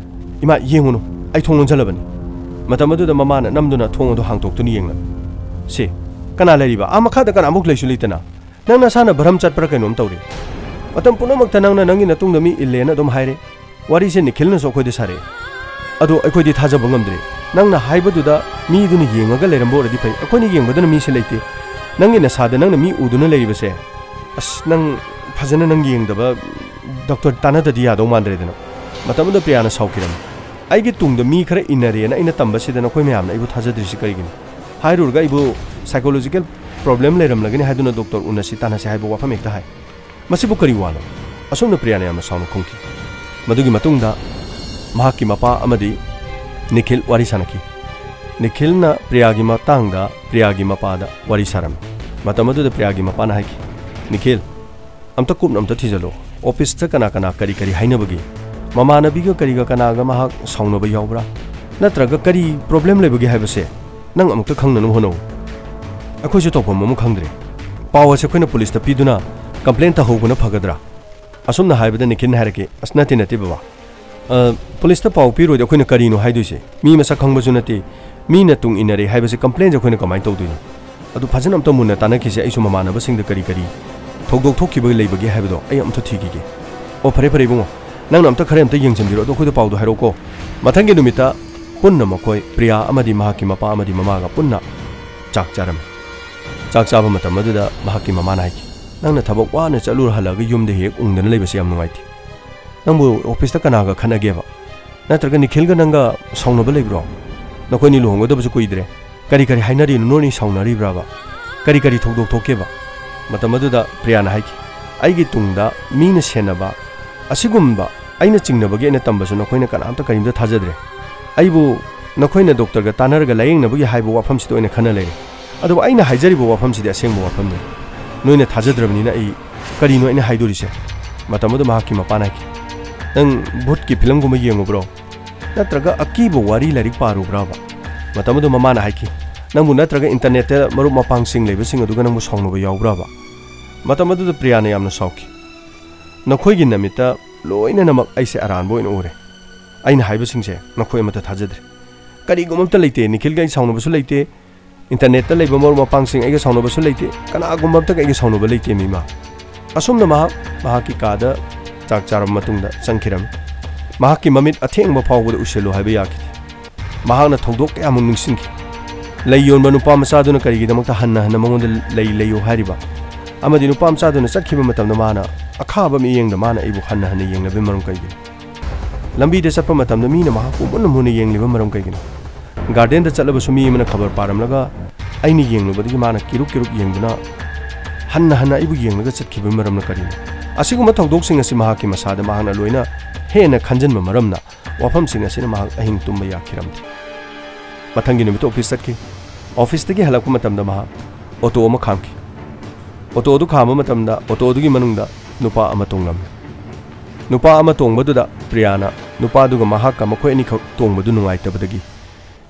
ꯏꯃꯥ, ꯌꯦꯡꯉꯨꯅꯨ, ꯑꯩ ꯊꯣꯡ ꯂꯣꯟꯁꯤꯜꯂꯕꯅꯤ"꯫ ꯃꯇꯝ ꯑꯗꯨꯗ ꯃꯃꯥꯅ ꯅꯝꯗꯨꯅ ꯊꯣꯡ ꯑꯗꯨ ꯍꯥꯡꯇꯣꯛꯇꯨꯅ ꯌꯦꯡꯂꯝꯃꯤ꯫ "ꯁꯦ, ꯀꯅꯥ ꯂꯩꯔꯤꯕ? ꯑꯥ ꯃꯈꯥꯗ ꯀꯅꯥꯃꯨꯛ ꯂꯩꯁꯨ ꯂꯩꯇꯅ꯫ ꯅꯪ ꯅꯁꯥꯅ ꯚ꯭ꯔꯝ ꯆꯠꯄ꯭ꯔꯥ ꯀꯩꯅꯣꯝ ꯇꯧꯔꯦ꯫ ꯃꯇꯝ ꯄꯨꯝꯅꯃꯛꯇ ꯅꯪꯅ ꯅꯪꯒꯤ ꯅꯇꯨꯡꯗ ꯃꯤ ꯏꯜꯂꯦꯅ ꯑꯗꯨꯝ ꯍꯥꯏꯔꯦ"꯫ ꯋꯥꯔꯤꯁꯦ ꯅꯤꯈꯤꯜꯅꯁꯨ ꯑꯩꯈꯣꯏꯗ ꯁꯥꯔꯛꯑꯦ꯫ ꯑꯗꯣ ꯑꯩꯈꯣꯏꯗꯤ ꯊꯥꯖꯕ ꯉꯝꯗ꯭ꯔꯦ꯫ ꯅꯪꯅ ꯍꯥꯏꯕꯗꯨꯗ ꯃꯤꯗꯨꯅ ꯌꯦꯡꯉꯒ ꯂꯩꯔꯝꯕ ꯑꯣꯏꯔꯗꯤ ꯐꯩ, ꯑꯩꯈꯣꯏꯅ ꯌꯦꯡꯕꯗꯅ ꯃꯤꯁꯦ ꯂꯩꯇꯦ꯫ ꯅꯪꯒꯤ ꯅꯁꯥꯗ ꯅꯪꯅ ꯃꯤ ꯎꯗꯨꯅ ꯂꯩꯔꯤꯕꯁꯦ, ꯑꯁ, ꯅꯪ ꯐꯖꯅ ꯅꯪ ꯌꯦꯡꯗꯕ ꯗꯣꯛꯇꯔ ꯇꯥꯟꯅꯗꯗꯤ ꯌꯥꯗꯧ ꯃꯥꯟꯗ꯭ꯔꯦꯗꯅ꯫ ꯃꯇꯝ ꯑꯗꯨꯗ ꯄ꯭ꯔꯤꯌꯥꯅ ꯁꯥꯎꯈꯤꯔꯝꯃꯤ꯫ "ꯑꯩꯒꯤ ꯇꯨꯡꯗ ꯃꯤ ꯈꯔ ꯏꯟꯅꯔꯦꯅ ꯑꯩꯅ ꯇꯝꯕꯁꯤꯗ ꯅꯈꯣꯏ ꯃꯌꯥꯝꯅ ꯑꯩꯕꯨ ꯊꯥꯖꯗ꯭ꯔꯤꯁꯤ ꯀꯔꯤꯒꯤꯅꯣ? ꯍꯥꯏꯔꯨꯔꯒ ꯑꯩꯕꯨ ꯁꯥꯏꯀꯣꯂꯣꯖꯤꯀꯦꯜ ꯄ꯭ꯔꯣꯕ꯭ꯂꯦꯝ ꯂꯩꯔꯝꯂꯒꯅꯤ ꯍꯥꯏꯗꯨꯅ ꯗꯣꯛꯇꯔ ꯎꯅꯁꯤ ꯇꯥꯟꯅꯁꯤ ꯍꯥꯏꯕ ꯋꯥꯐꯝ ꯍꯦꯛꯇ ꯍꯥꯏ꯫ ꯃꯁꯤꯕꯨ ꯀꯔꯤ ꯋꯥꯅꯣ?" ꯑꯁꯨꯝꯅ ꯄ꯭ꯔꯤꯌꯥꯅ ꯌꯥꯝꯅ ꯁꯥꯎꯅ ꯈꯨꯝꯈꯤ꯫ ꯃꯗꯨꯒꯤ ꯃꯇꯨꯡꯗ ꯃꯍꯥꯛꯀꯤ ꯃꯄꯥ ꯑꯃꯗꯤ ꯅꯤꯈꯤꯜ ꯋꯥꯔꯤ ꯁꯥꯅꯈꯤ꯫ ꯅꯤꯈꯤꯜꯅ ꯄ꯭ꯔꯤꯌꯥꯒꯤ ꯃꯇꯥꯡꯗ ꯄ꯭ꯔꯤꯌꯥꯒꯤ ꯃꯄꯥꯗ ꯋꯥꯔꯤ ꯁꯥꯔꯝꯃꯤ꯫ ꯃꯇꯝ ꯑꯗꯨꯗ ꯄ꯭ꯔꯤꯌꯥꯒꯤ ꯃꯄꯥꯅ ꯍꯥꯏꯈꯤ, "ꯅꯤꯈꯤꯜ, ꯑꯝꯇ ꯀꯨꯞꯅ ꯑꯝꯇ ꯊꯤꯖꯤꯜꯂꯣ꯫ ꯑꯣꯐꯤꯁꯇ ꯀꯅꯥ ꯀꯅꯥ ꯀꯔꯤ ꯀꯔꯤ ꯍꯥꯏꯅꯕꯒꯦ? ꯃꯃꯥꯟꯅꯕꯤꯒ ꯀꯔꯤꯒ ꯀꯅꯥꯒ ꯃꯍꯥꯛ ꯁꯥꯎꯅꯕ ꯌꯥꯎꯕ꯭ꯔꯥ? ꯅꯠꯇ꯭ꯔꯒ ꯀꯔꯤ ꯄ꯭ꯔꯣꯕ꯭ꯂꯦꯝ ꯂꯩꯕꯒꯦ ꯍꯥꯏꯕꯁꯦ ꯅꯪ ꯑꯃꯨꯛꯇ ꯈꯪꯅꯅꯕ ꯍꯣꯠꯅꯧ꯫ ꯑꯩꯈꯣꯏꯁꯨ ꯇꯧꯐꯝ ꯑꯃ ꯈꯪꯗ꯭ꯔꯦ꯫ ꯄꯥꯎ ꯑꯁꯦ ꯑꯩꯈꯣꯏꯅ ꯄꯨꯂꯤꯁꯇ ꯄꯤꯗꯨꯅ ꯀꯝꯄ꯭ꯂꯦꯟ ꯇꯧꯍꯧꯕꯅ ꯐꯒꯗ꯭ꯔꯥ?" ꯑꯁꯨꯝꯅ ꯍꯥꯏꯕꯗ ꯅꯤꯈꯤꯜꯅ ꯍꯥꯏꯔꯛꯀꯦ, "ꯑꯁ, ꯅꯠꯇꯦ, ꯅꯠꯇꯦ ꯕꯕꯥ꯫ ꯑ, ꯄꯨꯂꯤꯁꯇ ꯄꯥꯎ ꯄꯤꯔꯣꯏꯗꯤ ꯑꯩꯈꯣꯏꯅ ꯀꯔꯤꯅꯣ ꯍꯥꯏꯗꯣꯏꯁꯦ? ꯃꯤ ꯃꯁꯛ ꯈꯪꯕꯁꯨ ꯅꯠꯇꯦ꯫ ꯃꯤꯅ ꯇꯨꯡ ꯏꯟꯅꯔꯦ ꯍꯥꯏꯕꯁꯦ ꯀꯝꯄ꯭ꯂꯦꯟꯁꯦ ꯑꯩꯈꯣꯏꯅ ꯀꯃꯥꯏꯅ ꯇꯧꯗꯣꯏꯅꯣ? ꯑꯗꯨ ꯐꯖꯅ ꯑꯝꯇ ꯃꯨꯟꯅ ꯇꯥꯟꯅꯈꯤꯁꯦ꯫ ꯑꯩꯁꯨ ꯃꯃꯥꯟꯅꯕꯁꯤꯡꯗ ꯀꯔꯤ ꯀꯔꯤ ꯊꯧꯗꯣꯛ ꯊꯣꯛꯈꯤꯕ ꯂꯩꯕꯒꯦ ꯍꯥꯏꯕꯗꯣ ꯑꯩ ꯑꯝꯇ ꯊꯤꯈꯤꯒꯦ"꯫ "ꯑꯣ, ꯐꯔꯦ, ꯐꯔꯦ ꯏꯕꯨꯡꯉꯣ꯫ ꯅꯪꯅ ꯑꯝꯇ ꯈꯔ ꯑꯝꯇ ꯌꯦꯡꯁꯤꯟꯕꯤꯔꯣ, ꯑꯗꯣ ꯑꯩꯈꯣꯏꯗ ꯄꯥꯎꯗꯣ ꯍꯥꯏꯔꯛꯎꯀꯣ"꯫ ꯃꯊꯪꯒꯤ ꯅꯨꯃꯤꯠꯇ ꯄꯨꯟꯅ ꯃꯈꯣꯏ ꯄ꯭ꯔꯤꯌꯥ ꯑꯃꯗꯤ ꯃꯍꯥꯛꯀꯤ ꯃꯄꯥ ꯑꯃꯗꯤ ꯃꯃꯥꯒ ꯄꯨꯟꯅ ꯆꯥꯛ ꯆꯥꯔꯝꯃꯤ꯫ ꯆꯥꯛ ꯆꯥꯕ ꯃꯇꯝ ꯑꯗꯨꯗ ꯃꯍꯥꯛꯀꯤ ꯃꯃꯥꯅ ꯍꯥꯏꯈꯤ, "ꯅꯪꯅ ꯊꯕꯛ ꯋꯥꯅ ꯆꯠꯂꯨꯔ ꯍꯜꯂꯛꯑꯒ ꯌꯨꯝꯗ ꯍꯦꯛ ꯎꯪꯗꯅ ꯂꯩꯕꯁꯦ ꯌꯥꯝ ꯅꯨꯡꯉꯥꯏꯇꯦ꯫ ꯅꯪꯕꯨ ꯑꯣꯐꯤꯁꯇ ꯀꯅꯥꯒ ꯈꯠꯅꯒꯦꯕ? ꯅꯠꯇ꯭ꯔꯒ ꯅꯤꯈꯤꯜꯒ ꯅꯪꯒ ꯁꯥꯎꯅꯕ ꯂꯩꯕ꯭ꯔꯣ? ꯅꯈꯣꯏꯅꯤ ꯂꯨꯍꯣꯡꯒꯗꯕꯁꯨ ꯀꯨꯏꯗ꯭ꯔꯦ꯫ ꯀꯔꯤ ꯀꯔꯤ ꯍꯥꯏꯅꯔꯤꯅꯣ? ꯅꯣꯏꯅꯤ ꯁꯥꯎꯅꯔꯤꯕ꯭ꯔꯥꯕ? ꯀꯔꯤ ꯀꯔꯤ ꯊꯧꯗꯣꯛ ꯊꯣꯛꯀꯦꯕ?" ꯃꯇꯝ ꯑꯗꯨꯗ ꯄ꯭ꯔꯤꯌꯥꯅ ꯍꯥꯏꯈꯤ, "ꯑꯩꯒꯤ ꯇꯨꯡꯗ ꯃꯤꯅ ꯁꯦꯟꯅꯕ ꯑꯁꯤꯒꯨꯝꯕ ꯑꯩꯅ ꯆꯤꯡꯅꯕꯒꯤ ꯑꯩꯅ ꯇꯝꯕꯁꯨ ꯅꯈꯣꯏꯅ ꯀꯅꯥꯝꯇ ꯀꯔꯤꯝꯇ ꯊꯥꯖꯗ꯭ꯔꯦ꯫ ꯑꯩꯕꯨ ꯅꯈꯣꯏꯅ ꯗꯣꯛꯇꯔꯒ ꯇꯥꯟꯅꯔꯒ ꯂꯥꯌꯦꯡꯅꯕꯒꯤ ꯍꯥꯏꯕ ꯋꯥꯐꯝꯁꯤꯗ ꯑꯣꯏꯅ ꯈꯟꯅ ꯂꯩꯔꯦ꯫ ꯑꯗꯨꯕꯨ ꯑꯩꯅ ꯍꯥꯏꯖꯔꯤꯕ ꯋꯥꯐꯝꯁꯤꯗꯤ ꯑꯁꯦꯡꯕ ꯋꯥꯐꯝꯅꯤ꯫ ꯅꯣꯏꯅ ꯊꯥꯖꯗ꯭ꯔꯕꯅꯤꯅ ꯑꯩ ꯀꯔꯤꯅꯣ ꯑꯩꯅ ꯍꯥꯏꯗꯣꯔꯤꯁꯦ?" ꯃꯇꯝ ꯑꯗꯨ ꯃꯍꯥꯛꯀꯤ ꯃꯄꯥꯅ ꯍꯥꯏꯈꯤ, "ꯅꯪ ꯚꯨꯠꯀꯤ ꯐꯤꯂꯝꯒꯨꯝꯕ ꯌꯦꯡꯉꯨꯕ꯭ꯔꯣ? ꯅꯠꯇ꯭ꯔꯒ ꯑꯀꯤꯕ ꯋꯥꯔꯤ ꯂꯥꯏꯔꯤꯛ ꯄꯥꯔꯨꯕ꯭ꯔꯥꯕ?" ꯃꯇꯝ ꯑꯗꯨ ꯃꯃꯥꯅ ꯍꯥꯏꯈꯤ, "ꯅꯪꯕꯨ ꯅꯠꯇ꯭ꯔꯒ ꯏꯟꯇꯔꯅꯦꯠꯇ ꯃꯔꯨꯞ ꯃꯄꯥꯡꯁꯤꯡ ꯂꯩꯕꯁꯤꯡ ꯑꯗꯨꯒ ꯅꯪꯕꯨ ꯁꯥꯎꯅꯕ ꯌꯥꯎꯕ꯭ꯔꯥꯕ?" ꯃꯇꯝ ꯑꯗꯨꯗ ꯄ꯭ꯔꯤꯌꯥꯅ ꯌꯥꯝꯅ ꯁꯥꯎꯈꯤ꯫ "ꯅꯈꯣꯏꯒꯤ ꯅꯃꯤꯠꯇ ꯂꯣꯏꯅꯃꯛ ꯑꯩꯁꯦ ꯑꯔꯥꯟꯕ ꯑꯣꯏꯅ ꯎꯔꯦ꯫ ꯑꯩꯅ ꯍꯥꯏꯕꯁꯤꯡꯁꯦ ꯅꯈꯣꯏ ꯑꯃꯠꯇ ꯊꯥꯖꯗ꯭ꯔꯦ꯫ ꯀꯔꯤꯒꯨꯝꯕ ꯑꯝꯇ ꯂꯩꯇꯦ, ꯅꯤꯈꯤꯜꯒ ꯑꯩ ꯁꯥꯎꯅꯕꯁꯨ ꯂꯩꯇꯦ, ꯏꯟꯇꯔꯅꯦꯠꯇ ꯂꯩꯕ ꯃꯔꯨꯞ ꯃꯄꯥꯡꯁꯤꯡ ꯑꯩꯒ ꯁꯥꯎꯅꯕꯁꯨ ꯂꯩꯇꯦ, ꯀꯅꯥꯒꯨꯝꯕ ꯑꯝꯇꯒ ꯑꯩꯒ ꯁꯥꯎꯅꯕ ꯂꯩꯇꯦ, ꯃꯤꯃꯥ꯫" ꯑꯁꯨꯝꯅ ꯃꯍꯥꯛ ꯃꯍꯥꯛꯀꯤ ꯀꯥꯗ ꯆꯥꯛ ꯆꯥꯔꯕ ꯃꯇꯨꯡꯗ ꯆꯪꯈꯤꯔꯝꯃꯤ꯫ ꯃꯍꯥꯛꯀꯤ ꯃꯃꯤꯠ ꯑꯊꯦꯡꯕ ꯐꯥꯎꯕꯗ ꯎꯏꯁꯤꯜꯂꯨ ꯍꯥꯏꯕ ꯌꯥꯈꯤꯗꯦ꯫ ꯃꯍꯥꯛꯅ ꯊꯧꯗꯣꯛ ꯀꯌꯥꯃꯨꯛ ꯅꯤꯡꯁꯤꯡꯈꯤ꯫ ꯂꯩ ꯌꯣꯟꯕ ꯅꯨꯄꯥ ꯃꯆꯥꯗꯨꯅ ꯀꯔꯤꯒꯤꯗꯃꯛꯇ ꯍꯟꯅ ꯍꯟꯅ ꯃꯉꯣꯟꯗ ꯂꯩ ꯂꯩꯌꯨ ꯍꯥꯏꯔꯤꯕ? ꯑꯃꯗꯤ ꯅꯨꯄꯥ ꯃꯆꯥꯗꯨꯅ ꯆꯠꯈꯤꯕ ꯃꯇꯝꯗ ꯃꯥꯅ ꯑꯈꯥꯕ ꯃꯤꯠꯌꯦꯡꯗ ꯃꯥꯅ ꯑꯩꯕꯨ ꯍꯟꯅ ꯍꯟꯅ ꯌꯦꯡꯂꯕꯒꯤ ꯃꯔꯝ ꯀꯔꯤꯒꯤꯅꯣ? ꯂꯝꯕꯤꯗ ꯆꯠꯄ ꯃꯇꯝꯗ ꯃꯤꯅ ꯃꯍꯥꯛꯄꯨ ꯃꯨꯟꯅ ꯃꯨꯟꯅ ꯌꯦꯡꯂꯤꯕ ꯃꯔꯝ ꯀꯩꯒꯤꯅꯣ? ꯒꯥꯔꯗꯦꯟꯗ ꯆꯠꯂꯕꯁꯨ ꯃꯤ ꯑꯃꯅ ꯈꯕꯔ ꯄꯥꯔꯝꯂꯒ ꯑꯩꯅ ꯌꯦꯡꯂꯨꯕꯗꯒꯤ ꯃꯥꯅ ꯀꯤꯔꯨꯛ ꯀꯤꯔꯨꯛ ꯌꯦꯡꯗꯨꯅ ꯍꯟꯅ ꯍꯟꯅ ꯑꯩꯕꯨ ꯌꯦꯡꯂꯒ ꯆꯠꯈꯤꯕꯒꯤ ꯃꯔꯝꯅ ꯀꯔꯤꯅꯣ? ꯑꯁꯤꯒꯨꯝꯕ ꯊꯧꯗꯣꯛꯁꯤꯡ ꯑꯁꯤ ꯃꯍꯥꯛꯀꯤ ꯃꯁꯥꯗ ꯃꯍꯥꯛꯅ ꯂꯣꯏꯅ ꯍꯦꯟꯅ ꯈꯟꯖꯤꯟꯕ ꯃꯔꯝꯅ ꯋꯥꯐꯝꯁꯤꯡ ꯑꯁꯤꯅ ꯃꯍꯥꯛ ꯑꯍꯤꯡ ꯇꯨꯝꯕ ꯌꯥꯈꯤꯔꯝꯗꯦ꯫ ꯃꯊꯪꯒꯤ ꯅꯨꯃꯤꯠꯇ ꯑꯣꯐꯤꯁ ꯆꯠꯈꯤ꯫ ꯑꯣꯐꯤꯁꯇꯒꯤ ꯍꯜꯂꯛꯄ ꯃꯇꯝꯗ ꯃꯍꯥꯛ ꯑꯣꯇꯣ ꯑꯃ ꯈꯥꯝꯈꯤ꯫ ꯑꯣꯇꯣ ꯑꯗꯨ ꯈꯥꯝꯕ ꯃꯇꯝꯗ ꯑꯣꯇꯣ ꯑꯗꯨꯒꯤ ꯃꯅꯨꯡꯗ ꯅꯨꯄꯥ ꯑꯃ ꯇꯣꯡꯂꯝꯃꯤ꯫ ꯅꯨꯄꯥ ꯑꯃ ꯇꯣꯡꯕꯗꯨꯗ ꯄ꯭ꯔꯤꯌꯥꯅ ꯅꯨꯄꯥꯗꯨꯒ ꯃꯍꯥꯛꯀ ꯃꯈꯣꯏ ꯑꯅꯤꯈꯛ ꯇꯣꯡꯕꯗꯨ ꯅꯨꯡꯉꯥꯏꯇꯕꯗꯒꯤ,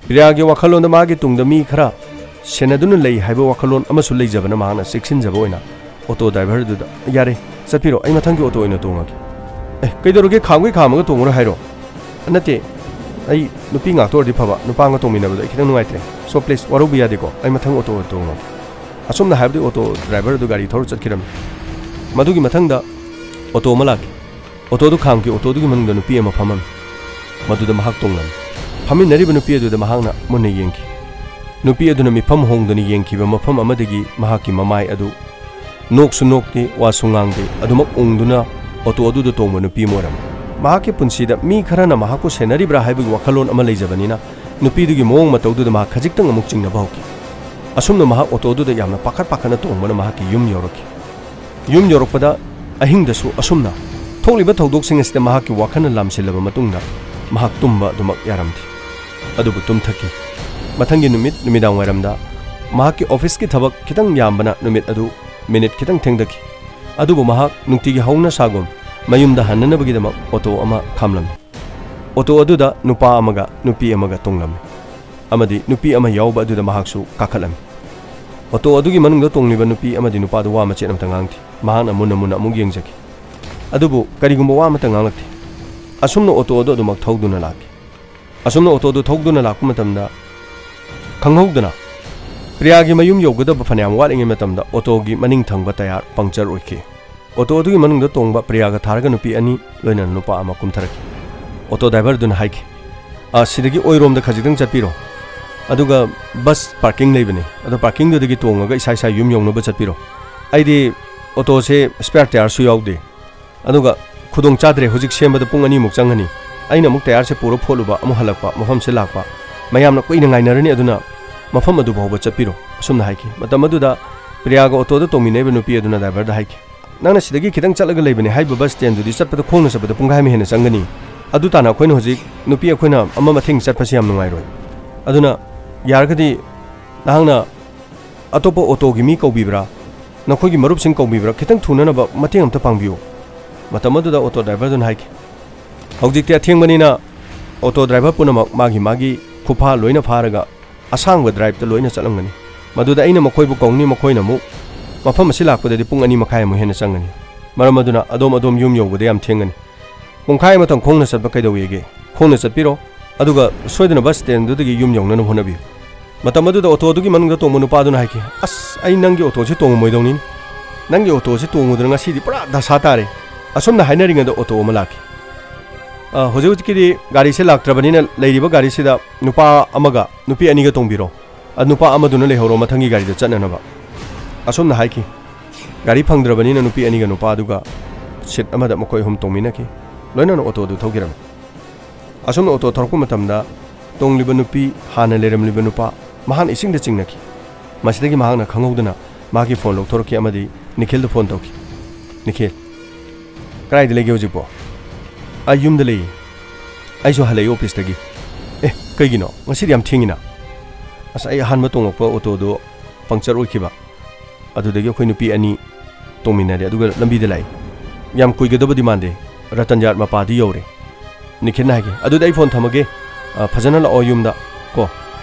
ꯄ꯭ꯔꯤꯌꯥꯒꯤ ꯋꯥꯈꯜꯂꯣꯟꯗ ꯃꯥꯒꯤ ꯇꯨꯡꯗ ꯃꯤ ꯈꯔ ꯁꯦꯟꯅꯗꯨꯅ ꯂꯩ ꯍꯥꯏꯕ ꯋꯥꯈꯜꯂꯣꯟ ꯑꯃꯁꯨ ꯂꯩꯖꯕꯅ ꯃꯍꯥꯛꯅ ꯆꯦꯛꯁꯤꯟꯖꯕ ꯑꯣꯏꯅ ꯑꯣꯇꯣ ꯗ꯭ꯔꯥꯏꯚꯔꯗꯨꯗ, "ꯌꯥꯔꯦ, ꯆꯠꯄꯤꯔꯣ, ꯑꯩ ꯃꯊꯪꯒꯤ ꯑꯣꯇꯣ ꯑꯣꯏꯅ ꯇꯣꯡꯉꯒꯦ꯫" "ꯑꯦ, ꯀꯩꯗꯧꯔꯒꯦ? ꯈꯥꯝꯒꯩ ꯈꯥꯝꯃꯒ ꯇꯣꯡꯉꯨꯔꯣ ꯍꯥꯏꯔꯣ?" "ꯅꯠꯇꯦ, ꯑꯩ ꯅꯨꯄꯤ ꯉꯥꯛꯇ ꯑꯣꯏꯔꯗꯤ ꯐꯕ, ꯅꯨꯄꯥ ꯑꯃꯒ ꯇꯣꯡꯃꯤꯟꯅꯕꯗꯣ ꯑꯩ ꯈꯤꯇꯪ ꯅꯨꯡꯉꯥꯏꯇ꯭ꯔꯦ꯫ So please, ꯋꯥꯔꯧꯕ ꯌꯥꯗꯦꯀꯣ, ꯑꯩ ꯃꯊꯪ ꯑꯣꯇꯣ ꯑꯣꯏꯅ ꯇꯣꯡꯉꯒꯦ꯫" ꯑꯁꯨꯝꯅ ꯍꯥꯏꯕꯗꯤ ꯑꯣꯇꯣ ꯗ꯭ꯔꯥꯏꯚꯔ ꯑꯗꯨ ꯒꯥꯔꯤ ꯊꯧꯔ ꯆꯠꯈꯤꯔꯝꯃꯤ꯫ ꯃꯗꯨꯒꯤ ꯃꯊꯪꯗ ꯑꯣꯇꯣ ꯑꯃ ꯂꯥꯛꯈꯤ꯫ ꯑꯣꯇꯣꯗꯨ ꯈꯥꯝꯈꯤ꯫ ꯑꯣꯇꯣꯗꯨꯒꯤ ꯃꯅꯨꯡꯗ ꯅꯨꯄꯤ ꯑꯃ ꯐꯝꯃꯝꯃꯤ꯫ ꯃꯗꯨꯗ ꯃꯍꯥꯛ ꯇꯣꯡꯂꯝꯃꯤ꯫ ꯐꯝꯃꯤꯟꯅꯔꯤꯕ ꯅꯨꯄꯤ ꯑꯗꯨꯗ ꯃꯍꯥꯛꯅ ꯃꯨꯟꯅ ꯌꯦꯡꯈꯤ꯫ ꯅꯨꯄꯤ ꯑꯗꯨꯅ ꯃꯤꯐꯝ ꯍꯣꯡꯗꯨꯅ ꯌꯦꯡꯈꯤꯕ ꯃꯐꯝ ꯑꯃꯗꯒꯤ ꯃꯍꯥꯛꯀꯤ ꯃꯃꯥꯏ ꯑꯗꯨ ꯅꯣꯛꯁꯨ ꯅꯣꯛꯇꯦ, ꯋꯥꯁꯨ ꯉꯥꯡꯗꯦ, ꯑꯗꯨꯃꯛ ꯎꯪꯗꯨꯅ ꯑꯣꯇꯣ ꯑꯗꯨꯗ ꯇꯣꯡꯕ ꯅꯨꯄꯤ ꯑꯃ ꯑꯣꯏꯔꯝꯃꯤ꯫ ꯃꯍꯥꯛꯀꯤ ꯄꯨꯟꯁꯤꯗ ꯃꯤ ꯈꯔꯅ ꯃꯍꯥꯛꯄꯨ ꯁꯦꯟꯅꯔꯤꯕ꯭ꯔꯥ ꯍꯥꯏꯕꯒꯤ ꯋꯥꯈꯜꯂꯣꯟ ꯑꯃ ꯂꯩꯖꯕꯅꯤꯅ, ꯅꯨꯄꯤꯗꯨꯒꯤ ꯃꯑꯣꯡ ꯃꯇꯧꯗꯨꯗ ꯃꯍꯥꯛ ꯈꯖꯤꯛꯇꯪ ꯑꯃꯨꯛ ꯆꯤꯡꯅꯕ ꯍꯧꯈꯤ꯫ ꯑꯁꯨꯝꯅ ꯃꯍꯥꯛ ꯑꯣꯇꯣꯗꯨꯗ ꯌꯥꯝꯅ ꯄꯥꯈꯠ ꯄꯥꯈꯠꯅ ꯇꯣꯡꯕꯅ ꯃꯍꯥꯛꯀꯤ ꯌꯨꯝ ꯌꯧꯔꯛꯈꯤ꯫ ꯌꯨꯝ ꯌꯧꯔꯛꯄꯗ ꯑꯍꯤꯡꯗꯁꯨ ꯑꯁꯨꯝꯅ ꯊꯣꯛꯂꯤꯕ ꯊꯧꯗꯣꯛꯁꯤꯡ ꯑꯁꯤꯗ ꯃꯍꯥꯛꯀꯤ ꯋꯥꯈꯜꯅ ꯂꯥꯝꯁꯤꯜꯂꯕ ꯃꯇꯨꯡꯗ ꯃꯍꯥꯛ ꯇꯨꯝꯕ ꯑꯗꯨꯃꯛ ꯌꯥꯔꯝꯗꯦ꯫ ꯑꯗꯨꯕꯨ ꯇꯨꯝꯊꯈꯤ꯫ ꯃꯊꯪꯒꯤ ꯅꯨꯃꯤꯠ ꯅꯨꯃꯤꯗꯥꯡ ꯋꯥꯏꯔꯝꯗ ꯃꯍꯥꯛꯀꯤ ꯑꯣꯐꯤꯁꯀꯤ ꯊꯕꯛ ꯈꯤꯇꯪ ꯌꯥꯝꯕꯅ ꯅꯨꯃꯤꯠ ꯑꯗꯨ ꯃꯤꯅꯤꯠ ꯈꯤꯇꯪ ꯊꯦꯡꯊꯈꯤ꯫ ꯑꯗꯨꯕꯨ ꯃꯍꯥꯛ ꯅꯨꯡꯇꯤꯒꯤ ꯍꯧꯅꯁꯥꯒꯨꯝ ꯃꯌꯨꯝꯗ ꯍꯟꯅꯅꯕꯒꯤꯗꯃꯛ ꯑꯣꯇꯣ ꯑꯃ ꯈꯥꯝꯂꯝꯃꯤ꯫ ꯑꯣꯇꯣ ꯑꯗꯨꯗ ꯅꯨꯄꯥ ꯑꯃꯒ ꯅꯨꯄꯤ ꯑꯃꯒ ꯇꯣꯡꯂꯝꯃꯤ ꯑꯃꯗꯤ ꯅꯨꯄꯤ ꯑꯃ ꯌꯥꯎꯕ ꯑꯗꯨꯗ ꯃꯍꯥꯛꯁꯨ ꯀꯥꯈꯠꯂꯝꯃꯤ꯫ ꯑꯣꯇꯣ ꯑꯗꯨꯒꯤ ꯃꯅꯨꯡꯗ ꯇꯣꯡꯂꯤꯕ ꯅꯨꯄꯤ ꯑꯃꯗꯤ ꯅꯨꯄꯥꯗꯨ ꯋꯥ ꯃꯆꯦꯠ ꯑꯃꯠꯇ ꯉꯥꯡꯗꯦ꯫ ꯃꯍꯥꯛꯅ ꯃꯨꯟꯅ ꯃꯨꯟꯅ ꯑꯃꯨꯛ ꯌꯦꯡꯖꯈꯤ꯫ ꯑꯗꯨꯕꯨ ꯀꯔꯤꯒꯨꯝꯕ ꯋꯥ ꯑꯃꯠꯇ ꯉꯥꯡꯂꯛꯇꯦ꯫ ꯑꯁꯨꯝꯅ ꯑꯣꯇꯣ ꯑꯗꯨ ꯑꯗꯨꯃꯛ ꯊꯧꯗꯨꯅ ꯂꯥꯛꯈꯤ꯫ ꯑꯁꯨꯝꯅ ꯑꯣꯇꯣ ꯑꯗꯨ ꯊꯧꯗꯨꯅ ꯂꯥꯛꯄ ꯃꯇꯝꯗ, ꯈꯪꯍꯧꯗꯅ ꯄ꯭ꯔꯤꯌꯥꯒꯤ ꯃꯌꯨꯝ ꯌꯧꯒꯗꯕ ꯐꯅꯌꯥꯝ ꯋꯥꯠꯂꯤꯉꯩ ꯃꯇꯝꯗ ꯑꯣꯇꯣꯒꯤ ꯃꯅꯤꯡ ꯊꯪꯕ ꯇꯌꯥꯔ ꯄꯪꯆꯔ ꯑꯣꯏꯈꯤ꯫ ꯑꯣꯇꯣ ꯑꯗꯨꯒꯤ ꯃꯅꯨꯡꯗ ꯇꯣꯡꯕ ꯄ꯭ꯔꯤꯌꯥꯒ ꯊꯥꯔꯒ ꯅꯨꯄꯤ ꯑꯅꯤ, ꯂꯣꯏꯅꯅ ꯅꯨꯄꯥ ꯑꯃ ꯀꯨꯝꯊꯔꯛꯈꯤ꯫ ꯑꯣꯇꯣ ꯗ꯭ꯔꯥꯏꯚꯔꯗꯨꯅ ꯍꯥꯏꯈꯤ, "ꯑ, ꯁꯤꯗꯒꯤ ꯑꯣꯏꯔꯣꯝꯗ ꯈꯖꯤꯛꯇꯪ ꯆꯠꯄꯤꯔꯣ, ꯑꯗꯨꯒ ꯕꯁ ꯄꯥꯔꯀꯤꯡ ꯂꯩꯕꯅꯤ, ꯑꯗꯣ ꯄꯥꯔꯀꯤꯡꯗꯨꯗꯒꯤ ꯇꯣꯡꯉꯒ ꯏꯁꯥ ꯏꯁꯥ ꯌꯨꯝ ꯌꯧꯅꯕ ꯆꯠꯄꯤꯔꯣ꯫ ꯑꯩꯗꯤ ꯑꯣꯇꯣꯁꯦ ꯁ꯭ꯄꯦꯌꯥꯔ ꯇꯌꯥꯔꯁꯨ ꯌꯥꯎꯗꯦ, ꯑꯗꯨꯒ ꯈꯨꯗꯣꯡ ꯆꯥꯗ꯭ꯔꯦ, ꯍꯧꯖꯤꯛ ꯁꯦꯝꯕꯗ ꯄꯨꯡ ꯑꯅꯤꯃꯨꯛ ꯆꯪꯒꯅꯤ꯫ ꯑꯩꯅ ꯑꯃꯨꯛ ꯇꯌꯥꯔꯁꯦ ꯄꯨꯔ ꯐꯣꯠꯂꯨꯕ, ꯑꯃꯨꯛ ꯍꯜꯂꯛꯄ, ꯃꯐꯝꯁꯦ ꯂꯥꯛꯄ, ꯃꯌꯥꯝꯅ ꯀꯨꯏꯅ ꯉꯥꯏꯅꯔꯅꯤ, ꯑꯗꯨꯅ ꯃꯐꯝ ꯑꯗꯨ ꯐꯥꯎꯕ ꯆꯠꯄꯤꯔꯣ", ꯑꯁꯨꯝꯅ ꯍꯥꯏꯈꯤ꯫ ꯃꯇꯝ ꯑꯗꯨꯗ ꯄ꯭ꯔꯤꯌꯥꯒ ꯑꯣꯇꯣꯗ ꯇꯣꯡꯃꯤꯟꯅꯔꯤꯕ ꯅꯨꯄꯤ ꯑꯗꯨꯅ ꯗ꯭ꯔꯥꯏꯚꯔꯗ ꯍꯥꯏꯈꯤ, "ꯅꯪꯅ ꯁꯤꯗꯒꯤ ꯈꯤꯇꯪ ꯆꯠꯂꯒ ꯂꯩꯕꯅꯦ ꯍꯥꯏꯔꯤꯕ ꯕꯁ ꯁ꯭ꯇꯦꯟꯗꯨꯗꯤ ꯆꯠꯄꯗ ꯈꯣꯡꯅ ꯆꯠꯄꯗ ꯄꯨꯡꯈꯥꯏ ꯑꯃ ꯍꯦꯟꯅ ꯆꯪꯒꯅꯤ꯫ ꯑꯗꯨ ꯇꯥꯅ ꯑꯩꯈꯣꯏꯅ ꯍꯧꯖꯤꯛ ꯅꯨꯄꯤ ꯑꯩꯈꯣꯏꯅ ꯑꯃ ꯃꯊꯦꯡ ꯆꯠꯄꯁꯤ ꯌꯥꯝ ꯅꯨꯡꯉꯥꯏꯔꯣꯏ꯫ ꯑꯗꯨꯅ ꯌꯥꯔꯒꯗꯤ ꯅꯍꯥꯛꯅ ꯑꯇꯣꯞꯄ ꯑꯣꯇꯣꯒꯤ ꯃꯤ ꯀꯧꯕꯤꯕ꯭ꯔꯥ, ꯅꯈꯣꯏꯒꯤ ꯃꯔꯨꯞꯁꯤꯡ ꯀꯧꯕꯤꯕ꯭ꯔꯥ, ꯈꯤꯇꯪ ꯊꯨꯅꯅꯕ ꯃꯇꯦꯡ ꯑꯝꯇ ꯄꯥꯡꯕꯤꯌꯨ"꯫ ꯃꯇꯝ ꯑꯗꯨꯗ ꯑꯣꯇꯣ ꯗ꯭ꯔꯥꯏꯚꯔꯗꯨꯅ ꯍꯥꯏꯈꯤ, "ꯍꯧꯖꯤꯛꯇꯤ ꯑꯊꯦꯡꯕꯅꯤꯅ ꯑꯣꯇꯣ ꯗ꯭ꯔꯥꯏꯚꯔ ꯄꯨꯝꯅꯃꯛ ꯃꯥꯒꯤ ꯃꯥꯒꯤ ꯈꯨꯐꯥ ꯂꯣꯏꯅ ꯐꯥꯔꯒ ꯑꯁꯥꯡꯕ ꯗ꯭ꯔꯥꯏꯚꯇ ꯂꯣꯏꯅ ꯆꯠꯂꯝꯒꯅꯤ꯫ ꯃꯗꯨꯗ ꯑꯩꯅ ꯃꯈꯣꯏꯕꯨ ꯀꯧꯅꯤ, ꯃꯈꯣꯏꯅ ꯑꯃꯨꯛ ꯃꯐꯝ ꯑꯁꯤ ꯂꯥꯛꯄꯗꯗꯤ ꯄꯨꯡ ꯑꯅꯤ ꯃꯈꯥꯏꯃꯨꯛ ꯍꯦꯟꯅ ꯆꯪꯒꯅꯤ꯫ ꯃꯔꯝ ꯑꯗꯨꯅ ꯑꯗꯣꯝ ꯑꯗꯣꯝ ꯌꯨꯝ ꯌꯧꯕꯗ ꯌꯥꯝ ꯊꯦꯡꯒꯅꯤ꯫ ꯄꯨꯡꯈꯥꯏ ꯑꯃꯇꯪ ꯈꯣꯡꯅ ꯆꯠꯄ ꯀꯩꯗꯧꯋꯦꯒꯦ? ꯈꯣꯡꯅ ꯆꯠꯄꯤꯔꯣ, ꯑꯗꯨꯒ ꯁꯣꯏꯗꯅ ꯕꯁ ꯁ꯭ꯇꯦꯟꯗꯨꯗꯒꯤ ꯌꯨꯝ ꯌꯧꯅꯅꯕ ꯍꯣꯠꯅꯕꯤꯌꯨ"꯫ ꯃꯇꯝ ꯑꯗꯨꯗ ꯑꯣꯇꯣ ꯑꯗꯨꯒꯤ ꯃꯅꯨꯡꯗ ꯇꯣꯡꯕ ꯅꯨꯄꯥꯗꯨꯅ ꯍꯥꯏꯈꯤ, "ꯑꯁ, ꯑꯩ ꯅꯪꯒꯤ ꯑꯣꯇꯣꯁꯤ ꯇꯣꯡꯉꯝꯃꯣꯏꯗꯧꯅꯤꯅꯦ꯫ ꯅꯪꯒꯤ ꯑꯣꯇꯣꯁꯤ ꯇꯣꯡꯉꯨꯗꯅ ꯉꯁꯤꯗꯤ ꯄꯨꯔꯥ ꯗꯁꯥ ꯇꯥꯔꯦ"꯫ ꯑꯁꯨꯝꯅ ꯍꯥꯏꯅꯔꯤꯉꯩꯗ ꯑꯣꯇꯣ ꯑꯃ ꯂꯥꯛꯈꯤ꯫ "ꯑ, ꯍꯧꯖꯤꯛ ꯍꯧꯖꯤꯛꯀꯤꯗꯤ ꯒꯥꯔꯤꯁꯦ ꯂꯥꯛꯇ꯭ꯔꯕꯅꯤꯅ ꯂꯩꯔꯤꯕ ꯒꯥꯔꯤꯁꯤꯗ ꯅꯨꯄꯥ ꯑꯃꯒ ꯅꯨꯄꯤ ꯑꯅꯤꯒ ꯇꯣꯡꯕꯤꯔꯣ꯫ "ꯑ, ꯅꯨꯄꯥ ꯑꯃꯗꯨꯅ ꯂꯩꯍꯧꯔꯣ, ꯃꯊꯪꯒꯤ ꯒꯥꯔꯤꯗ ꯆꯠꯅꯅꯕ," ꯑꯁꯨꯝꯅ ꯍꯥꯏꯈꯤ꯫ ꯒꯥꯔꯤ ꯐꯪꯗ꯭ꯔꯕꯅꯤꯅ ꯅꯨꯄꯤ ꯑꯅꯤꯒ ꯅꯨꯄꯥꯗꯨꯒ ꯁꯤꯠ ꯑꯃꯗ ꯃꯈꯣꯏ ꯑꯍꯨꯝ ꯇꯣꯡꯃꯤꯟꯅꯈꯤ꯫ ꯂꯣꯏꯅꯅ ꯑꯣꯇꯣꯗꯨ ꯊꯧꯈꯤꯔꯝꯃꯤ꯫ ꯑꯁꯨꯝꯅ ꯑꯣꯇꯣ ꯊꯧꯔꯛꯄ ꯃꯇꯝꯗ ꯇꯣꯡꯂꯤꯕ ꯅꯨꯄꯤ, ꯍꯥꯟꯅ ꯂꯩꯔꯝꯂꯤꯕ ꯅꯨꯄꯥ, ꯃꯍꯥꯛꯅ ꯏꯁꯤꯡꯗ ꯆꯤꯡꯅꯈꯤ꯫ ꯃꯁꯤꯗꯒꯤ ꯃꯍꯥꯛꯅ ꯈꯪꯍꯧꯗꯅ ꯃꯍꯥꯛꯀꯤ ꯐꯣꯟ ꯂꯧꯊꯣꯔꯛꯈꯤ ꯑꯃꯗꯤ ꯅꯤꯈꯤꯜꯗ ꯐꯣꯟ ꯇꯧꯈꯤ꯫ "ꯅꯤꯈꯤꯜ, ꯀꯗꯥꯏꯗ ꯂꯩꯒꯦ ꯍꯧꯖꯤꯛꯄꯣ?" "ꯑꯩ ꯌꯨꯝꯗ ꯂꯩꯌꯦ꯫ ꯑꯩꯁꯨ ꯍꯜꯂꯛꯏ ꯑꯣꯐꯤꯁꯇꯒꯤ꯫" "ꯑꯦ, ꯀꯩꯒꯤꯅꯣ? ꯉꯁꯤꯗꯤ ꯌꯥꯝ ꯊꯦꯡꯉꯤꯅ?" "ꯑꯁ, ꯑꯩ ꯑꯍꯥꯟꯕ ꯇꯣꯡꯉꯛꯄ ꯑꯣꯇꯣꯗꯣ ꯄꯪꯆꯔ ꯑꯣꯏꯈꯤꯕ꯫ ꯑꯗꯨꯗꯒꯤ ꯑꯩꯈꯣꯏ ꯅꯨꯄꯤ ꯑꯅꯤ ꯇꯣꯡꯃꯤꯟꯅꯔꯦ, ꯑꯗꯨꯒ ꯂꯝꯕꯤꯗ ꯂꯥꯛꯏ꯫ ꯌꯥꯝ ꯀꯨꯏꯒꯗꯕꯗꯤ ꯃꯥꯟꯗꯦ, ꯔꯇꯟ ꯌꯥꯔꯠ ꯃꯄꯥꯗꯤ ꯌꯧꯔꯦ꯫" ꯅꯤꯈꯤꯜꯅ ꯍꯥꯏꯈꯤ, "ꯑꯗꯨꯗꯤ ꯑꯩ ꯐꯣꯟ ꯊꯝꯃꯒꯦ, ꯑ, ꯐꯖꯅ ꯂꯥꯛꯑꯣ ꯌꯨꯝꯗ ꯀꯣ꯫"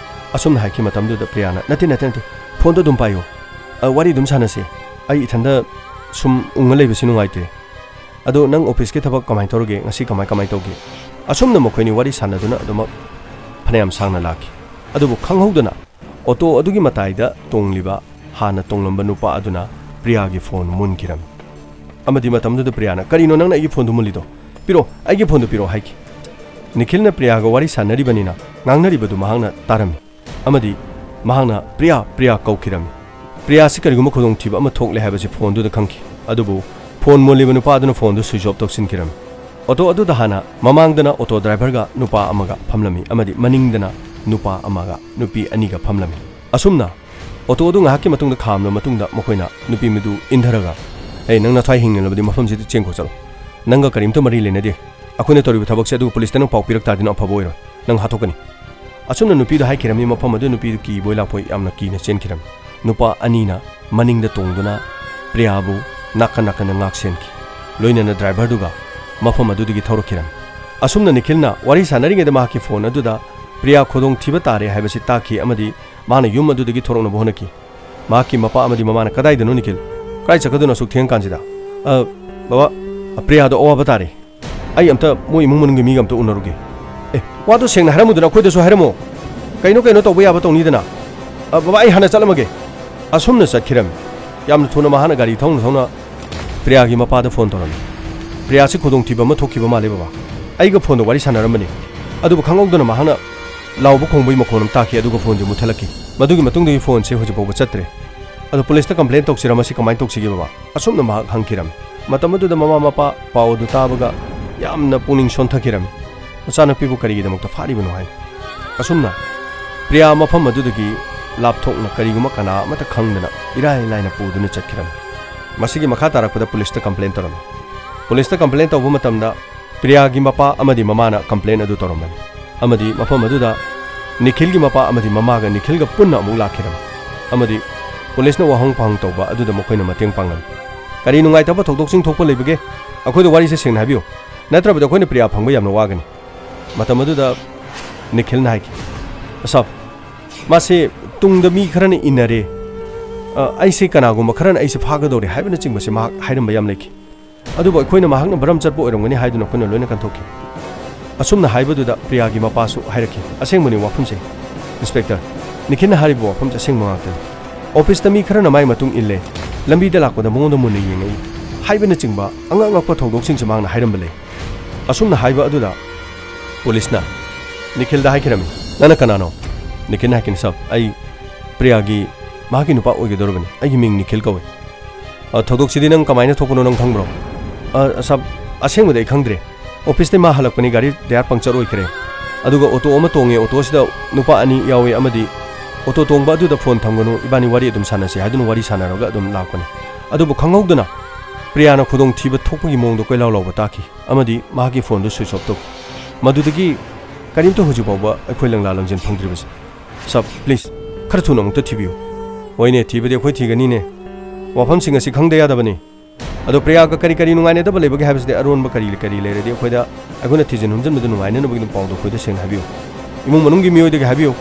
ꯑꯁꯨꯝꯅ ꯍꯥꯏꯈꯤ ꯃꯇꯝꯗꯨꯗ ꯄ꯭ꯔꯤꯌꯥꯅ, "ꯅꯠꯇꯦ, ꯅꯠꯇꯦ, ꯅꯠꯇꯦ, ꯐꯣꯟꯗꯣ ꯑꯗꯨꯝ ꯄꯥꯏꯌꯣ꯫ ꯑ, ꯋꯥꯔꯤ ꯑꯗꯨꯝ ꯁꯥꯟꯅꯁꯦ꯫ ꯑꯩ ꯏꯊꯟꯗ ꯁꯨꯝ ꯎꯪꯉ ꯂꯩꯕꯁꯤ ꯅꯨꯡꯉꯥꯏꯇꯦ꯫ ꯑꯗꯣ ꯅꯪ ꯑꯣꯐꯤꯁꯀꯤ ꯊꯕꯛ ꯀꯃꯥꯏꯅ ꯇꯧꯔꯒꯦ? ꯉꯁꯤ ꯀꯃꯥꯏ, ꯀꯃꯥꯏꯅ ꯇꯧꯒꯦ?" ꯑꯁꯨꯝꯅ ꯃꯈꯣꯏꯅꯤ ꯋꯥꯔꯤ ꯁꯥꯟꯅꯗꯨꯅ ꯑꯗꯨꯃꯛ ꯐꯅꯌꯥꯝ ꯁꯥꯡꯅ ꯂꯥꯛꯈꯤ꯫ ꯑꯗꯨꯕꯨ ꯈꯪꯍꯧꯗꯅ ꯑꯣꯇꯣ ꯑꯗꯨꯒꯤ ꯃꯇꯥꯏꯗ ꯇꯣꯡꯂꯤꯕ ꯍꯥꯟꯅ ꯇꯣꯡꯂꯝꯕ ꯅꯨꯄꯥ ꯑꯗꯨꯅ ꯄ꯭ꯔꯤꯌꯥꯒꯤ ꯐꯣꯟ ꯃꯨꯟꯈꯤꯔꯝꯃꯤ꯫ ꯑꯃꯗꯤ ꯃꯇꯝꯗꯨꯗ ꯄ꯭ꯔꯤꯌꯥꯅ, "ꯀꯔꯤꯅꯣ ꯅꯪꯅ ꯑꯩꯒꯤ ꯐꯣꯟꯗꯨ ꯃꯨꯜꯂꯤꯗꯣ? ꯄꯤꯔꯛꯑꯣ, ꯑꯩꯒꯤ ꯐꯣꯟꯗꯨ ꯄꯤꯔꯛꯑꯣ," ꯍꯥꯏꯈꯤ꯫ ꯅꯤꯈꯤꯜꯅ ꯄ꯭ꯔꯤꯌꯥꯒ ꯋꯥꯔꯤ ꯁꯥꯟꯅꯔꯤꯕꯅꯤꯅ ꯉꯥꯡꯅꯔꯤꯕꯗꯨ ꯃꯍꯥꯛꯅ ꯇꯥꯔꯝꯃꯤ꯫ ꯑꯃꯗꯤ ꯃꯍꯥꯛꯅ "ꯄ꯭ꯔꯤꯌꯥ, ꯄ꯭ꯔꯤꯌꯥ" ꯀꯧꯈꯤꯔꯝꯃꯤ꯫ ꯄ꯭ꯔꯤꯌꯥꯁꯤ ꯀꯔꯤꯒꯨꯝꯕ ꯈꯨꯗꯣꯡꯊꯤꯕ ꯑꯃ ꯊꯣꯛꯂꯦ ꯍꯥꯏꯕꯁꯤ ꯐꯣꯟꯗꯨꯗ ꯈꯪꯈꯤ꯫ ꯑꯗꯨꯕꯨ ꯐꯣꯟ ꯃꯨꯜꯂꯤꯕ ꯅꯨꯄꯥ ꯑꯗꯨꯅ ꯐꯣꯟꯗꯨ ꯁ꯭ꯋꯤꯆ ꯑꯣꯐ ꯇꯧꯁꯤꯟꯈꯤꯔꯝꯃꯤ꯫ ꯑꯣꯇꯣ ꯑꯗꯨꯗ ꯍꯥꯟꯅ ꯃꯃꯥꯡꯗꯅ ꯑꯣꯇꯣ ꯗ꯭ꯔꯥꯏꯚꯔꯒ ꯅꯨꯄꯥ ꯑꯃꯒ ꯐꯝꯂꯝꯃꯤ ꯑꯃꯗꯤ ꯃꯅꯤꯡꯗꯅ ꯅꯨꯄꯥ ꯑꯃꯒ ꯅꯨꯄꯤ ꯑꯅꯤꯒ ꯐꯝꯂꯝꯃꯤ꯫ ꯑꯁꯨꯝꯅ ꯑꯣꯇꯣ ꯑꯗꯨ ꯉꯥꯏꯍꯥꯛꯀꯤ ꯃꯇꯨꯡꯗ ꯈꯥꯝꯂꯕ ꯃꯇꯨꯡꯗ ꯃꯈꯣꯏꯅ ꯅꯨꯄꯤ ꯃꯗꯨ ꯏꯟꯊꯔꯒ, "ꯍꯦ, ꯅꯪ ꯅꯊ꯭ꯋꯥꯏ ꯍꯤꯡꯅꯅꯕꯗꯤ ꯃꯐꯝꯁꯤꯗ ꯆꯦꯟꯈꯣ ꯆꯠꯂꯣ꯫ ꯅꯪꯒ ꯀꯔꯤꯝꯇ ꯃꯔꯤ ꯂꯩꯅꯗꯦ꯫ ꯑꯩꯈꯣꯏꯅ ꯇꯧꯔꯤꯕ ꯊꯕꯛꯁꯦ ꯑꯗꯨꯒ ꯄꯨꯂꯤꯁꯇ ꯅꯪ ꯄꯥꯎ ꯄꯤꯔꯛ ꯇꯥꯔꯗꯤ ꯅꯪ ꯑꯐꯕ ꯑꯣꯏꯔꯣꯏ꯫ ꯅꯪ ꯍꯥꯠꯇꯣꯛꯀꯅꯤ꯫" ꯑꯁꯨꯝꯅ ꯅꯨꯄꯤꯗ ꯍꯥꯏꯈꯤꯔꯝꯃꯤ ꯃꯐꯝ ꯑꯗꯨ ꯅꯨꯄꯤꯗꯨ ꯀꯤꯕꯣꯏ ꯂꯥꯛꯄꯣꯏ ꯌꯥꯝꯅ ꯀꯤꯅ ꯆꯦꯟꯈꯤꯔꯝꯃꯤ꯫ ꯅꯨꯄꯥ ꯑꯅꯤꯅ ꯃꯅꯤꯡꯗ ꯇꯣꯡꯗꯨꯅ ꯄ꯭ꯔꯤꯌꯥꯕꯨ ꯅꯥꯀꯟ ꯅꯥꯀꯟꯗ ꯉꯥꯛ ꯁꯦꯟꯈꯤ꯫ ꯂꯣꯏꯅꯅ ꯗ꯭ꯔꯥꯏꯚꯔꯗꯨꯒ ꯃꯐꯝ ꯑꯗꯨꯗꯒꯤ ꯊꯧꯔꯛꯈꯤꯔꯝꯃꯤ꯫ ꯑꯁꯨꯝꯅ ꯅꯤꯈꯤꯜꯅ ꯋꯥꯔꯤ ꯁꯥꯟꯅꯔꯤꯉꯩꯗ ꯃꯍꯥꯛꯀꯤ ꯐꯣꯟ ꯑꯗꯨꯗ ꯄ꯭ꯔꯤꯌꯥ ꯈꯨꯗꯣꯡꯊꯤꯕ ꯇꯥꯔꯦ ꯍꯥꯏꯕꯁꯤ ꯇꯥꯈꯤ ꯑꯃꯗꯤ ꯃꯍꯥꯛꯅ ꯌꯨꯝ ꯑꯗꯨꯗꯒꯤ ꯊꯣꯔꯛꯅꯕ ꯍꯣꯠꯅꯈꯤ꯫ ꯃꯍꯥꯛꯀꯤ ꯃꯄꯥ ꯑꯃꯗꯤ ꯃꯃꯥꯅ, "ꯀꯗꯥꯏꯗꯅꯣ ꯅꯤꯈꯤꯜ? ꯀꯗꯥꯏ ꯆꯠꯀꯗꯣꯏꯅꯣ ꯑꯁꯨꯛ ꯊꯦꯡꯀꯥꯟꯁꯤꯗ?" "ꯑ, ꯕꯕꯥ, ꯄ꯭ꯔꯤꯌꯥꯗꯣ ꯑꯋꯥꯕ ꯇꯥꯔꯦ꯫ ꯑꯩ ꯑꯝꯇ ꯃꯣꯏ ꯏꯃꯨꯡ ꯃꯅꯨꯡꯒꯤ ꯃꯤꯒ ꯑꯝꯇ ꯎꯅꯔꯨꯒꯦ꯫" "ꯑꯦ, ꯋꯥꯗꯣ ꯁꯦꯡꯅ ꯍꯥꯏꯔꯝꯃꯨꯗꯅ ꯑꯩꯈꯣꯏꯗꯁꯨ ꯍꯥꯏꯔꯝꯃꯣ꯫ ꯀꯩꯅꯣ ꯀꯩꯅꯣ ꯇꯧꯕ ꯌꯥꯕ ꯇꯧꯅꯤꯗꯅ꯫ ꯑ, ꯕꯕꯥ, ꯑꯩ ꯍꯥꯟꯅ ꯆꯠꯂꯝꯃꯒꯦ꯫" ꯑꯁꯨꯝꯅ ꯆꯠꯈꯤꯔꯝꯃꯤ꯫ ꯌꯥꯝꯅ ꯊꯨꯅ ꯃꯍꯥꯛꯅ ꯒꯥꯔꯤ ꯊꯧꯅ ꯊꯧꯅ ꯄ꯭ꯔꯤꯌꯥꯒꯤ ꯃꯄꯥꯗ ꯐꯣꯟ ꯇꯧꯔꯝꯃꯤ꯫ "ꯄ꯭ꯔꯤꯌꯥꯁꯤ ꯈꯨꯗꯣꯡꯊꯤꯕ ꯑꯃ ꯊꯣꯛꯈꯤꯕ ꯃꯥꯜꯂꯦ ꯕꯕꯥ꯫ ꯑꯩꯒ ꯐꯣꯟꯗ ꯋꯥꯔꯤ ꯁꯥꯟꯅꯔꯝꯕꯅꯤ꯫ ꯑꯗꯨꯕꯨ ꯈꯪꯍꯧꯗꯅ ꯃꯍꯥꯛꯅ ꯂꯥꯎꯕ ꯈꯣꯡꯕꯒꯤ ꯃꯈꯣꯟ ꯑꯃ ꯇꯥꯈꯤ, ꯑꯗꯨꯒ ꯐꯣꯟꯁꯦ ꯃꯨꯠꯊꯠꯂꯛꯈꯤ꯫ ꯃꯗꯨꯒꯤ ꯃꯇꯨꯡꯗꯒꯤ ꯐꯣꯟꯁꯦ ꯍꯧꯖꯤꯛ ꯐꯥꯎꯕ ꯆꯠꯇ꯭ꯔꯦ꯫ ꯑꯗꯣ ꯄꯨꯂꯤꯁꯇ ꯀꯝꯄ꯭ꯂꯦꯟ ꯇꯧꯁꯤꯔꯥ, ꯃꯁꯤ ꯀꯃꯥꯏꯅ ꯇꯧꯁꯤꯒꯦ ꯕꯕꯥ? ꯑꯁꯨꯝꯅ ꯃꯍꯥꯛ ꯍꯪꯈꯤꯔꯝꯃꯤ꯫ ꯃꯇꯝ ꯑꯗꯨꯗ ꯃꯃꯥ ꯃꯄꯥ ꯄꯥꯎ ꯑꯗꯨ ꯇꯥꯕꯒ ꯌꯥꯝꯅ ꯄꯨꯛꯅꯤꯡ ꯁꯣꯟꯊꯈꯤꯔꯝꯃꯤ꯫ ꯃꯆꯥꯅꯨꯄꯤꯕꯨ ꯀꯔꯤꯒꯤꯗꯃꯛꯇ ꯐꯥꯔꯤꯕꯅꯣ ꯍꯥꯏꯅ꯫ ꯑꯁꯨꯝꯅ ꯄ꯭ꯔꯤꯌꯥ ꯃꯐꯝ ꯑꯗꯨꯗꯒꯤ ꯂꯥꯞꯊꯣꯛꯅ ꯀꯔꯤꯒꯨꯝꯕ ꯀꯅꯥ ꯑꯃꯠꯇ ꯈꯪꯗꯅ ꯏꯔꯥꯏ ꯂꯥꯏꯅ ꯄꯨꯗꯨꯅ ꯆꯠꯈꯤꯔꯝꯃꯤ꯫ ꯃꯁꯤꯒꯤ ꯃꯈꯥ ꯇꯥꯔꯛꯄꯗ ꯄꯨꯂꯤꯁꯇ ꯀꯝꯄ꯭ꯂꯦꯟ ꯇꯧꯔꯝꯃꯤ꯫ ꯄꯨꯂꯤꯁꯇ ꯀꯝꯄ꯭ꯂꯦꯟ ꯇꯧꯕ ꯃꯇꯝꯗ ꯄ꯭ꯔꯤꯌꯥꯒꯤ ꯃꯄꯥ ꯑꯃꯗꯤ ꯃꯃꯥꯅ ꯀꯝꯄ꯭ꯂꯦꯟ ꯑꯗꯨ ꯇꯧꯔꯝꯕꯅꯤ꯫ ꯑꯃꯗꯤ ꯃꯐꯝ ꯑꯗꯨꯗ ꯅꯤꯈꯤꯜꯒꯤ ꯃꯄꯥ ꯑꯃꯗꯤ ꯃꯃꯥꯒ ꯅꯤꯈꯤꯜꯒ ꯄꯨꯟꯅ ꯑꯃꯨꯛ ꯂꯥꯛꯈꯤꯔꯝꯃꯤ꯫ ꯑꯃꯗꯤ ꯄꯨꯂꯤꯁꯅ ꯋꯥꯍꯪ ꯄꯥꯎꯍꯪ ꯇꯧꯕ ꯑꯗꯨꯗ ꯃꯈꯣꯏꯅ ꯃꯇꯦꯡ ꯄꯥꯡꯂꯝꯃꯤ꯫ "ꯀꯔꯤ ꯅꯨꯡꯉꯥꯏꯇꯕ ꯊꯧꯗꯣꯛꯁꯤꯡ ꯊꯣꯛꯄ ꯂꯩꯕꯒꯦ? ꯑꯩꯈꯣꯏꯗ ꯋꯥꯔꯤꯁꯦ ꯁꯦꯡꯅ ꯍꯥꯏꯕꯤꯌꯨ, ꯅꯠꯇ꯭ꯔꯕꯗꯤ ꯑꯩꯈꯣꯏꯅ ꯄ꯭ꯔꯤꯌꯥ ꯐꯪꯕ ꯌꯥꯝꯅ ꯋꯥꯒꯅꯤ"꯫ ꯃꯇꯝ ꯑꯗꯨꯗ ꯅꯤꯈꯤꯜꯅ ꯍꯥꯏꯈꯤ, "ꯑꯁꯥꯞ, ꯃꯥꯁꯦ ꯇꯨꯡꯗ ꯃꯤ ꯈꯔꯅ ꯏꯟꯅꯔꯦ꯫ ꯑ, ꯑꯩꯁꯦ ꯀꯅꯥꯒꯨꯝꯕ ꯈꯔꯅ ꯑꯩꯁꯦ ꯐꯥꯒꯗꯧꯔꯦ" ꯍꯥꯏꯕꯅꯆꯤꯡꯕꯁꯦ ꯃꯍꯥꯛ ꯍꯥꯏꯔꯝꯕ ꯌꯥꯝ ꯂꯩꯈꯤ꯫ ꯑꯗꯨꯕꯨ ꯑꯩꯈꯣꯏꯅ ꯃꯍꯥꯛꯅ ꯃꯔꯝ ꯆꯠꯄ ꯑꯣꯏꯔꯝꯒꯅꯤ ꯍꯥꯏꯗꯨꯅ ꯑꯩꯈꯣꯏꯅ ꯂꯣꯏꯅ ꯀꯟꯊꯣꯛꯈꯤ꯫ ꯑꯁꯨꯝꯅ ꯍꯥꯏꯕꯗꯨꯗ ꯄ꯭ꯔꯤꯌꯥꯒꯤ ꯃꯄꯥꯁꯨ ꯍꯥꯏꯔꯛꯈꯤ, "ꯑꯁꯦꯡꯕꯅꯤ ꯋꯥꯐꯝꯁꯦ, ꯏꯟꯁꯄꯦꯛꯇꯔ, ꯅꯤꯈꯤꯜꯅ ꯍꯥꯏꯔꯤꯕ ꯋꯥꯐꯝꯁꯦ ꯑꯁꯦꯡꯕ ꯉꯥꯛꯇꯅꯤ꯫ ꯑꯣꯐꯤꯁꯇ ꯃꯤ ꯈꯔꯅ ꯃꯥꯏ ꯃꯇꯨꯡ ꯏꯜꯂꯦ, ꯂꯝꯕꯤꯗ ꯂꯥꯛꯄꯗ ꯃꯉꯣꯟꯗ ꯃꯨꯟꯅ ꯌꯦꯡꯉꯛꯏ" ꯍꯥꯏꯕꯅꯆꯤꯡꯕ ꯑꯉꯛ ꯑꯉꯛꯄ ꯊꯧꯗꯣꯛꯁꯤꯡꯁꯨ ꯃꯍꯥꯛꯅ ꯍꯥꯏꯔꯝꯕ ꯂꯩ꯫ ꯑꯁꯨꯝꯅ ꯍꯥꯏꯕ ꯑꯗꯨꯗ ꯄꯨꯂꯤꯁꯅ ꯅꯤꯈꯤꯜꯗ ꯍꯥꯏꯈꯤꯔꯝꯃꯤ, "ꯅꯪꯅ ꯀꯅꯥꯅꯣ?" ꯅꯤꯈꯤꯜꯅ ꯍꯥꯏꯈꯤꯅꯤ, "ꯁꯥꯕ, ꯑꯩ ꯄ꯭ꯔꯤꯌꯥꯒꯤ, ꯃꯍꯥꯛꯀꯤ ꯅꯨꯄꯥ ꯑꯣꯏꯒꯗꯧꯔꯕꯅꯤ꯫ ꯑꯩꯒꯤ ꯃꯤꯡ ꯅꯤꯈꯤꯜ ꯀꯧꯏ꯫ ꯑ, ꯊꯧꯗꯣꯛꯁꯤꯗꯤ ꯅꯪ ꯀꯃꯥꯏꯅ ꯊꯣꯛꯄꯅꯣ ꯅꯪ ꯈꯪꯕ꯭ꯔꯣ?" "ꯑ, ꯁꯥꯕ, ꯑꯁꯦꯡꯕꯗꯤ ꯑꯩ ꯈꯪꯗ꯭ꯔꯦ꯫ ꯑꯣꯐꯤꯁꯇꯩ ꯃꯥ ꯍꯜꯂꯛꯄꯅꯤ, ꯒꯥꯔꯤ ꯇꯌꯥꯔ ꯄꯪꯆꯔ ꯑꯣꯏꯈ꯭ꯔꯦ꯫ ꯑꯗꯨꯒ ꯑꯣꯇꯣ ꯑꯃ ꯇꯣꯡꯉꯦ, ꯑꯣꯇꯣꯁꯤꯗ ꯅꯨꯄꯥ ꯑꯅꯤ ꯌꯥꯎꯏ ꯑꯃꯗꯤ ꯑꯣꯇꯣ ꯇꯣꯡꯕ ꯑꯗꯨꯗ ꯐꯣꯟ ꯊꯝꯒꯅꯨ, ꯏꯕꯥꯅꯤ ꯋꯥꯔꯤ ꯑꯗꯨꯝ ꯁꯥꯟꯅꯁꯤ" ꯍꯥꯏꯗꯨꯅ ꯋꯥꯔꯤ ꯁꯥꯟꯅꯔꯒ ꯑꯗꯨꯝ ꯂꯥꯛꯄꯅꯤ꯫ ꯑꯗꯨꯕꯨ ꯈꯪꯍꯧꯗꯅ ꯄ꯭ꯔꯤꯌꯥꯅ ꯈꯨꯗꯣꯡꯊꯤꯕ ꯊꯣꯛꯄꯒꯤ ꯃꯑꯣꯡꯗ ꯀꯣꯏꯂꯥꯎ ꯂꯥꯎꯕ ꯇꯥꯈꯤ ꯑꯃꯗꯤ ꯃꯍꯥꯛꯀꯤ ꯐꯣꯟꯗꯨ ꯁ꯭ꯋꯤꯆ ꯑꯣꯐ ꯇꯧꯈꯤ꯫ ꯃꯗꯨꯗꯒꯤ ꯀꯔꯤꯝꯇ ꯍꯧꯖꯤꯛ ꯐꯥꯎꯕ ꯑꯩꯈꯣꯏ ꯂꯪꯂꯥ ꯂꯪꯖꯤꯟ ꯐꯪꯗ꯭ꯔꯤꯕꯁꯤ꯫ "ꯁꯥꯕ, ꯄ꯭ꯂꯤꯖ, ꯈꯔ ꯊꯨꯅ ꯑꯃꯨꯛꯇ ꯊꯤꯕꯤꯌꯨ"꯫ "ꯍꯣꯏꯅꯦ, ꯊꯤꯕꯗꯤ ꯑꯩꯈꯣꯏ ꯊꯤꯒꯅꯤꯅꯦ꯫ ꯋꯥꯐꯝꯁꯤꯡ ꯑꯁꯤ ꯈꯪꯗ ꯌꯥꯗꯕꯅꯤ꯫ ꯑꯗꯣ ꯄ꯭ꯔꯤꯌꯥꯒ ꯀꯔꯤ ꯀꯔꯤ ꯅꯨꯡꯉꯥꯏꯅꯗꯕ ꯂꯩꯕꯒꯦ ꯍꯥꯏꯕꯁꯤꯗꯤ ꯑꯔꯣꯟꯕ ꯀꯔꯤ ꯀꯔꯤ ꯂꯩꯔꯗꯤ ꯑꯩꯈꯣꯏꯗ, ꯑꯩꯈꯣꯏꯅ ꯊꯤꯖꯤꯟ ꯍꯨꯝꯖꯤꯟꯕꯗ ꯅꯨꯡꯉꯥꯏꯅꯅꯕꯒꯤ ꯑꯗꯨꯝ ꯄꯥꯎꯗꯣ ꯑꯩꯈꯣꯏꯗ ꯁꯦꯡꯅ ꯍꯥꯏꯕꯤꯌꯨ꯫ ꯏꯃꯨꯡ ꯃꯅꯨꯡꯒꯤ ꯃꯤꯑꯣꯏꯗꯒꯤ ꯍꯥꯏꯕꯤꯌꯨ,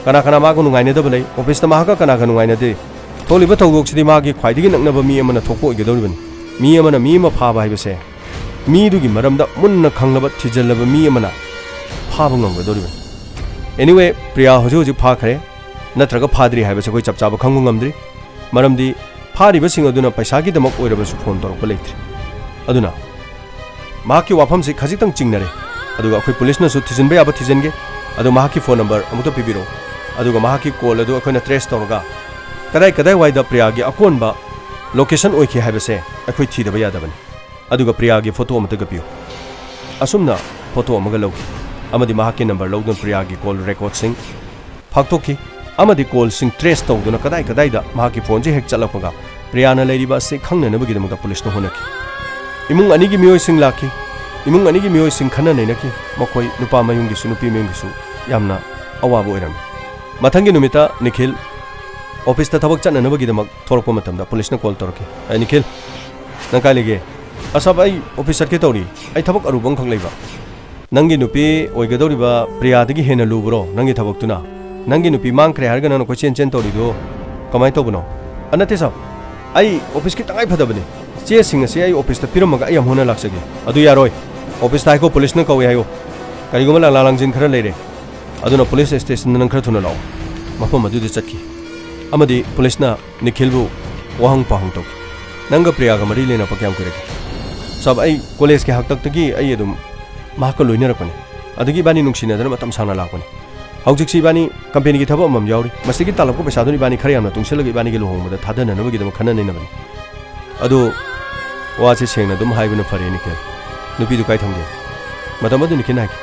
ꯀꯅꯥ ꯀꯅꯥ ꯃꯥꯒ ꯅꯨꯡꯉꯥꯏꯅꯗꯕ ꯂꯩ, ꯑꯣꯐꯤꯁꯇ ꯃꯍꯥꯛꯀ ꯀꯅꯥꯒ ꯅꯨꯡꯉꯥꯏꯅꯗꯦ꯫ ꯊꯣꯛꯂꯤꯕ ꯊꯧꯗꯣꯛꯁꯤꯗꯤ ꯃꯥꯒꯤ ꯈ꯭ꯋꯥꯏꯗꯒꯤ ꯅꯛꯅꯕ ꯃꯤ ꯑꯃꯅ ꯊꯣꯛꯄ ꯑꯣꯏꯒꯗꯧꯔꯤꯕꯅꯤ꯫ ꯃꯤ ꯑꯃꯅ ꯃꯤ ꯑꯃ ꯐꯥꯕ ꯍꯥꯏꯕꯁꯦ ꯃꯤꯗꯨꯒꯤ ꯃꯔꯝꯗ ꯃꯨꯟꯅ ꯈꯪꯂꯕ, ꯊꯤꯖꯤꯜꯂꯕ ꯃꯤ ꯑꯃꯅ ꯐꯥꯕ ꯉꯝꯒꯗꯧꯔꯤꯕꯅꯤ꯫ Anyway, ꯄ꯭ꯔꯤꯌꯥ ꯍꯧꯖꯤꯛ ꯍꯧꯖꯤꯛ ꯐꯥꯈ꯭ꯔꯦ, ꯅꯠꯇ꯭ꯔꯒ ꯐꯥꯗ꯭ꯔꯤ ꯍꯥꯏꯕꯁꯦ ꯑꯩꯈꯣꯏ ꯆꯞ ꯆꯥꯕ ꯈꯪꯕ ꯉꯝꯗ꯭ꯔꯤ꯫ ꯃꯔꯝꯗꯤ ꯐꯥꯔꯤꯕꯁꯤꯡ ꯑꯗꯨꯅ ꯄꯩꯁꯥꯒꯤꯗꯃꯛ ꯑꯣꯏꯔꯕꯁꯨ ꯐꯣꯟ ꯇꯧꯔꯛꯄ ꯂꯩꯇ꯭ꯔꯤ꯫ ꯑꯗꯨꯅ ꯃꯍꯥꯛꯀꯤ ꯋꯥꯐꯝꯁꯤ ꯈꯖꯤꯛꯇꯪ ꯆꯤꯡꯅꯔꯦ꯫ ꯑꯗꯨꯒ ꯑꯩꯈꯣꯏ ꯄꯨꯂꯤꯁꯅꯁꯨ ꯊꯤꯖꯤꯟꯕ ꯌꯥꯕ ꯊꯤꯖꯤꯟꯒꯦ, ꯑꯗꯨ ꯃꯍꯥꯛꯀꯤ ꯐꯣꯟ ꯅꯝꯕꯔ ꯑꯃꯨꯛꯇ ꯄꯤꯕꯤꯔꯛꯎ꯫ ꯑꯗꯨꯒ ꯃꯍꯥꯛꯀꯤ ꯀꯣꯜ ꯑꯗꯨ ꯑꯩꯈꯣꯏꯅ ꯇ꯭ꯔꯦꯁ ꯇꯧꯔꯒ ꯀꯗꯥꯏ ꯀꯗꯥꯏꯋꯥꯏꯗ ꯄ꯭ꯔꯤꯌꯥꯒꯤ ꯑꯀꯣꯟꯕ ꯂꯣꯀꯦꯁꯟ ꯑꯣꯏꯈꯤ ꯍꯥꯏꯕꯁꯦ ꯑꯩꯈꯣꯏ ꯊꯤꯗꯕ ꯌꯥꯗꯕꯅꯤ꯫ ꯑꯗꯨꯒ ꯄ꯭ꯔꯤꯌꯥꯒꯤ ꯐꯣꯇꯣ ꯑꯃꯠꯇꯒ ꯄꯤꯌꯨ꯫ ꯑꯁꯨꯝꯅ ꯐꯣꯇꯣ ꯑꯃꯒ ꯂꯧꯈꯤ ꯑꯃꯗꯤ ꯃꯍꯥꯛꯀꯤ ꯅꯝꯕꯔ ꯂꯧꯗꯨꯅ ꯄ꯭ꯔꯤꯌꯥꯒꯤ ꯀꯣꯜ ꯔꯦꯀꯣꯔꯗꯁꯤꯡ ꯐꯥꯛꯇꯣꯛꯈꯤ ꯑꯃꯗꯤ ꯀꯣꯜꯁꯤꯡ ꯇ꯭ꯔꯦꯁ ꯇꯧꯗꯨꯅ ꯀꯗꯥꯏ ꯀꯗꯥꯏꯗ ꯃꯍꯥꯛꯀꯤ ꯐꯣꯟꯁꯦ ꯍꯦꯛ ꯆꯠꯂꯛꯄꯒ ꯄ꯭ꯔꯤꯌꯥꯅ ꯂꯩꯔꯤꯕ ꯑꯁꯤ ꯈꯪꯅꯅꯕꯒꯤꯗꯃꯛꯇ ꯄꯨꯂꯤꯁꯅ ꯍꯣꯠꯅꯈꯤ꯫ ꯏꯃꯨꯡ ꯑꯅꯤꯒꯤ ꯃꯤꯑꯣꯏꯁꯤꯡ ꯂꯥꯛꯈꯤ꯫ ꯏꯃꯨꯡ ꯑꯅꯤꯒꯤ ꯃꯤꯑꯣꯏꯁꯤꯡ ꯈꯟꯅ ꯅꯩꯅꯈꯤ꯫ ꯃꯈꯣꯏ ꯅꯨꯄꯥ ꯃꯌꯨꯝꯒꯤꯁꯨ ꯅꯨꯄꯤ ꯃꯌꯨꯝꯒꯤꯁꯨ ꯌꯥꯝꯅ ꯑꯋꯥꯕ ꯑꯣꯏꯔꯝꯃꯤ꯫ ꯃꯊꯪꯒꯤ ꯅꯨꯃꯤꯠꯇ ꯅꯤꯈꯤꯜ ꯑꯣꯐꯤꯁꯇ ꯊꯕꯛ ꯆꯠꯅꯅꯕꯒꯤꯗꯃꯛ ꯊꯣꯛꯂꯛꯄ ꯃꯇꯝꯗ ꯄꯨꯂꯤꯁꯅ ꯀꯣꯜ ꯇꯧꯔꯛꯈꯤ꯫ "ꯑꯦ, ꯅꯤꯈꯤꯜ, ꯅꯪ ꯀꯥꯏ ꯂꯩꯒꯦ?" "ꯑ, ꯁꯥꯕ, ꯑꯩ ꯑꯣꯐꯤꯁ ꯆꯠꯀꯦ ꯇꯧꯔꯤ꯫ ꯑꯩ ꯊꯕꯛ ꯑꯔꯨꯕ ꯑꯃꯈꯛ ꯂꯩꯕ꯫" "ꯅꯪꯒꯤ ꯅꯨꯄꯤ ꯑꯣꯏꯒꯗꯧꯔꯤꯕ ꯄ꯭ꯔꯤꯌꯥꯗꯒꯤ ꯍꯦꯟꯅ ꯂꯨꯕ꯭ꯔꯣ ꯅꯪꯒꯤ ꯊꯕꯛꯇꯨꯅ? ꯅꯪꯒꯤ ꯅꯨꯄꯤ ꯃꯥꯡꯈ꯭ꯔꯦ ꯍꯥꯏꯔꯒ ꯅꯪꯅ ꯀꯣꯏꯆꯦꯟ ꯆꯦꯟ ꯇꯧꯔꯤꯗꯨ ꯀꯃꯥꯏꯅ ꯇꯧꯕꯅꯣ?" "ꯑ, ꯅꯠꯇꯦ ꯁꯥꯕ, ꯑꯩ ꯑꯣꯐꯤꯁꯀꯤ ꯇꯉꯥꯏ ꯐꯗꯕꯅꯤ꯫ ꯆꯦꯁꯤꯡ ꯑꯁꯤ ꯑꯩ ꯑꯣꯐꯤꯁꯇ ꯄꯤꯔꯝꯃꯒ ꯑꯩ ꯑꯃꯨꯛ ꯍꯟꯅ ꯂꯥꯛꯆꯒꯦ꯫" "ꯑꯗꯨ ꯌꯥꯔꯣꯏ꯫ ꯑꯣꯐꯤꯁꯇ ꯍꯥꯏꯈꯣ, ꯄꯨꯂꯤꯁꯅ ꯀꯧꯏ ꯍꯥꯏꯌꯨ꯫ ꯀꯔꯤꯒꯨꯝꯕ ꯂꯥꯡꯂꯥ ꯂꯥꯡꯖꯤꯟ ꯈꯔ ꯂꯩꯔꯦ꯫ ꯑꯗꯨꯅ ꯄꯨꯂꯤꯁ ꯁ꯭ꯇꯦꯁꯟꯗ ꯅꯪ ꯈꯔ ꯊꯨꯅ ꯂꯥꯛꯑꯣ꯫" ꯃꯐꯝ ꯑꯗꯨꯗ ꯆꯠꯈꯤ ꯑꯃꯗꯤ ꯄꯨꯂꯤꯁꯅ ꯅꯤꯈꯤꯜꯕꯨ ꯋꯥꯍꯪ ꯄꯥꯎꯍꯪ ꯇꯧꯈꯤ꯫ "ꯅꯪꯒ ꯄ꯭ꯔꯤꯌꯥꯒ ꯃꯔꯤ ꯂꯩꯅꯕ ꯀꯌꯥꯝ ꯀꯨꯏꯔꯒꯦ?" "ꯁꯥꯕ, ꯑꯩ ꯀꯣꯂꯦꯖꯀꯤ ꯍꯥꯛꯇꯛꯇꯒꯤ ꯑꯩ ꯑꯗꯨꯝ ꯃꯍꯥꯛꯀ ꯂꯣꯏꯅꯔꯛꯄꯅꯤ꯫ ꯑꯗꯒꯤ ꯏꯕꯥꯅꯤ ꯅꯨꯡꯁꯤꯅꯗꯅ ꯃꯇꯝ ꯁꯥꯡꯅ ꯂꯥꯛꯄꯅꯤ꯫ ꯍꯧꯖꯤꯛꯁꯤ ꯏꯕꯥꯅꯤ ꯀꯝꯄꯦꯅꯤꯒꯤ ꯊꯕꯛ ꯑꯃꯃꯝ ꯌꯥꯎꯔꯤ꯫ ꯃꯁꯤꯗꯒꯤ ꯇꯥꯜꯂꯛꯄ ꯄꯩꯁꯥꯗꯨꯅ ꯏꯕꯥꯅꯤ ꯈꯔ ꯌꯥꯝꯅ ꯇꯨꯡꯁꯤꯜꯂꯒ ꯏꯕꯥꯅꯤꯒꯤ ꯂꯨꯍꯣꯡꯕꯗ ꯊꯥꯗꯅꯅꯕꯒꯤꯗꯃꯛ ꯈꯟꯅ ꯅꯩꯅꯕꯅꯤ꯫" "ꯑꯗꯨ ꯋꯥꯁꯦ ꯁꯦꯡꯅ ꯑꯗꯨꯝ ꯍꯥꯏꯕꯅ ꯐꯔꯦ, ꯅꯤꯈꯤꯜ꯫ ꯅꯨꯄꯤꯗꯨ ꯀꯥꯏ ꯊꯝꯒꯦ?" ꯃꯇꯝ ꯑꯗꯨ ꯅꯤꯈꯤꯜꯅ ꯍꯥꯏꯈꯤ,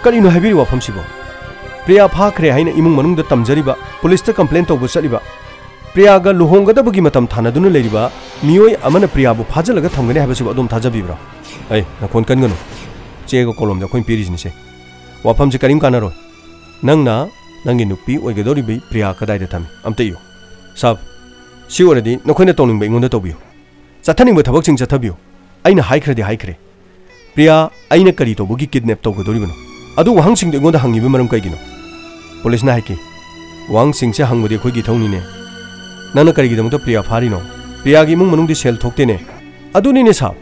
"ꯀꯔꯤꯅꯣ ꯍꯥꯏꯕꯤꯔꯤ ꯋꯥꯐꯝꯁꯤꯕꯣ? ꯄ꯭ꯔꯤꯌꯥ ꯐꯥꯈ꯭ꯔꯦ ꯍꯥꯏꯅ ꯏꯃꯨꯡ ꯃꯅꯨꯡꯗ ꯇꯝꯖꯔꯤꯕ, ꯄꯨꯂꯤꯁꯇ ꯀꯝꯄ꯭ꯂꯦꯟ ꯇꯧꯕ ꯆꯠꯂꯤꯕ, ꯄ꯭ꯔꯤꯌꯥꯒ ꯂꯨꯍꯣꯡꯒꯗꯕꯒꯤ ꯃꯇꯝ ꯊꯥꯅꯗꯨꯅ ꯂꯩꯔꯤꯕ ꯃꯤꯑꯣꯏ ꯑꯃꯅ ꯄ꯭ꯔꯤꯌꯥꯕꯨ ꯐꯥꯖꯤꯜꯂꯒ ꯊꯝꯒꯅꯤ ꯍꯥꯏꯕꯁꯤꯕꯨ ꯑꯗꯣꯝ ꯊꯥꯖꯕꯤꯕ꯭ꯔꯥ?" "ꯑꯩ, ꯅꯈꯣꯟ ꯀꯟꯒꯅꯨ꯫ ꯆꯦꯒ ꯀꯣꯂꯣꯝꯗ ꯑꯩꯈꯣꯏꯅ ꯄꯤꯔꯤꯁꯤꯅꯤꯁꯦ꯫ ꯋꯥꯐꯝꯁꯤ ꯀꯔꯤꯝ ꯀꯥꯟꯅꯔꯣꯏ꯫ ꯅꯪꯅ ꯅꯪꯒꯤ ꯅꯨꯄꯤ ꯑꯣꯏꯒꯗꯧꯔꯤꯕꯤ ꯄ꯭ꯔꯤꯌꯥ ꯀꯗꯥꯏꯗ ꯊꯝꯃꯤ? ꯑꯝꯇ ꯏꯌꯨ꯫" "ꯁꯥꯕ, ꯁꯤ ꯑꯣꯏꯔꯗꯤ ꯅꯈꯣꯏꯅ ꯇꯧꯅꯤꯡꯕ ꯑꯩꯉꯣꯟꯗ ꯇꯧꯕꯤꯌꯨ꯫ ꯆꯠꯊꯅꯤꯡꯕ ꯊꯕꯛꯁꯤꯡ ꯆꯠꯊꯕꯤꯌꯨ꯫ ꯑꯩꯅ ꯍꯥꯏꯈ꯭ꯔꯗꯤ ꯍꯥꯏꯈ꯭ꯔꯦ꯫ ꯄ꯭ꯔꯤꯌꯥ, ꯑꯩꯅ ꯀꯔꯤ ꯇꯧꯕꯒꯤ ꯀꯤꯗꯅꯦꯞ ꯇꯧꯒꯗꯧꯔꯤꯕꯅꯣ? ꯑꯗꯨ ꯋꯥꯍꯪꯁꯤꯡꯗꯨ ꯑꯩꯉꯣꯟꯗ ꯍꯪꯉꯤꯕ ꯃꯔꯝ ꯀꯩꯒꯤꯅꯣ?" ꯄꯨꯂꯤꯁꯅ ꯍꯥꯏꯈꯤ, "ꯋꯥꯍꯪꯁꯤꯡꯁꯦ ꯍꯪꯕꯗꯤ ꯑꯩꯈꯣꯏꯒꯤ ꯏꯊꯧꯅꯤꯅꯦ꯫ ꯅꯪꯅ ꯀꯔꯤꯒꯤꯗꯃꯛꯇ ꯄ꯭ꯔꯤꯌꯥ ꯐꯥꯔꯤꯅꯣ? ꯄ꯭ꯔꯤꯌꯥꯒꯤ ꯏꯃꯨꯡ ꯃꯅꯨꯡꯗꯤ ꯁꯦꯜ ꯊꯣꯛꯇꯦꯅꯦ꯫" "ꯑꯗꯨꯅꯤꯅꯦ ꯁꯥꯕ,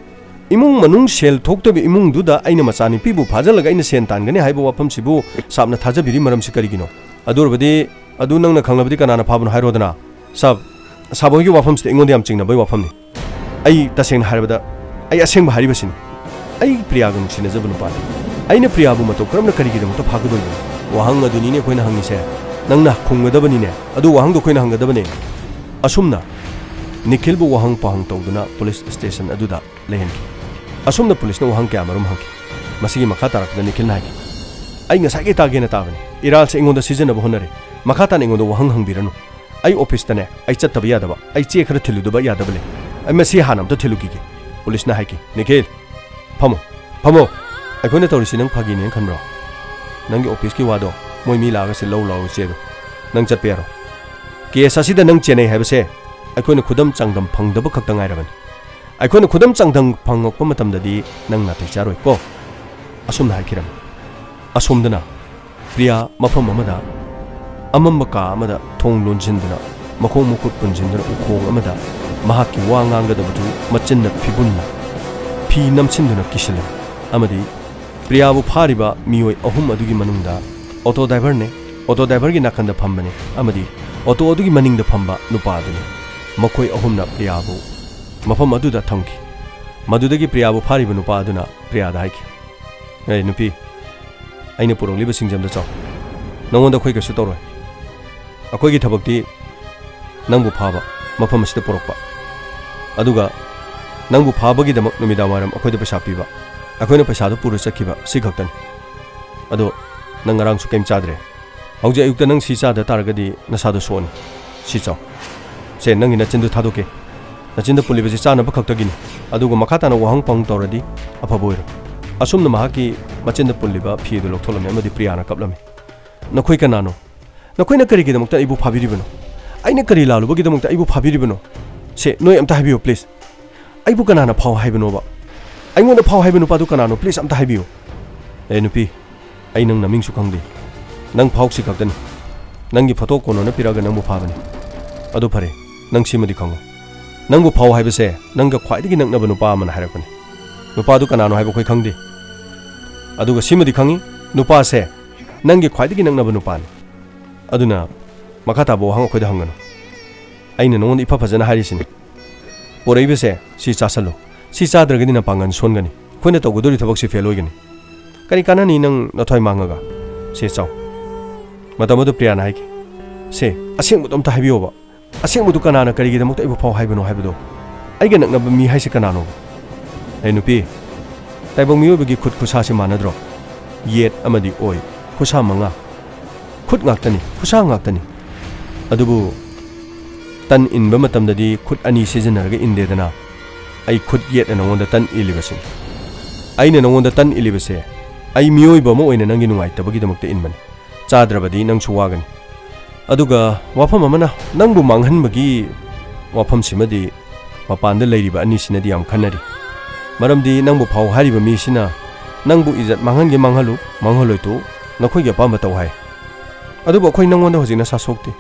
ꯏꯃꯨꯡ ꯃꯅꯨꯡ ꯁꯦꯜ ꯊꯣꯛꯇꯕ ꯏꯃꯨꯡꯗꯨꯗ ꯑꯩꯅ ꯃꯆꯥꯅꯨꯄꯤꯕꯨ ꯐꯥꯖꯤꯜꯂꯒ ꯑꯩꯅ ꯁꯦꯟ ꯇꯥꯟꯒꯅꯤ ꯍꯥꯏꯕ ꯋꯥꯐꯝꯁꯤꯕꯨ ꯁꯥꯕꯅ ꯊꯥꯖꯕꯤꯔꯤ ꯃꯔꯝꯁꯤ ꯀꯔꯤꯒꯤꯅꯣ? ꯑꯗꯨ ꯑꯣꯏꯔꯕꯗꯤ, ꯑꯗꯨ ꯅꯪꯅ ꯈꯪꯂꯕꯗꯤ ꯀꯅꯥꯅ ꯐꯥꯕꯅꯣ ꯍꯥꯏꯔꯣꯗꯅ?" "ꯁꯥꯕ, ꯁꯥꯕ ꯍꯣꯏꯒꯤ ꯋꯥꯐꯝꯁꯤꯗꯤ ꯑꯩꯉꯣꯟꯗ ꯌꯥꯝ ꯆꯤꯡꯅꯕꯒꯤ ꯋꯥꯐꯝꯅꯤ꯫ ꯑꯩ ꯇꯁꯦꯡꯅ ꯍꯥꯏꯔꯕꯗ, ꯑꯩ ꯑꯁꯦꯡꯕ ꯍꯥꯏꯔꯤꯕꯁꯤꯅꯤ꯫ ꯑꯩ ꯄ꯭ꯔꯤꯌꯥꯒ ꯅꯨꯡꯁꯤꯅꯖꯕ ꯅꯨꯄꯥꯅꯤ꯫ ꯑꯩꯅ ꯄ꯭ꯔꯤꯌꯥꯕꯨ ꯃꯇꯧ ꯀꯔꯝꯅ ꯀꯔꯤꯒꯤꯗꯃꯛꯇ ꯐꯥꯒꯗꯣꯔꯤꯕꯅꯣ? ꯋꯥꯍꯪ ꯑꯗꯨꯅꯤꯅꯦ ꯑꯩꯈꯣꯏꯅ ꯍꯪꯉꯤꯁꯦ꯫ ꯅꯪꯅ ꯈꯨꯝꯒꯗꯕꯅꯤꯅꯦ꯫ ꯑꯗꯨ ꯋꯥꯍꯪꯗꯣ ꯑꯩꯈꯣꯏꯅ ꯍꯪꯒꯗꯕꯅꯦ꯫ ꯑꯁꯨꯝꯅ ꯅꯤꯈꯤꯜꯕꯨ ꯋꯥꯍꯪ ꯄꯥꯎꯍꯪ ꯇꯧꯗꯨꯅ ꯄꯨꯂꯤꯁ ꯁ꯭ꯇꯦꯁꯟ ꯑꯗꯨꯗ ꯂꯩꯍꯟꯈꯤ꯫ ꯑꯁꯨꯝꯅ ꯄꯨꯂꯤꯁꯅ ꯋꯥꯍꯪ ꯀꯌꯥ ꯃꯔꯨꯝ ꯍꯪꯈꯤ꯫ ꯃꯁꯤꯒꯤ ꯃꯈꯥ ꯇꯥꯔꯛꯄꯗ ꯅꯤꯈꯤꯜꯅ ꯍꯥꯏꯈꯤ, "ꯑꯩ ꯉꯁꯥꯏꯒꯤ ꯇꯥꯒꯦꯅ ꯇꯥꯕꯅꯤ꯫ ꯏꯔꯥꯜꯁꯦ ꯑꯩꯉꯣꯟꯗ ꯁꯤꯖꯤꯟꯅꯕ ꯍꯣꯠꯅꯔꯤ꯫ ꯃꯈꯥ ꯇꯥꯅ ꯑꯩꯉꯣꯟꯗ ꯋꯥꯍꯪ ꯍꯪꯕꯤꯔꯅꯨ꯫ ꯑꯩ ꯑꯣꯐꯤꯁꯇꯅꯦ, ꯑꯩ ꯆꯠꯇꯕ ꯌꯥꯗꯕ, ꯑꯩ ꯆꯦ ꯈꯔ ꯊꯤꯜꯂꯨꯗꯕ ꯌꯥꯗꯕ ꯂꯩ꯫ ꯑꯩ ꯃꯁꯤ ꯍꯥꯟꯅ ꯑꯝꯇ ꯊꯤꯜꯂꯨꯈꯤꯒꯦ"꯫ ꯄꯨꯂꯤꯁꯅ ꯍꯥꯏꯈꯤ, "ꯅꯤꯈꯤꯜ, ꯐꯝꯃꯣ, ꯐꯝꯃꯣ꯫ ꯑꯩꯈꯣꯏꯅ ꯇꯧꯔꯤꯁꯤ ꯅꯪ ꯐꯥꯒꯤꯅꯦꯅ ꯈꯟꯕ꯭ꯔꯣ? ꯅꯪꯒꯤ ꯑꯣꯐꯤꯁꯀꯤ ꯋꯥꯗꯣ ꯃꯣꯏ ꯃꯤ ꯂꯥꯛꯑꯒ ꯁꯤ ꯂꯧ ꯂꯥꯛꯑꯣ ꯆꯦꯗꯣ꯫ ꯅꯪ ꯆꯠꯄ ꯌꯥꯔꯣꯏ꯫ ꯀꯦꯁ ꯑꯁꯤꯗ ꯅꯪ ꯆꯦꯟꯅꯩ ꯍꯥꯏꯕꯁꯦ ꯑꯩꯈꯣꯏꯅ ꯈꯨꯗꯝ ꯆꯥꯡꯗꯝ ꯐꯪꯗꯕ ꯈꯛꯇ ꯉꯥꯏꯔꯕꯅꯤ꯫ ꯑꯩꯈꯣꯏꯅ ꯈꯨꯗꯝ ꯆꯥꯡꯗꯝ ꯐꯪꯉꯛꯄ ꯃꯇꯝꯗꯗꯤ ꯅꯪ ꯅꯥꯇꯩ ꯆꯥꯔꯣꯏ ꯀꯣ"꯫ ꯑꯁꯨꯝꯅ ꯍꯥꯏꯈꯤꯔꯝꯃꯤ꯫ ꯑꯁꯣꯝꯗꯅ ꯄ꯭ꯔꯤꯌꯥ ꯃꯐꯝ ꯑꯃꯗ ꯑꯃꯝꯕ ꯀꯥ ꯑꯃꯗ ꯊꯣꯡ ꯂꯣꯟꯁꯤꯟꯗꯨꯅ, ꯃꯈꯣꯡ ꯃꯈꯨꯠ ꯄꯨꯟꯁꯤꯟꯗꯨꯅ ꯎꯈꯣꯡ ꯑꯃꯗ ꯃꯍꯥꯛꯀꯤ ꯋꯥ ꯉꯥꯡꯒꯗꯕꯗꯨ ꯃꯆꯤꯟꯅ ꯐꯤꯕꯨꯟꯅ ꯐꯤ ꯅꯝꯁꯤꯟꯗꯨꯅ ꯀꯤꯁꯤꯜꯂꯝꯃꯤ꯫ ꯑꯃꯗꯤ ꯄ꯭ꯔꯤꯌꯥꯕꯨ ꯐꯥꯔꯤꯕ ꯃꯤꯑꯣꯏ ꯑꯍꯨꯝ ꯑꯗꯨꯒꯤ ꯃꯅꯨꯡꯗ ꯑꯣꯇꯣ ꯗ꯭ꯔꯥꯏꯚꯔꯅꯦ, ꯑꯣꯇꯣ ꯗ꯭ꯔꯥꯏꯚꯔꯒꯤ ꯅꯥꯀꯟꯗ ꯐꯝꯕꯅꯦ, ꯑꯃꯗꯤ ꯑꯣꯇꯣ ꯑꯗꯨꯒꯤ ꯃꯅꯤꯡꯗ ꯐꯝꯕ ꯅꯨꯄꯥ ꯑꯗꯨꯅꯤ꯫ ꯃꯈꯣꯏ ꯑꯍꯨꯝꯅ ꯄ꯭ꯔꯤꯌꯥꯕꯨ ꯃꯐꯝ ꯑꯗꯨꯗ ꯊꯝꯈꯤ꯫ ꯃꯗꯨꯗꯒꯤ ꯄ꯭ꯔꯤꯌꯥꯕꯨ ꯐꯥꯔꯤꯕ ꯅꯨꯄꯥ ꯑꯗꯨꯅ ꯄ꯭ꯔꯤꯌꯥꯗ ꯍꯥꯏꯈꯤ, "ꯑꯦ ꯅꯨꯄꯤ, ꯑꯩꯅ ꯄꯨꯔꯛꯂꯤꯕꯁꯤꯡꯁꯦ ꯑꯝꯇ ꯆꯥꯎ꯫ ꯅꯉꯣꯟꯗ ꯑꯩꯈꯣꯏ ꯀꯩꯁꯨ ꯇꯧꯔꯣꯏ꯫ ꯑꯩꯈꯣꯏꯒꯤ ꯊꯕꯛꯇꯤ ꯅꯪꯕꯨ ꯐꯥꯕ, ꯃꯐꯝ ꯑꯁꯤꯗ ꯄꯨꯔꯛꯄ, ꯑꯗꯨꯒ ꯅꯪꯕꯨ ꯐꯥꯕꯒꯤꯗꯃꯛ ꯅꯨꯃꯤꯗꯥꯡ ꯋꯥꯏꯔꯝ ꯑꯩꯈꯣꯏꯗ ꯄꯩꯁꯥ ꯄꯤꯕ, ꯑꯩꯈꯣꯏꯅ ꯄꯩꯁꯥꯗꯨ ꯄꯨꯔ ꯆꯠꯈꯤꯕ, ꯁꯤ ꯈꯛꯇꯅꯤ꯫ ꯑꯗꯣ ꯅꯪ ꯉꯔꯥꯡꯁꯨ ꯀꯩꯝ ꯆꯥꯗ꯭ꯔꯦ꯫ ꯍꯧꯖꯤꯛ ꯑꯌꯨꯛꯇ ꯅꯪ ꯁꯤ ꯆꯥꯗ ꯇꯥꯔꯒꯗꯤ ꯅꯁꯥꯗꯣ ꯁꯣꯛꯑꯅꯤ꯫ ꯁꯤ ꯆꯥꯎ꯫ ꯁꯦ, ꯅꯪꯒꯤ ꯅꯆꯤꯟꯗꯨ ꯊꯥꯗꯣꯛꯀꯦ꯫ ꯅꯆꯤꯟꯗ ꯄꯨꯜꯂꯤꯕꯁꯤ ꯆꯥꯅꯕ ꯈꯛꯇꯒꯤꯅꯤ꯫ ꯑꯗꯨꯒ ꯃꯈꯥ ꯇꯥꯅ ꯋꯥꯍꯪ ꯄꯥꯎꯍꯪ ꯇꯧꯔꯗꯤ ꯑꯐꯕ ꯑꯣꯏꯔꯣꯏ"꯫ ꯑꯁꯨꯝꯅ ꯃꯍꯥꯛꯀꯤ ꯃꯆꯤꯟꯗ ꯄꯨꯜꯂꯤꯕ ꯐꯤ ꯑꯗꯨ ꯂꯧꯊꯣꯛꯂꯝꯃꯤ ꯑꯃꯗꯤ ꯄ꯭ꯔꯤꯌꯥꯅ ꯀꯞꯂꯝꯃꯤ꯫ "ꯅꯈꯣꯏ ꯀꯅꯥꯅꯣ? ꯅꯈꯣꯏꯅ ꯀꯔꯤꯒꯤꯗꯃꯛꯇ ꯑꯩꯕꯨ ꯐꯥꯕꯤꯔꯤꯕꯅꯣ? ꯑꯩꯅ ꯀꯔꯤ ꯂꯥꯜꯂꯨꯕꯒꯤꯗꯃꯛꯇ ꯑꯩꯕꯨ ꯐꯥꯕꯤꯔꯤꯕꯅꯣ? ꯁꯦ, ꯅꯣꯏ ꯑꯝꯇ ꯍꯥꯏꯕꯤꯌꯨ, ꯄ꯭ꯂꯤꯖ꯫ ꯑꯩꯕꯨ ꯀꯅꯥꯅ ꯐꯥꯎ ꯍꯥꯏꯕꯅꯣꯕ? ꯑꯩꯉꯣꯟꯗ ꯐꯥꯎ ꯍꯥꯏꯕ ꯅꯨꯄꯥꯗꯨ ꯀꯅꯥꯅꯣ? ꯄ꯭ꯂꯤꯖ, ꯑꯝꯇ ꯍꯥꯏꯕꯤꯌꯨ"꯫ "ꯑꯦ ꯅꯨꯄꯤ, ꯑꯩ ꯅꯪ ꯅꯃꯤꯡꯁꯨ ꯈꯪꯗꯦ꯫ ꯅꯪ ꯐꯥꯎꯁꯤ ꯈꯛꯇꯅꯤ꯫ ꯅꯪꯒꯤ ꯐꯣꯇꯣ ꯀꯣꯅꯣꯅ ꯄꯤꯔꯛꯑꯒ ꯅꯪꯕꯨ ꯐꯥꯕꯅꯤ꯫ ꯑꯗꯨ ꯐꯔꯦ, ꯅꯪ ꯁꯤꯃꯗꯤ ꯈꯪꯉꯨ꯫ ꯅꯪꯕꯨ ꯐꯥꯎ ꯍꯥꯏꯕꯁꯦ ꯅꯪꯒ ꯈ꯭ꯋꯥꯏꯗꯒꯤ ꯅꯛꯅꯕ ꯅꯨꯄꯥ ꯑꯃꯅ ꯍꯥꯏꯔꯛꯄꯅꯤ꯫ ꯅꯨꯄꯥꯗꯨ ꯀꯅꯥꯅꯣ ꯍꯥꯏꯕ ꯑꯩꯈꯣꯏ ꯈꯪꯗꯦ꯫ ꯑꯗꯨꯒ ꯁꯤꯃꯗꯤ ꯈꯪꯉꯤ, ꯅꯨꯄꯥꯁꯦ ꯅꯪꯒꯤ ꯈ꯭ꯋꯥꯏꯗꯒꯤ ꯅꯛꯅꯕ ꯅꯨꯄꯥꯅꯤ꯫ ꯑꯗꯨꯅ ꯃꯈꯥ ꯇꯥꯕ ꯋꯥꯍꯪ ꯑꯩꯈꯣꯏꯗ ꯍꯪꯒꯅꯨ꯫ ꯑꯩꯅ ꯅꯉꯣꯟꯗ ꯏꯐ ꯐꯖꯅ ꯍꯥꯏꯔꯤꯁꯤꯅꯤ꯫ ꯄꯣꯔꯛꯏꯕꯁꯦ ꯁꯤ ꯆꯥꯁꯜꯂꯨ꯫ ꯁꯤ ꯆꯥꯗ꯭ꯔꯒꯗꯤ ꯅꯄꯥꯡꯒꯜ ꯁꯣꯟꯒꯅꯤ꯫ ꯑꯩꯈꯣꯏꯅ ꯇꯧꯒꯗꯧꯔꯤ ꯊꯕꯛꯁꯤ ꯐꯦꯜ ꯑꯣꯏꯒꯅꯤ꯫ ꯀꯔꯤ ꯀꯥꯟꯅꯅꯤ ꯅꯪ ꯅꯊ꯭ꯋꯥꯏ ꯃꯥꯡꯉꯒ? ꯁꯦ, ꯆꯥꯎ꯫ ꯃꯇꯝ ꯑꯗꯨ ꯄ꯭ꯔꯤꯌꯥꯅ ꯍꯥꯏꯈꯤ, "ꯁꯦ, ꯑꯁꯦꯡꯕꯗꯣ ꯑꯝꯇ ꯍꯥꯏꯕꯤꯌꯣꯕ꯫ ꯑꯁꯦꯡꯕꯗꯣ ꯀꯅꯥꯅ ꯀꯔꯤꯒꯤꯗꯃꯛꯇ ꯑꯩꯕꯨ ꯐꯥꯎ ꯍꯥꯏꯕꯅꯣ ꯍꯥꯏꯕꯗꯣ꯫ ꯑꯩꯒ ꯅꯛꯅꯕ ꯃꯤ ꯍꯥꯏꯁꯦ ꯀꯅꯥꯅꯣꯕ?" "ꯑꯩ ꯅꯨꯄꯤ, ꯇꯥꯏꯕꯪ ꯃꯤꯑꯣꯏꯕꯒꯤ ꯈꯨꯠ ꯈꯨꯁꯥꯁꯤ ꯃꯥꯟꯅꯗ꯭ꯔꯣ? ꯌꯦꯠ ꯑꯃꯗꯤ ꯑꯣꯏ, ꯈꯨꯁꯥ ꯃꯉꯥ꯫ ꯈꯨꯠ ꯉꯥꯛꯇꯅꯤ, ꯈꯨꯁꯥ ꯉꯥꯛꯇꯅꯤ꯫ ꯑꯗꯨꯕꯨ ꯇꯟ ꯏꯟꯕ ꯃꯇꯝꯗꯗꯤ ꯈꯨꯠ ꯑꯅꯤ ꯁꯤꯖꯤꯟꯅꯔꯒ ꯏꯟꯗꯦꯗꯅ꯫ ꯑꯩ ꯈꯨꯠ ꯌꯦꯠꯅ ꯅꯉꯣꯟꯗ ꯇꯟ ꯏꯜꯂꯤꯕꯁꯤꯅꯤ꯫ ꯑꯩꯅ ꯅꯉꯣꯟꯗ ꯇꯟ ꯏꯜꯂꯤꯕꯁꯦ ꯑꯩ ꯃꯤꯑꯣꯏꯕ ꯑꯃ ꯑꯣꯏꯅ ꯅꯪꯒꯤ ꯅꯨꯡꯉꯥꯏꯇꯕꯒꯤꯗꯃꯛꯇ ꯏꯟꯕꯅꯤ꯫ ꯆꯥꯗ꯭ꯔꯕꯗꯤ ꯅꯪꯁꯨ ꯋꯥꯒꯅꯤ꯫ ꯑꯗꯨꯒ ꯋꯥꯐꯝ ꯑꯃꯅ, ꯅꯪꯕꯨ ꯃꯥꯡꯍꯟꯕꯒꯤ ꯋꯥꯐꯝꯁꯤꯃꯗꯤ ꯃꯄꯥꯟꯗ ꯂꯩꯔꯤꯕ ꯑꯅꯤꯁꯤꯅꯗꯤ ꯌꯥꯝ ꯈꯟꯅꯔꯤ꯫ ꯃꯔꯝꯗꯤ ꯅꯪꯕꯨ ꯐꯥꯎ ꯍꯥꯏꯔꯤꯕ ꯃꯤꯁꯤꯅ ꯅꯪꯕꯨ ꯏꯖꯠ ꯃꯥꯡꯍꯟꯒꯦ ꯃꯥꯡꯍꯜꯂꯨ, ꯃꯥꯡꯍꯜꯂꯣꯏ ꯇꯣꯛꯎ, ꯅꯈꯣꯏꯒꯤ ꯑꯄꯥꯝꯕ ꯇꯧ ꯍꯥꯏ꯫ ꯑꯗꯨꯕꯨ ꯑꯩꯈꯣꯏ ꯅꯪꯉꯣꯟꯗ ꯍꯧꯖꯤꯛ ꯅꯁꯥ ꯁꯣꯛꯇꯦ꯫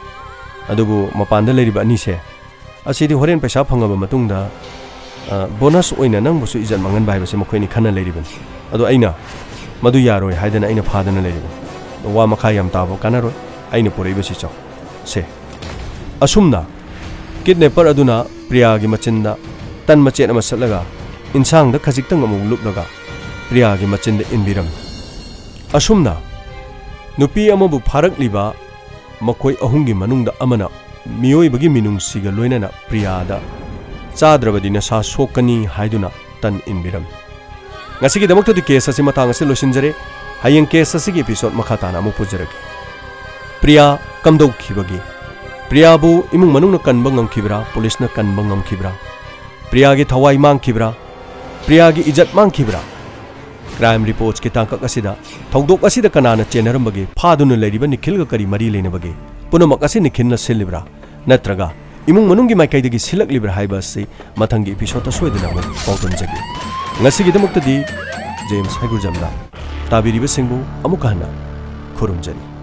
ꯑꯗꯨꯕꯨ ꯃꯄꯥꯟꯗ ꯂꯩꯔꯤꯕ ꯑꯅꯤꯁꯦ, ꯑꯁꯤꯗꯤ ꯍꯣꯔꯦꯟ ꯄꯩꯁꯥ ꯐꯪꯉꯕ ꯃꯇꯨꯡꯗ, ꯑ, ꯕꯣꯅꯁ ꯑꯣꯏꯅ ꯅꯪꯕꯨꯁꯨ ꯏꯖꯠ ꯃꯥꯡꯍꯟꯕ ꯍꯥꯏꯕꯁꯦ ꯃꯈꯣꯏꯅꯤ ꯈꯟꯅ ꯂꯩꯔꯤꯕꯅꯤ꯫ ꯑꯗꯣ ꯑꯩꯅ ꯃꯗꯨ ꯌꯥꯔꯣꯏ ꯍꯥꯏꯗꯅ ꯑꯩꯅ ꯐꯥꯗꯅ ꯂꯩꯔꯤꯕꯅꯤ꯫ ꯑꯗꯣ ꯋꯥ ꯃꯈꯥ ꯌꯥꯝ ꯇꯥꯕ ꯀꯥꯟꯅꯔꯣꯏ꯫ ꯑꯩꯅ ꯄꯨꯔꯛꯏꯕꯁꯤ ꯆꯥꯎ꯫ ꯁꯦ꯫ ꯑꯁꯨꯝꯅ ꯀꯤꯗꯅꯦꯄꯔ ꯑꯗꯨꯅ ꯄ꯭ꯔꯤꯌꯥꯒꯤ ꯃꯆꯤꯟꯗ ꯇꯟ ꯃꯆꯦꯠ ꯑꯃ ꯁꯠꯂꯒ ꯏꯟꯁꯥꯡꯗ ꯈꯖꯤꯛꯇꯪ ꯑꯃꯨꯛ ꯂꯨꯞꯂꯒ ꯄ꯭ꯔꯤꯌꯥꯒꯤ ꯃꯆꯤꯟꯗ ꯏꯟꯕꯤꯔꯝꯃꯤ꯫ ꯑꯁꯨꯝꯅ ꯅꯨꯄꯤ ꯑꯃꯕꯨ ꯐꯥꯔꯛꯂꯤꯕ ꯃꯈꯣꯏ ꯑꯍꯨꯝꯒꯤ ꯃꯅꯨꯡꯗ ꯑꯃꯅ ꯃꯤꯑꯣꯏꯕꯒꯤ ꯃꯤꯅꯨꯡꯁꯤꯒ ꯂꯣꯏꯅꯅ ꯄ꯭ꯔꯤꯌꯥꯗ "ꯆꯥꯗ꯭ꯔꯕꯗꯤ ꯅꯁꯥ ꯁꯣꯛꯀꯅꯤ" ꯍꯥꯏꯗꯨꯅ ꯇꯟ ꯏꯟꯕꯤꯔꯝꯃꯤ꯫ ꯉꯁꯤꯒꯤꯗꯃꯛꯇꯗꯤ ꯀꯦꯁ ꯑꯁꯤ ꯃꯇꯥꯡ ꯑꯁꯤ ꯂꯣꯏꯁꯤꯟꯖꯔꯦ꯫ ꯍꯌꯦꯡ ꯀꯦꯁ ꯑꯁꯤꯒꯤ ꯏꯄꯤꯁꯣꯗ ꯃꯈꯥ ꯇꯥꯅ ꯑꯃꯨꯛ ꯄꯨꯖꯔꯛꯀꯦ꯫ ꯄ꯭ꯔꯤꯌꯥ ꯀꯝꯗꯧꯈꯤꯕꯒꯦ? ꯄ꯭ꯔꯤꯌꯥꯕꯨ ꯏꯃꯨꯡ ꯃꯅꯨꯡꯅ ꯀꯟꯕ ꯉꯝꯈꯤꯕ꯭ꯔꯥ? ꯄꯨꯂꯤꯁꯅ ꯀꯟꯕ ꯉꯝꯈꯤꯕ꯭ꯔꯥ? ꯄ꯭ꯔꯤꯌꯥꯒꯤ ꯊꯋꯥꯏ ꯃꯥꯡꯈꯤꯕ꯭ꯔꯥ? ꯄ꯭ꯔꯤꯌꯥꯒꯤ ꯏꯖꯠ ꯃꯥꯡꯈꯤꯕ꯭ꯔꯥ? ꯀ꯭ꯔꯥꯏꯝ ꯔꯤꯄꯣꯔꯠꯁꯀꯤ ꯇꯥꯡꯀꯛ ꯑꯁꯤꯗ ꯊꯧꯗꯣꯛ ꯑꯁꯤꯗ ꯀꯅꯥꯅ ꯆꯦꯟꯅꯔꯝꯕꯒꯦ? ꯐꯥꯗꯨꯅ ꯂꯩꯔꯤꯕ ꯅꯤꯈꯤꯜꯒ ꯀꯔꯤ ꯃꯔꯤ ꯂꯩꯅꯕꯒꯦ? ꯄꯨꯝꯅꯃꯛ ꯑꯁꯤ ꯅꯤꯈꯤꯜꯅ ꯁꯤꯜꯂꯤꯕ꯭ꯔꯥ? ꯅꯠꯇ꯭ꯔꯒ ꯏꯃꯨꯡ ꯃꯅꯨꯡꯒꯤ ꯃꯥꯏꯀꯩꯗꯒꯤ ꯁꯤꯜꯂꯛꯂꯤꯕ꯭ꯔꯥ ꯍꯥꯏꯕ ꯑꯁꯤ ꯃꯊꯪꯒꯤ ꯏꯄꯤꯁꯣꯗꯇ ꯁꯣꯏꯗꯅ ꯑꯃꯨꯛ ꯄꯥꯎꯗꯝꯖꯒꯦ꯫ ꯉꯁꯤꯒꯤꯗꯃꯛꯇꯗꯤ ꯖꯦꯝꯁ ꯍꯩꯒ꯭ꯔꯨꯖꯝꯗ ꯇꯥꯕꯤꯔꯤꯕꯁꯤꯡꯕꯨ ꯑꯃꯨꯛꯀ ꯍꯟꯅ ꯈꯨꯔꯨꯝꯖꯔꯤ꯫